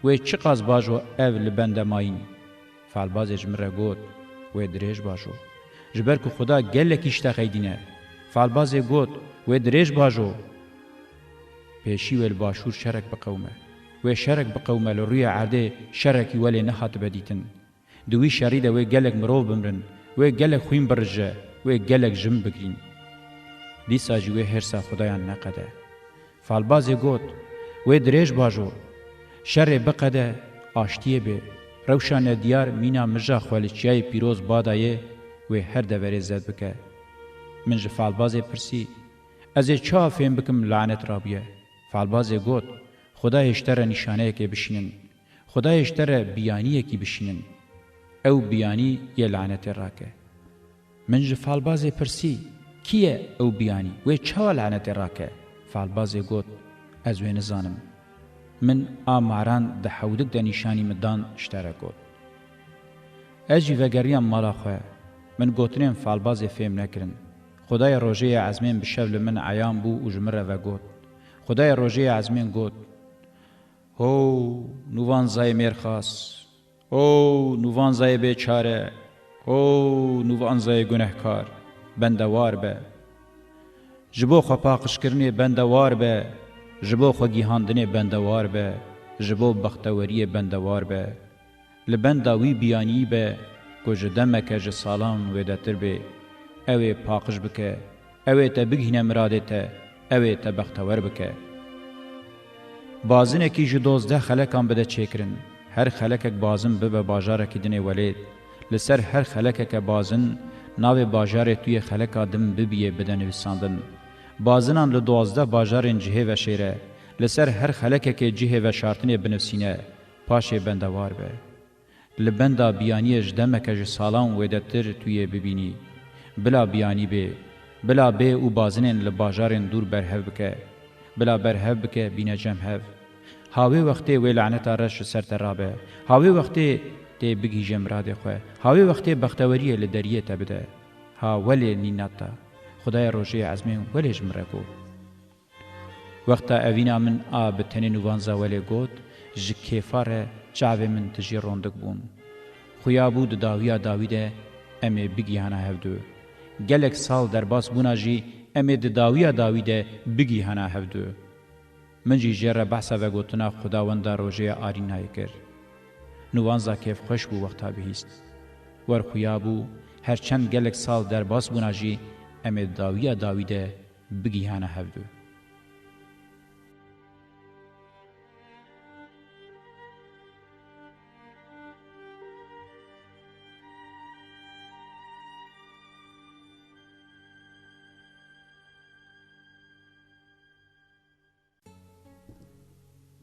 "Wê çiqas bajo ev li bende mayîn?" Falbazê ji min re got, "Wê dirêj bajo. Ji ber ku Xuda gelekî ji te xeydîne." Falbazê got, "Wê dirêj bajo. Pêşî wê li başûr şerek biqewime. Wê şerek biqewime, li rûyê erdê şerekî welê nehatibe dîtin. Di wî şerî de wê gelek mirov bimrin, wê gelek xwîn birije, wê gelek jin bigirîn. Dîsa jî wê hêrsa Xudayan neqede." Falbazê got, "Wê dirêj bajo. Şerê biqede, aştiyê bê. Rewşa nediyar mîna mija xwe li çiyayê pîroz badayê, wê her deverê zed bike." Min ji falbazê pirsî, "Ez ê çawa fêm bikim lanet rabûye?" Falbazê got, "Xwedayê ji te re nîşaneyekê bişînin. Xwedayê ji te re biyaniyekî bişînin. Ew biyanî yê lanetê rake." Min ji falbazê pirsî, "Kî ye ew biyanî? Wê çawa lanetê rake?" Falbazê got, "Ez wê nizanim. Min a maran di hewdik de nîşanî min dan, ji te re got." Ez jî vegeriyam mala xwe. Min gotinên falbazê fêm nekirin. Xwedayê rojeyê ezmên bi şev li min eyan bû û ji min re vegot. Xwedayê rojeyê ezmên got, "Ho, nûvanzayê mêrxas! Ho, nûvanzayê bêçare! Ho, nûvanzayê gunehkar! Bendewar be! Ji bo xwepaqijkirinê bendewar be! Ji bo xwegihandinê bendewar be! Ji bo bexteweriyê bendewar be! Li benda wî biyanî be ku ji demeke ji salan wêdetir bê. Ew ê paqij bike, ew ê te bigihîne miradê te, ew ê te bextewer bike." Bazinekî ji dozdeh xelekan bide çêkirin. Her xelekek bazin bibe bajarekî dinê welêt. Li ser her xelekeke bazin navê bajarê tu yê xeleka din bibiyê bide nivîsandin. Bazinan li dozdeh bajarên cihê veşêre. Li ser her xelekekê cihê veşartinê binivîsîne. Paşê bendewar be. Li benda biyaniyê ji demeke ji salan wêdetir tu yê bibînî. Bila biyanî bê, bila bê û bazinên li bajarên dûr berhev bike. Bila berhev bike, bîne cem hev. Ha wê wextê wê laneta reş ji ser te rabe. Ha wê wextê tê bigihîje miradê xwe. Ha wê wextê bexteweriyê li deriyê te bide. Ha welê nînata. Xwedayê rojeyê ezmên welê ji min re got. Wexta evîna min a bi tenê nûvanza welê got, ji kêfa re Çavê min tijî rondik bûn. Xuya bû di dawiya dawî de em ê bigihana hevdu. Gelek sal derbas bûna jî em ê di dawiya dawî de bigihana hevdu. Min jî jê re behsa vegotina Xwedawenda rojêya Arînayê kir. Nuvanza kêfxweş bû wexta bihîst. Wer xuya bû, her çend gelek sal derbas bûna jî em ê di dawiya dawî de bigihana hevdu.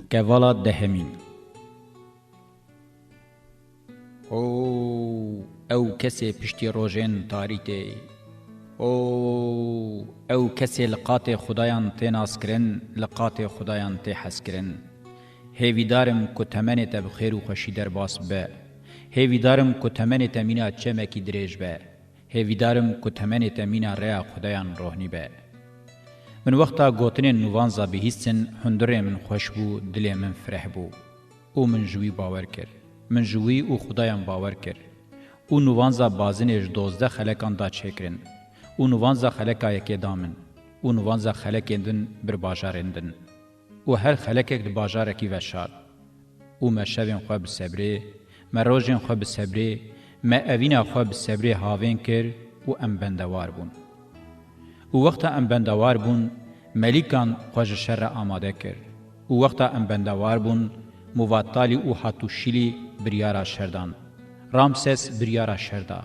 Kevala dehemîn. O ew kesê piştî rojên tarî tê. O ew kesê li qatê xudayan tê naskirin, li qatê xudayan tê hezkirin. Hêvîdar im ku temenê te bi xêr û xweşî derbas be. Hêvîdar im ku temenê te mîna çemekî dirêj be. Hêvîdar im ku temenê te mîna rêya xudayan rohnî be. Min wexta gotinên nuvanza bihîstin, hundirê min xweş bû, dilê min fireh bû. Û min ji wî bawer kir. Min ji wî û xudayan bawer kir. Û nuvanza bazinê ji dozdeh xelekan da çêkirin. Û nuvanza xeleka yekê da min. Û nuvanza xelekên din bir bajarên din. Û her xelekek di bajarekî veşart. Û me şevên xwe bi sebrê, me rojên xwe bi sebrê, me evîna xwe bi sebrê havên kir û em bendewar bûn. Û wexta em bendewar bûn, melîkan xwe ji şer re amade kir. Û wexta em bendewar bûn, Muvattalî û Hatûşîlî biryara şer dan. Ramses biryara şer da.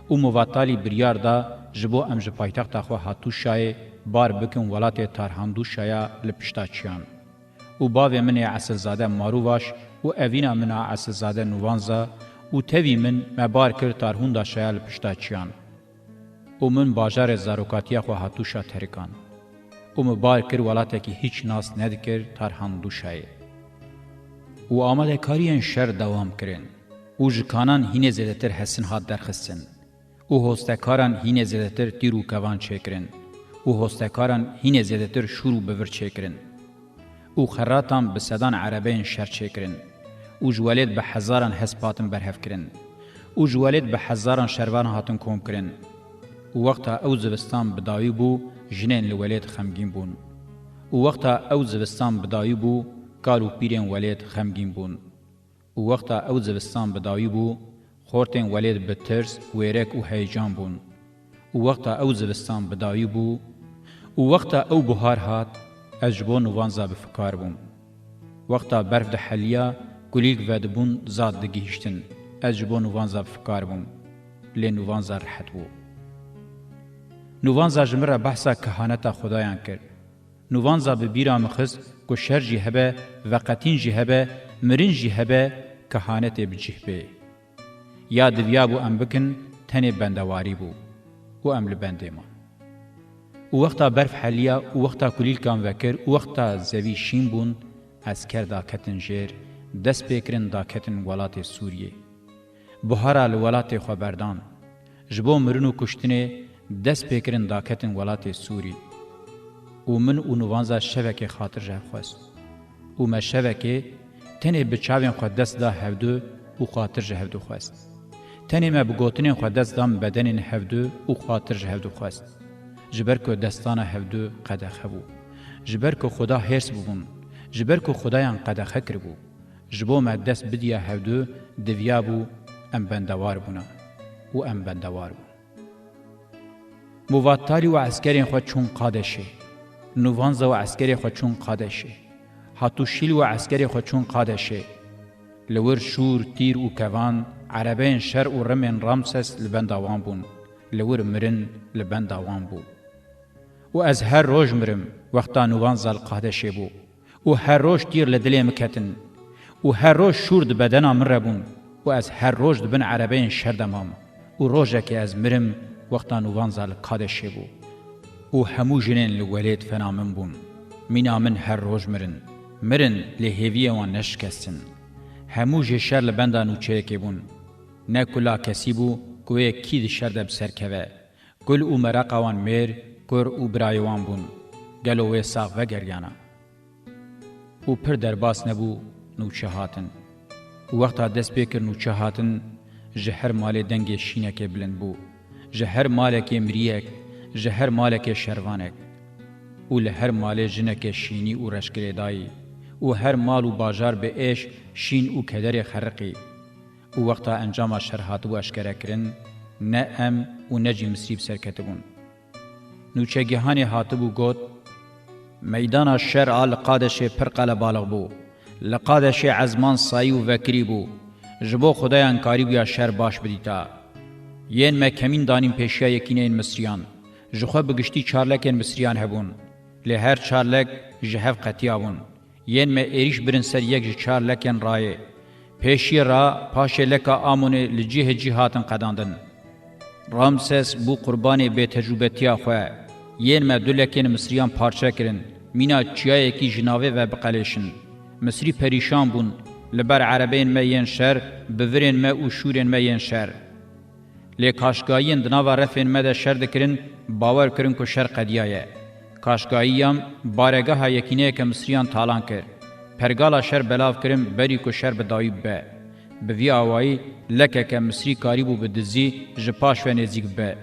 Û Muvattalî biryar da ji bo em ji paytexta xwe Hatûşayê bar bikin welatê Tarhandûşaya li pişta çiyan. Û bavê min ê esilzade Marûvaş û evîna min a esilzade Nuvanza û tevî min me bar kir Tarhûndaşaya li pişta çiyan. Û min bajarê zarokatiya xwe Hatûşa terikan. Û min bar kir welatekî hîç nas nedikir Tarhandûşayê. Û amadekariyên şer dewam kirin. Û ji Kanan hînê zêdetir hesin hat derxistin. Û hostekaran hînê zêdetir tîr û kevan çêkirin. Û hostekaran hînê zêdetir şûr û bivir çêkirin. Û xeratan bi sedan erebeyên şer çêkirin. Û ji welêt bi hezaran hesp hatin berhev kirin. Û ji welêt bi hezaran şervan hatin kom kirin. Û wexta ew zivistan bi dawî bû, jinên li welêt xemgîn bûn. Û wexta ew zivistan bi dawî bû, kal û pîrên welêt xemgîn bûn. Û wexta ew zivistan bi dawî bû, xortên welêt bi tirs, wêrek û heyecan bûn. Û wexta ew zivistan bi dawî bû, û wexta ew buhar hat, ez ji bo Nuvanza bi fikar bûm. Wexta berf diheliya, kulîlk vedibûn, zad digihîştin. Ez ji bo Nuvanza bi fikar bûm. Lê Nuvanza rehet bû. Nuvanza ji min re behsa kehaneta Xudayan kir. Nuvanza bi bîra min xist ku şer jî hebe, veqetîn jî hebe, mirin jî hebe, kehanetê bi cih bê. Ya diviyabû em bikin, tenê bendewarî bû û em li bendê man. Û wexta berf heliya û wexta kulîlkan vekir û wexta zevî şîn bûn, esker daketin jêr, dest pê kirin daketin welatê Sûriyê. Buhara li welatê xwe berdan. Ji bo mirin û kuştinê dest pê kirin daketin welatê Sûrî. Û min û Nuvanza şevekê xatir ji hev xwest. Û me şevekê tenê bi çavên xwe dest da hevdu û xatir ji hevdu xwest. Tenê me bi gotinên xwe dest dan bedenên hevdu û xatir ji hevdu xwest. Ji ber ku destana hevdu qedexe bû. Ji ber ku Xuda hêrs bûbûn. Ji ber ku Xudayan qedexe kiribû. Ji bo me dest bidiya hevdu, diviyabû em bendewar bûna û em bendewar bûn. Muvattalî û eskerên xwe çûn Qadeşê. Nuvanza û eskerê xwe çûn Qadeşê. Hatûşîl û eskerê xwe çûn Qadeşê. Li wir şûr, tîr û kevan, erebeyên şer û rimên Ramses li benda wan bûn. Li wir mirin li benda wan bû. Û ez her roj mirim, wexta Nuvanza li Qadeşê bû. Û her roj tîr li dilê min ketin. Û her roj şûr di bedena min re bûn. Û ez her roj di bin erebeyên şer de mam. Û rojekê ez mirim, wexta Nuvanza li Qadeşê bû. Û hemû jinên li welêt fena min bûn. Mîna min her roj mirin. Mirin, lê hêviyê wan neşikestin. Hemû jê şer li benda nûçeyekê bûn. Ne kula kesî bû ku wê kî di şer de bi ser keve. Kul û mereqa wan mêr, kur û birayê wan bûn. Gelo wê sax vegeriyana? Û pir derbas nebû, nûçe hatin. Û wexta dest pê kir nûçe hatin, ji her malê dengê şînekê bilind bû. Ji her malekê miriyek, ji her malekê şervanek. Û li her malê jineke şînî û reşgirêdayî. Û her mal û bajar bi êş, şîn û kederê xeriqî. Û wexta encama şer hatibû eşkerekirin, ne em û ne jî Misrî bi ser ketibûn. Nûçegihanê hatibû got, Meydana şer a li Qadeşê pir qelebalix bû. Li Qadeşê ezman sayî û vekirî bû. Ji bo Xudayan karîbûya şer baş bidîta. Yên me kemîn danîn pêşiya yekîneyên Misriyan. Ji xwe bi giştî çar lekên Misriyan hebûn. Lê her çar lek ji hev qetiyabûn. Yên me êrîş birin ser yek ji çar lekên rayê. Pêşiyê ra paşê leka Amonê li cihê cî hatin qedandin. Ramses bû qurbanê bêtecrûbetiya xwe. Yên me du lekên Misriyan parçe kirin, mîna çiyayekî ji navê ve biqelêşin. Misrî perîşan bûn, li ber erebeyên me yên şer, bivirên me û şûrên me yên şer. Lê kaşgahiyên di nava refên me de şer dikirin, bawer kirin ku şer qediyaye. Kaşgahiyan baregeha yekîneyeke Misriyan talan kir. Pergala şer belav kirin berî ku şer bi dawî bibe. Bi vî awayî lekeke Misrî karîbû bi dizî ji paş ve nêzîk bibe.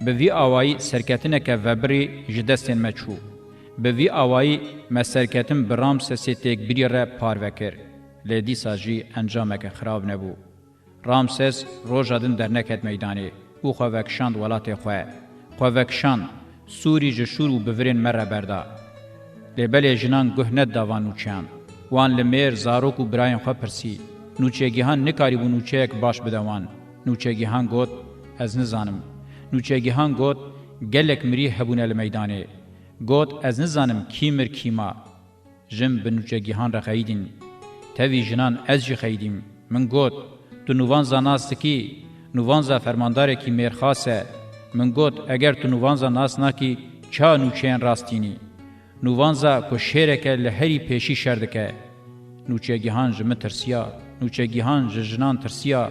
Bi vî awayî serketineke vebirî ji destên me çû. Bi vî awayî me serketin bi Ramsesê têkbirî re parve kir. Lê dîsa jî encameke xirab nebû. Ramses roja din derneket meydanê û xwe vekişand welatê xwe. Xwe vekişand, Sûrî ji şûr û bivirên me re berda. Lê belê jinan guh nedida van nûçeyan. Wan li mêr, zarok û birayên xwe pirsî. Nûçegihan nikarîbû nûçeyek baş bide wan. Nûçegihan got, Ez nizanim. Nûçegihan got, Gelek mirî hebûne li meydanê. Got, Ez nizanim kî mir kî ma. Jin bi nûçegihan re xeyidîn. Tevî jinan ez jî xeyidîm. Min got, Tu Nûvanza nas dikî? Nûvanza fermandarekî mêrxas e. Min got, Eger tu Nûvanza nas nakî, ça nûçeyên rast tînî? Nûvanza ku şêreke li herî pêşî şer dike. Nûçegihan ji min tirsiya. Nûçegihan ji jinan tirsiya.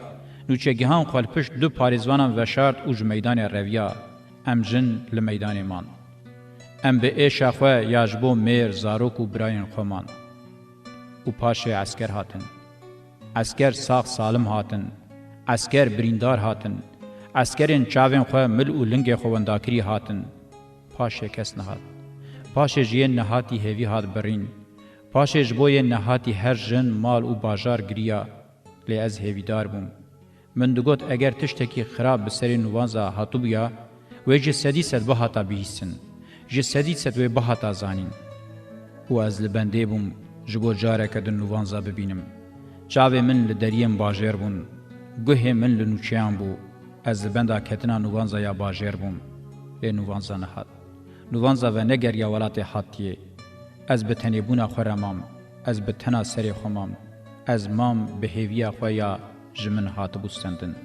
Nûçegihan xwe li pişt du parêzvanan veşart û ji meydanê reviya. Em jin li meydanê man. Em bi êşa xwe ya ji bo mêr, zarok û birayên xwe man. Û paşê esker hatin. Esker sax salim hatin. Esker birîndar hatin. Eskerên çavên xwe mil û lingê xwe wendakirî hatin. Paşê kes nehat. Paşê ji yên nehatî hêvî hat birîn. Paşê ji bo yên nehatî her jin, mal û bajar giriya. Lê ez hêvîdar bûm. Min digot, eger tiştekî xirab bi serê Nûvanza hatibûya, wê ji sedî sed bihata bihîstin, ji sedî sed wê bihata zanîn. Û ez li bendê bûm, ji bo careke din Nûvanza bibînim. Çavê min li deriyên bajêr bûn, guhê min li nûçeyan bû. Ez li benda ketina Nûvanza ya bajêr bûm, lê Nûvanza nehat. Nûvanza venegeriya welatê hatiyê. Ez bi tenêbûna xwe re mam. Ez bi tena serê xwe mam. Ez mam bi hêviya xwe ya ji min hatibû stendin.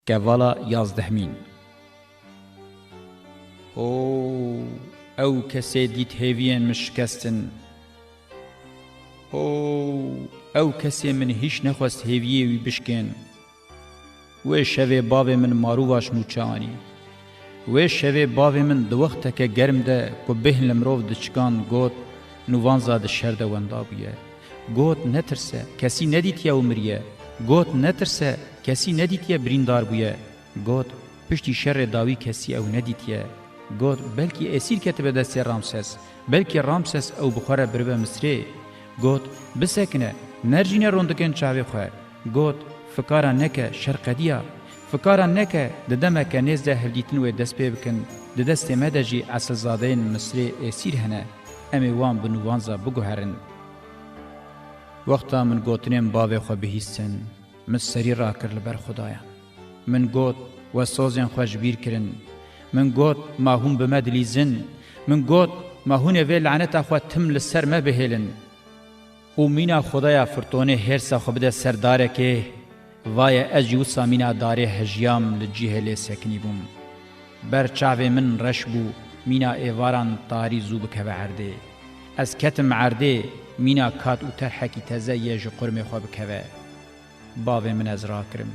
Kevala yazdehmîn. Ho, ew kesê dît hêviyên min şikestin. Ho, ew kesê min hîç nexwest hêviyê wî bişkên. Wê şevê bavê min marûvaş nûçe anî. Wê şevê bavê min di wexteke germ de ku bêhn li mirov diçikan got, Nûvanza di şer de wenda bûye. Got, netirse, kesî nedîtiye û miriye. Got, netirse, kesî nedîtiye birîndar bûye. Got, piştî şerê dawî kesî ew nedîtiye. Got, belkî êsîr ketibe destê Ramses. Belkî Ramses ew bi xwe re biribe Misrê. Got, bisekine, nerjîne rondikên çavê xwe. Got, fikara neke, şer qediya. Fikara neke, di demeke nêz de hevdîtin wê dest pê bikin, di destê me de jî esilzadeyên Misrê êsîr hene. Em ê wan bi Nûvanza biguherin. Wexta min gotinên bavê xwe bihîstin, min serî rakir li ber Xudayan. Min got, we sozên xwe ji bîr kirin. Min got, ma hûn bi me dilîzin. Min got, ma hûn ê vê laneta xwe tim li ser me bihêlin. Û mîna Xwedaya firtonê hêrsa xwe bide ser darekê, vaye ez jî wisa mîna darê hejiyam li cihê lê sekinî bûm. Ber çavê min reş bû, mîna êvaran tarî zû bikeve erdê. Ez ketim erdê, mîna kat û terhekî teze yê ji qurmê xwe bikeve. Bavê min ez rakirim.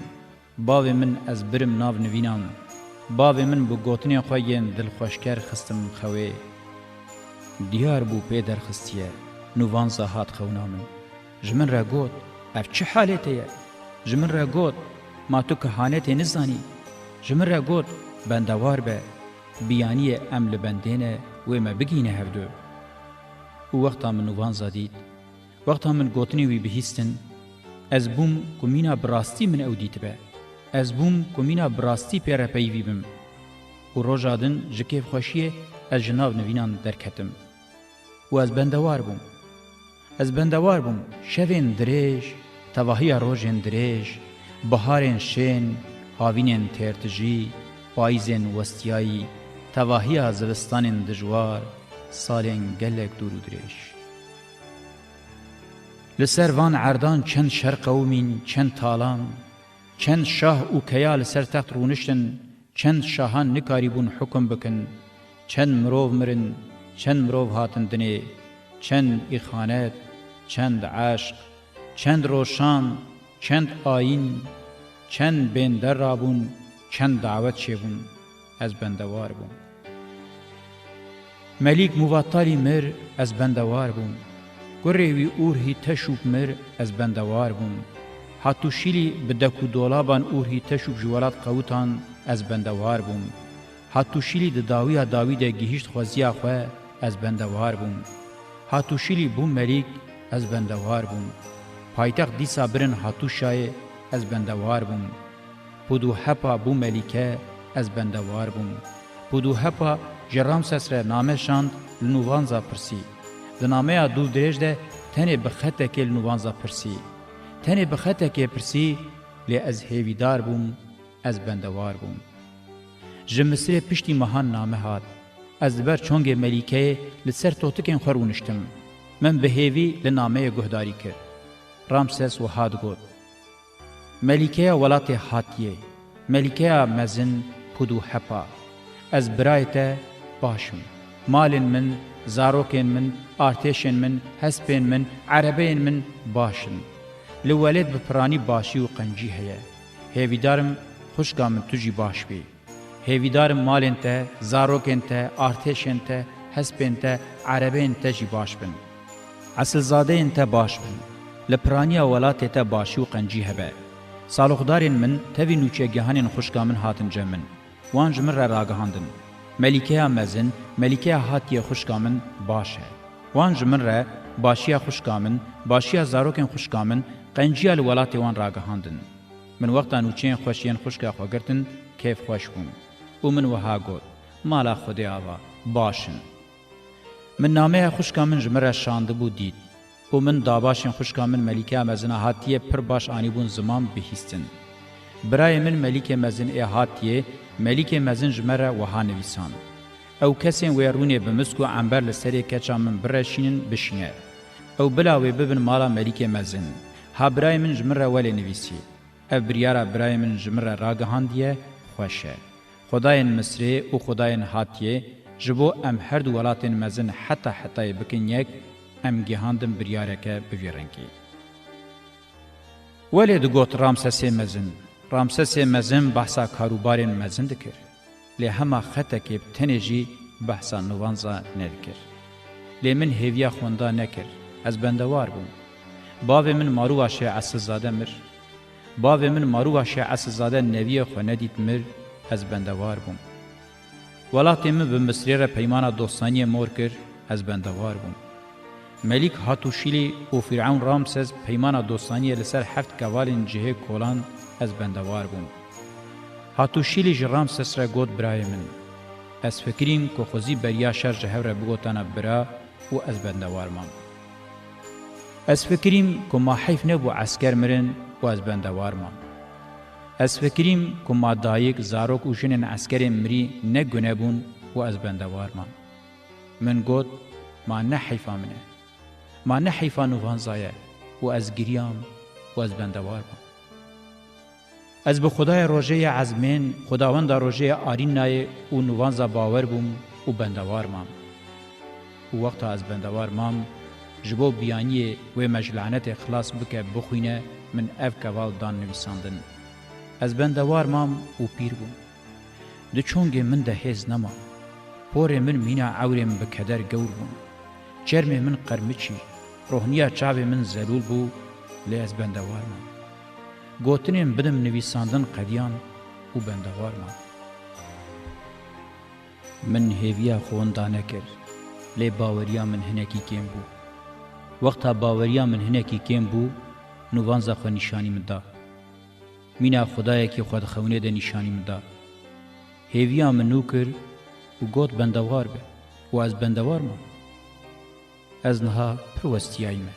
Bavê min, ez birim nav nivînan. Bavê min bi gotinên xwe yên dilxweşker xistim xewê. Diyar bû pê derxistiye, nûvanza hat xewna min. Ji min re got, "Ev çi halê te ye?" Ji min re got, "Ma tu kehanetê nizanî?" Ji min re got, "Bendewar be, biyaniyê em li bendê ne, wê me bigihîne hevdu." Û wexta min nûvanza dît, wexta min gotinên wî bihîstin, ez bûm ku mîna bi rastî min ew dîtibe. Ez bûm ku mîna bi rastî pê re peyivî bim. Û roja din ji kêfxweşiyê ez ji nav nivînan derketim. Û ez bendewar bûm. Ez bendewar bûm. Şevên dirêj, tevahiya rojên dirêj, biharên şên, havînên têrtijî, payîzên westiyayî, tevahiya zivistanên dijwar, salên gelek dûr û dirêj. Li ser van erdan çend şer qewimîn, çend talan, çend şah û keya li ser text rûniştin, çend şahan nikarîbûn hukum bikin, çend mirov mirin, çend mirov hatin dinê, çend îxanet, çend eşq, çend roşan, çend ayîn, çend bênder rabûn, çend dawet çêbûn, ez bendewar bûm. Melîk Muvattalî mir, ez bendewar bûm. Kurê wî Urhî Teşûp mir, ez bendewar bûm. Hatûşîlî bi dek û dolaban Urhî Teşûp ji welat qewitan, ez bendewar bûm. Hatûşîlî di dawiya dawî de gihîşt xweziya xwe, ez bendewar bûm. Hatûşîlî bû Melîk, ez bendewar bûm. Paytext dîsa birin Hatûşayê, ez bendewar bûm. Pûdûhepa bû Melîke, ez bendewar bûm. Pûdûhepa ji Ramses re name şand, li nûvanza pirsî. Di nameya dûvdirêj de tenê bi xetekê li nûvanza pirsî. Tenê bi xetekê pirsî, lê ez hêvîdar bûm, ez bendewar bûm. Ji Misirê piştî mehan name hat. Ez li ber çongê Melîkeyê li ser totikên xwe rûniştim. Min bi hêvî li nameyê guhdarî kir. Ramses wiha digot, Melîkeya welatê Hatiyê, Melîkeya mezin Pûdûhepa, ez birayê te baş im. Malên min, zarokên min, artêşên min, hespên min, erebeyên min baş in. Li welêt bi piranî başî û qencî heye. Hêvîdar im xwişka min tu jî baş bî. Hêvîdar im malên te, zarokên te, artêşên te, hespên te, erebeyên te jî baş bin. Esilzadeyên te baş bin. Li piraniya welatê te başî û qencî hebe. Saloxdarên min tevî nûçegihanên xwişka min hatin cem min. Wan ji min re ragihandin. Melîkeya mezin, Melîkeya Hatiyê xwişka min baş e. Wan ji min re başiya xwişka min, başiya zarokên xwişka min, qenciya li welatê wan ragihandin. Min wexta nûçeyên xweş yên xwişka xwe girtin, kêfxweş bûm. Û min wiha got, Mala Xwedê ava, baş in. Min nameya xwişka min ji min re şandibû dît. Û min dabaşên xwişka min Melîkeya Mezin a Hatiyê pir baş anîbûn ziman bihîstin. Birayê min Melîkê Mezin ê Hatiyê, Melîkê Mezin ji me re wiha nivîsand. Ew kesên wê rûnê bi misk û ember li serê keça min bireşînin, bişîne. Ew bila wê bibin mala Melîkê Mezin. Ha birayê min ji min re welê nivîsî. Ev biryara birayê min ji min re ragihandiye, xweş e. Xwedayên Misrê û xwedayên Hatiyê ji bo em her du welatên mezin heta hetayê bikin yek, em gihandin biryareke bi vî rengî. Welê digot Ramsesê Mezin. Ramsesê Mezin behsa karûbarên mezin dikir. Lê hema xetekê bi tenê jî behsa nûvanza nedikir. Lê min hêviya xwenda nekir. Ez bendewar bûm. Bavê min Marûvaşê Esilzade mir. Bavê min Marûvaşê Esilzade neviyê xwe nedît mir, ez bendewar bûm. Welatê min bi Misrê re peymana dostaniyê mor kir, ez bendewar bûm. Melîk Hatûşîlî û Fîrewn Ramses peymana dostaniyê li ser heft kevalên cihê kolan, ez bendewar bûm. Hatûşîlî ji Ramses re got, Birayê min, ez fikirîm ku xwezî beriya şer ji hev re bigotana bira û ez bendewar mam. Ez fikirîm ku ma heyf nebû esker mirin û ez bendewar mam. Ez fikirîm ku ma dayik, zarok û jinên eskerên mirî ne gune bûn û ez bendewar mam. Min got, Ma ne heyfa min e. Ma ne heyfa nûvanza ye û ez giriyam û ez bendewar bûm. Ez bi Xwedaya rojê ya ezmên, Xwedawenda rojê ya arînayê û nûvanza bawer bûm û bendewar mam. Û wexta ez bendewar mam, ji bo biyaniyê wê me ji lanetê xilas bike, bixwîne, min ev keval dan nivîsandin. Ez bendewar mam û pîr bûm. Di çongê min de hêz nema. Porê min mîna ewrê min bi keder gewr bûn. Çermê min qermiçî, rohniya çavê min zelûl bû, lê ez bendewar mam. Gotinên bidim nivîsandin qediyan û bendewar mam. Min hêviya xwe winda nekir, lê baweriya min hinekî kêm bû. Wexta baweriya min hinekî kêm bû, nûvanza xwe nîşanî min da. Mîna Xwedayekî xwe di xewnê de nîşanî min da. Hêviya min nû kir û got, bendewar be û ez bendewar mam. Ez niha pir westiyayî me.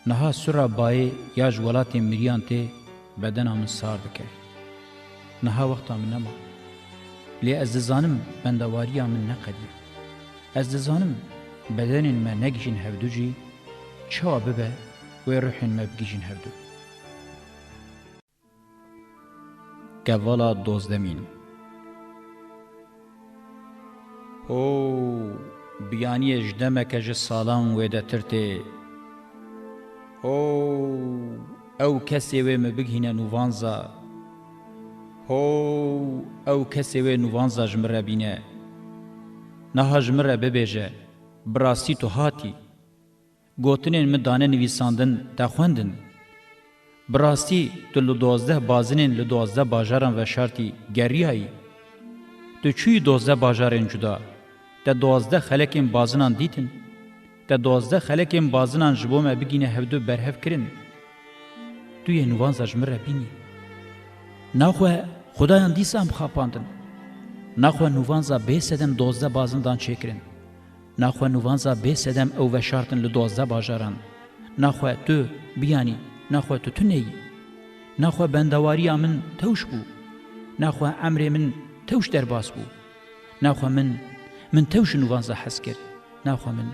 Niha sura bayê ya ji welatên miriyan tê bedena min sar dike. Niha wexta min nema. Lê ez dizanim bendewariya min neqediye. Ez dizanim bedenên me negihîjin hevdu jî, çawa bibe wê ruhên me bigihîjin hevdu. Kevala dozdemîn. Ho, biyaniyê ji demeke ji salan wêdetir tê. Ho, ew kesê wê min bigihîne nûvanza. Ho, ew kesê wê nûvanza ji min re bîne. Niha ji min re bibêje, bi rastî tu hatî. Gotinên min dane nivîsandin, te xwendin. Bi rastî tu li duwazdeh bazinên li duwazdeh bajaran veşartî geriyayî. Tu çûyî duwazdeh bajarên cuda. Te duwazdeh xelekên bazinan dîtin. Te duwazdeh xelekên bazinan ji bo me bigîne hevdu berhev kirin. Tu yê nûvanza ji min re bînî. Naxwe Xudayan dîsa em xapandin. Naxwe nûvanza bê sedem duwazdeh bazin dan çêkirin. Naxwe nûvanza bê sedem ew veşartin li duwazdeh bajaran. Naxwe tu biyanî, naxwe tu tuneyî. Naxwe bendewariya min tewş bû. Naxwe emrê min tewş derbas bû. Naxwe min, min tewş ji nûvanza hez kir. Naxwe min,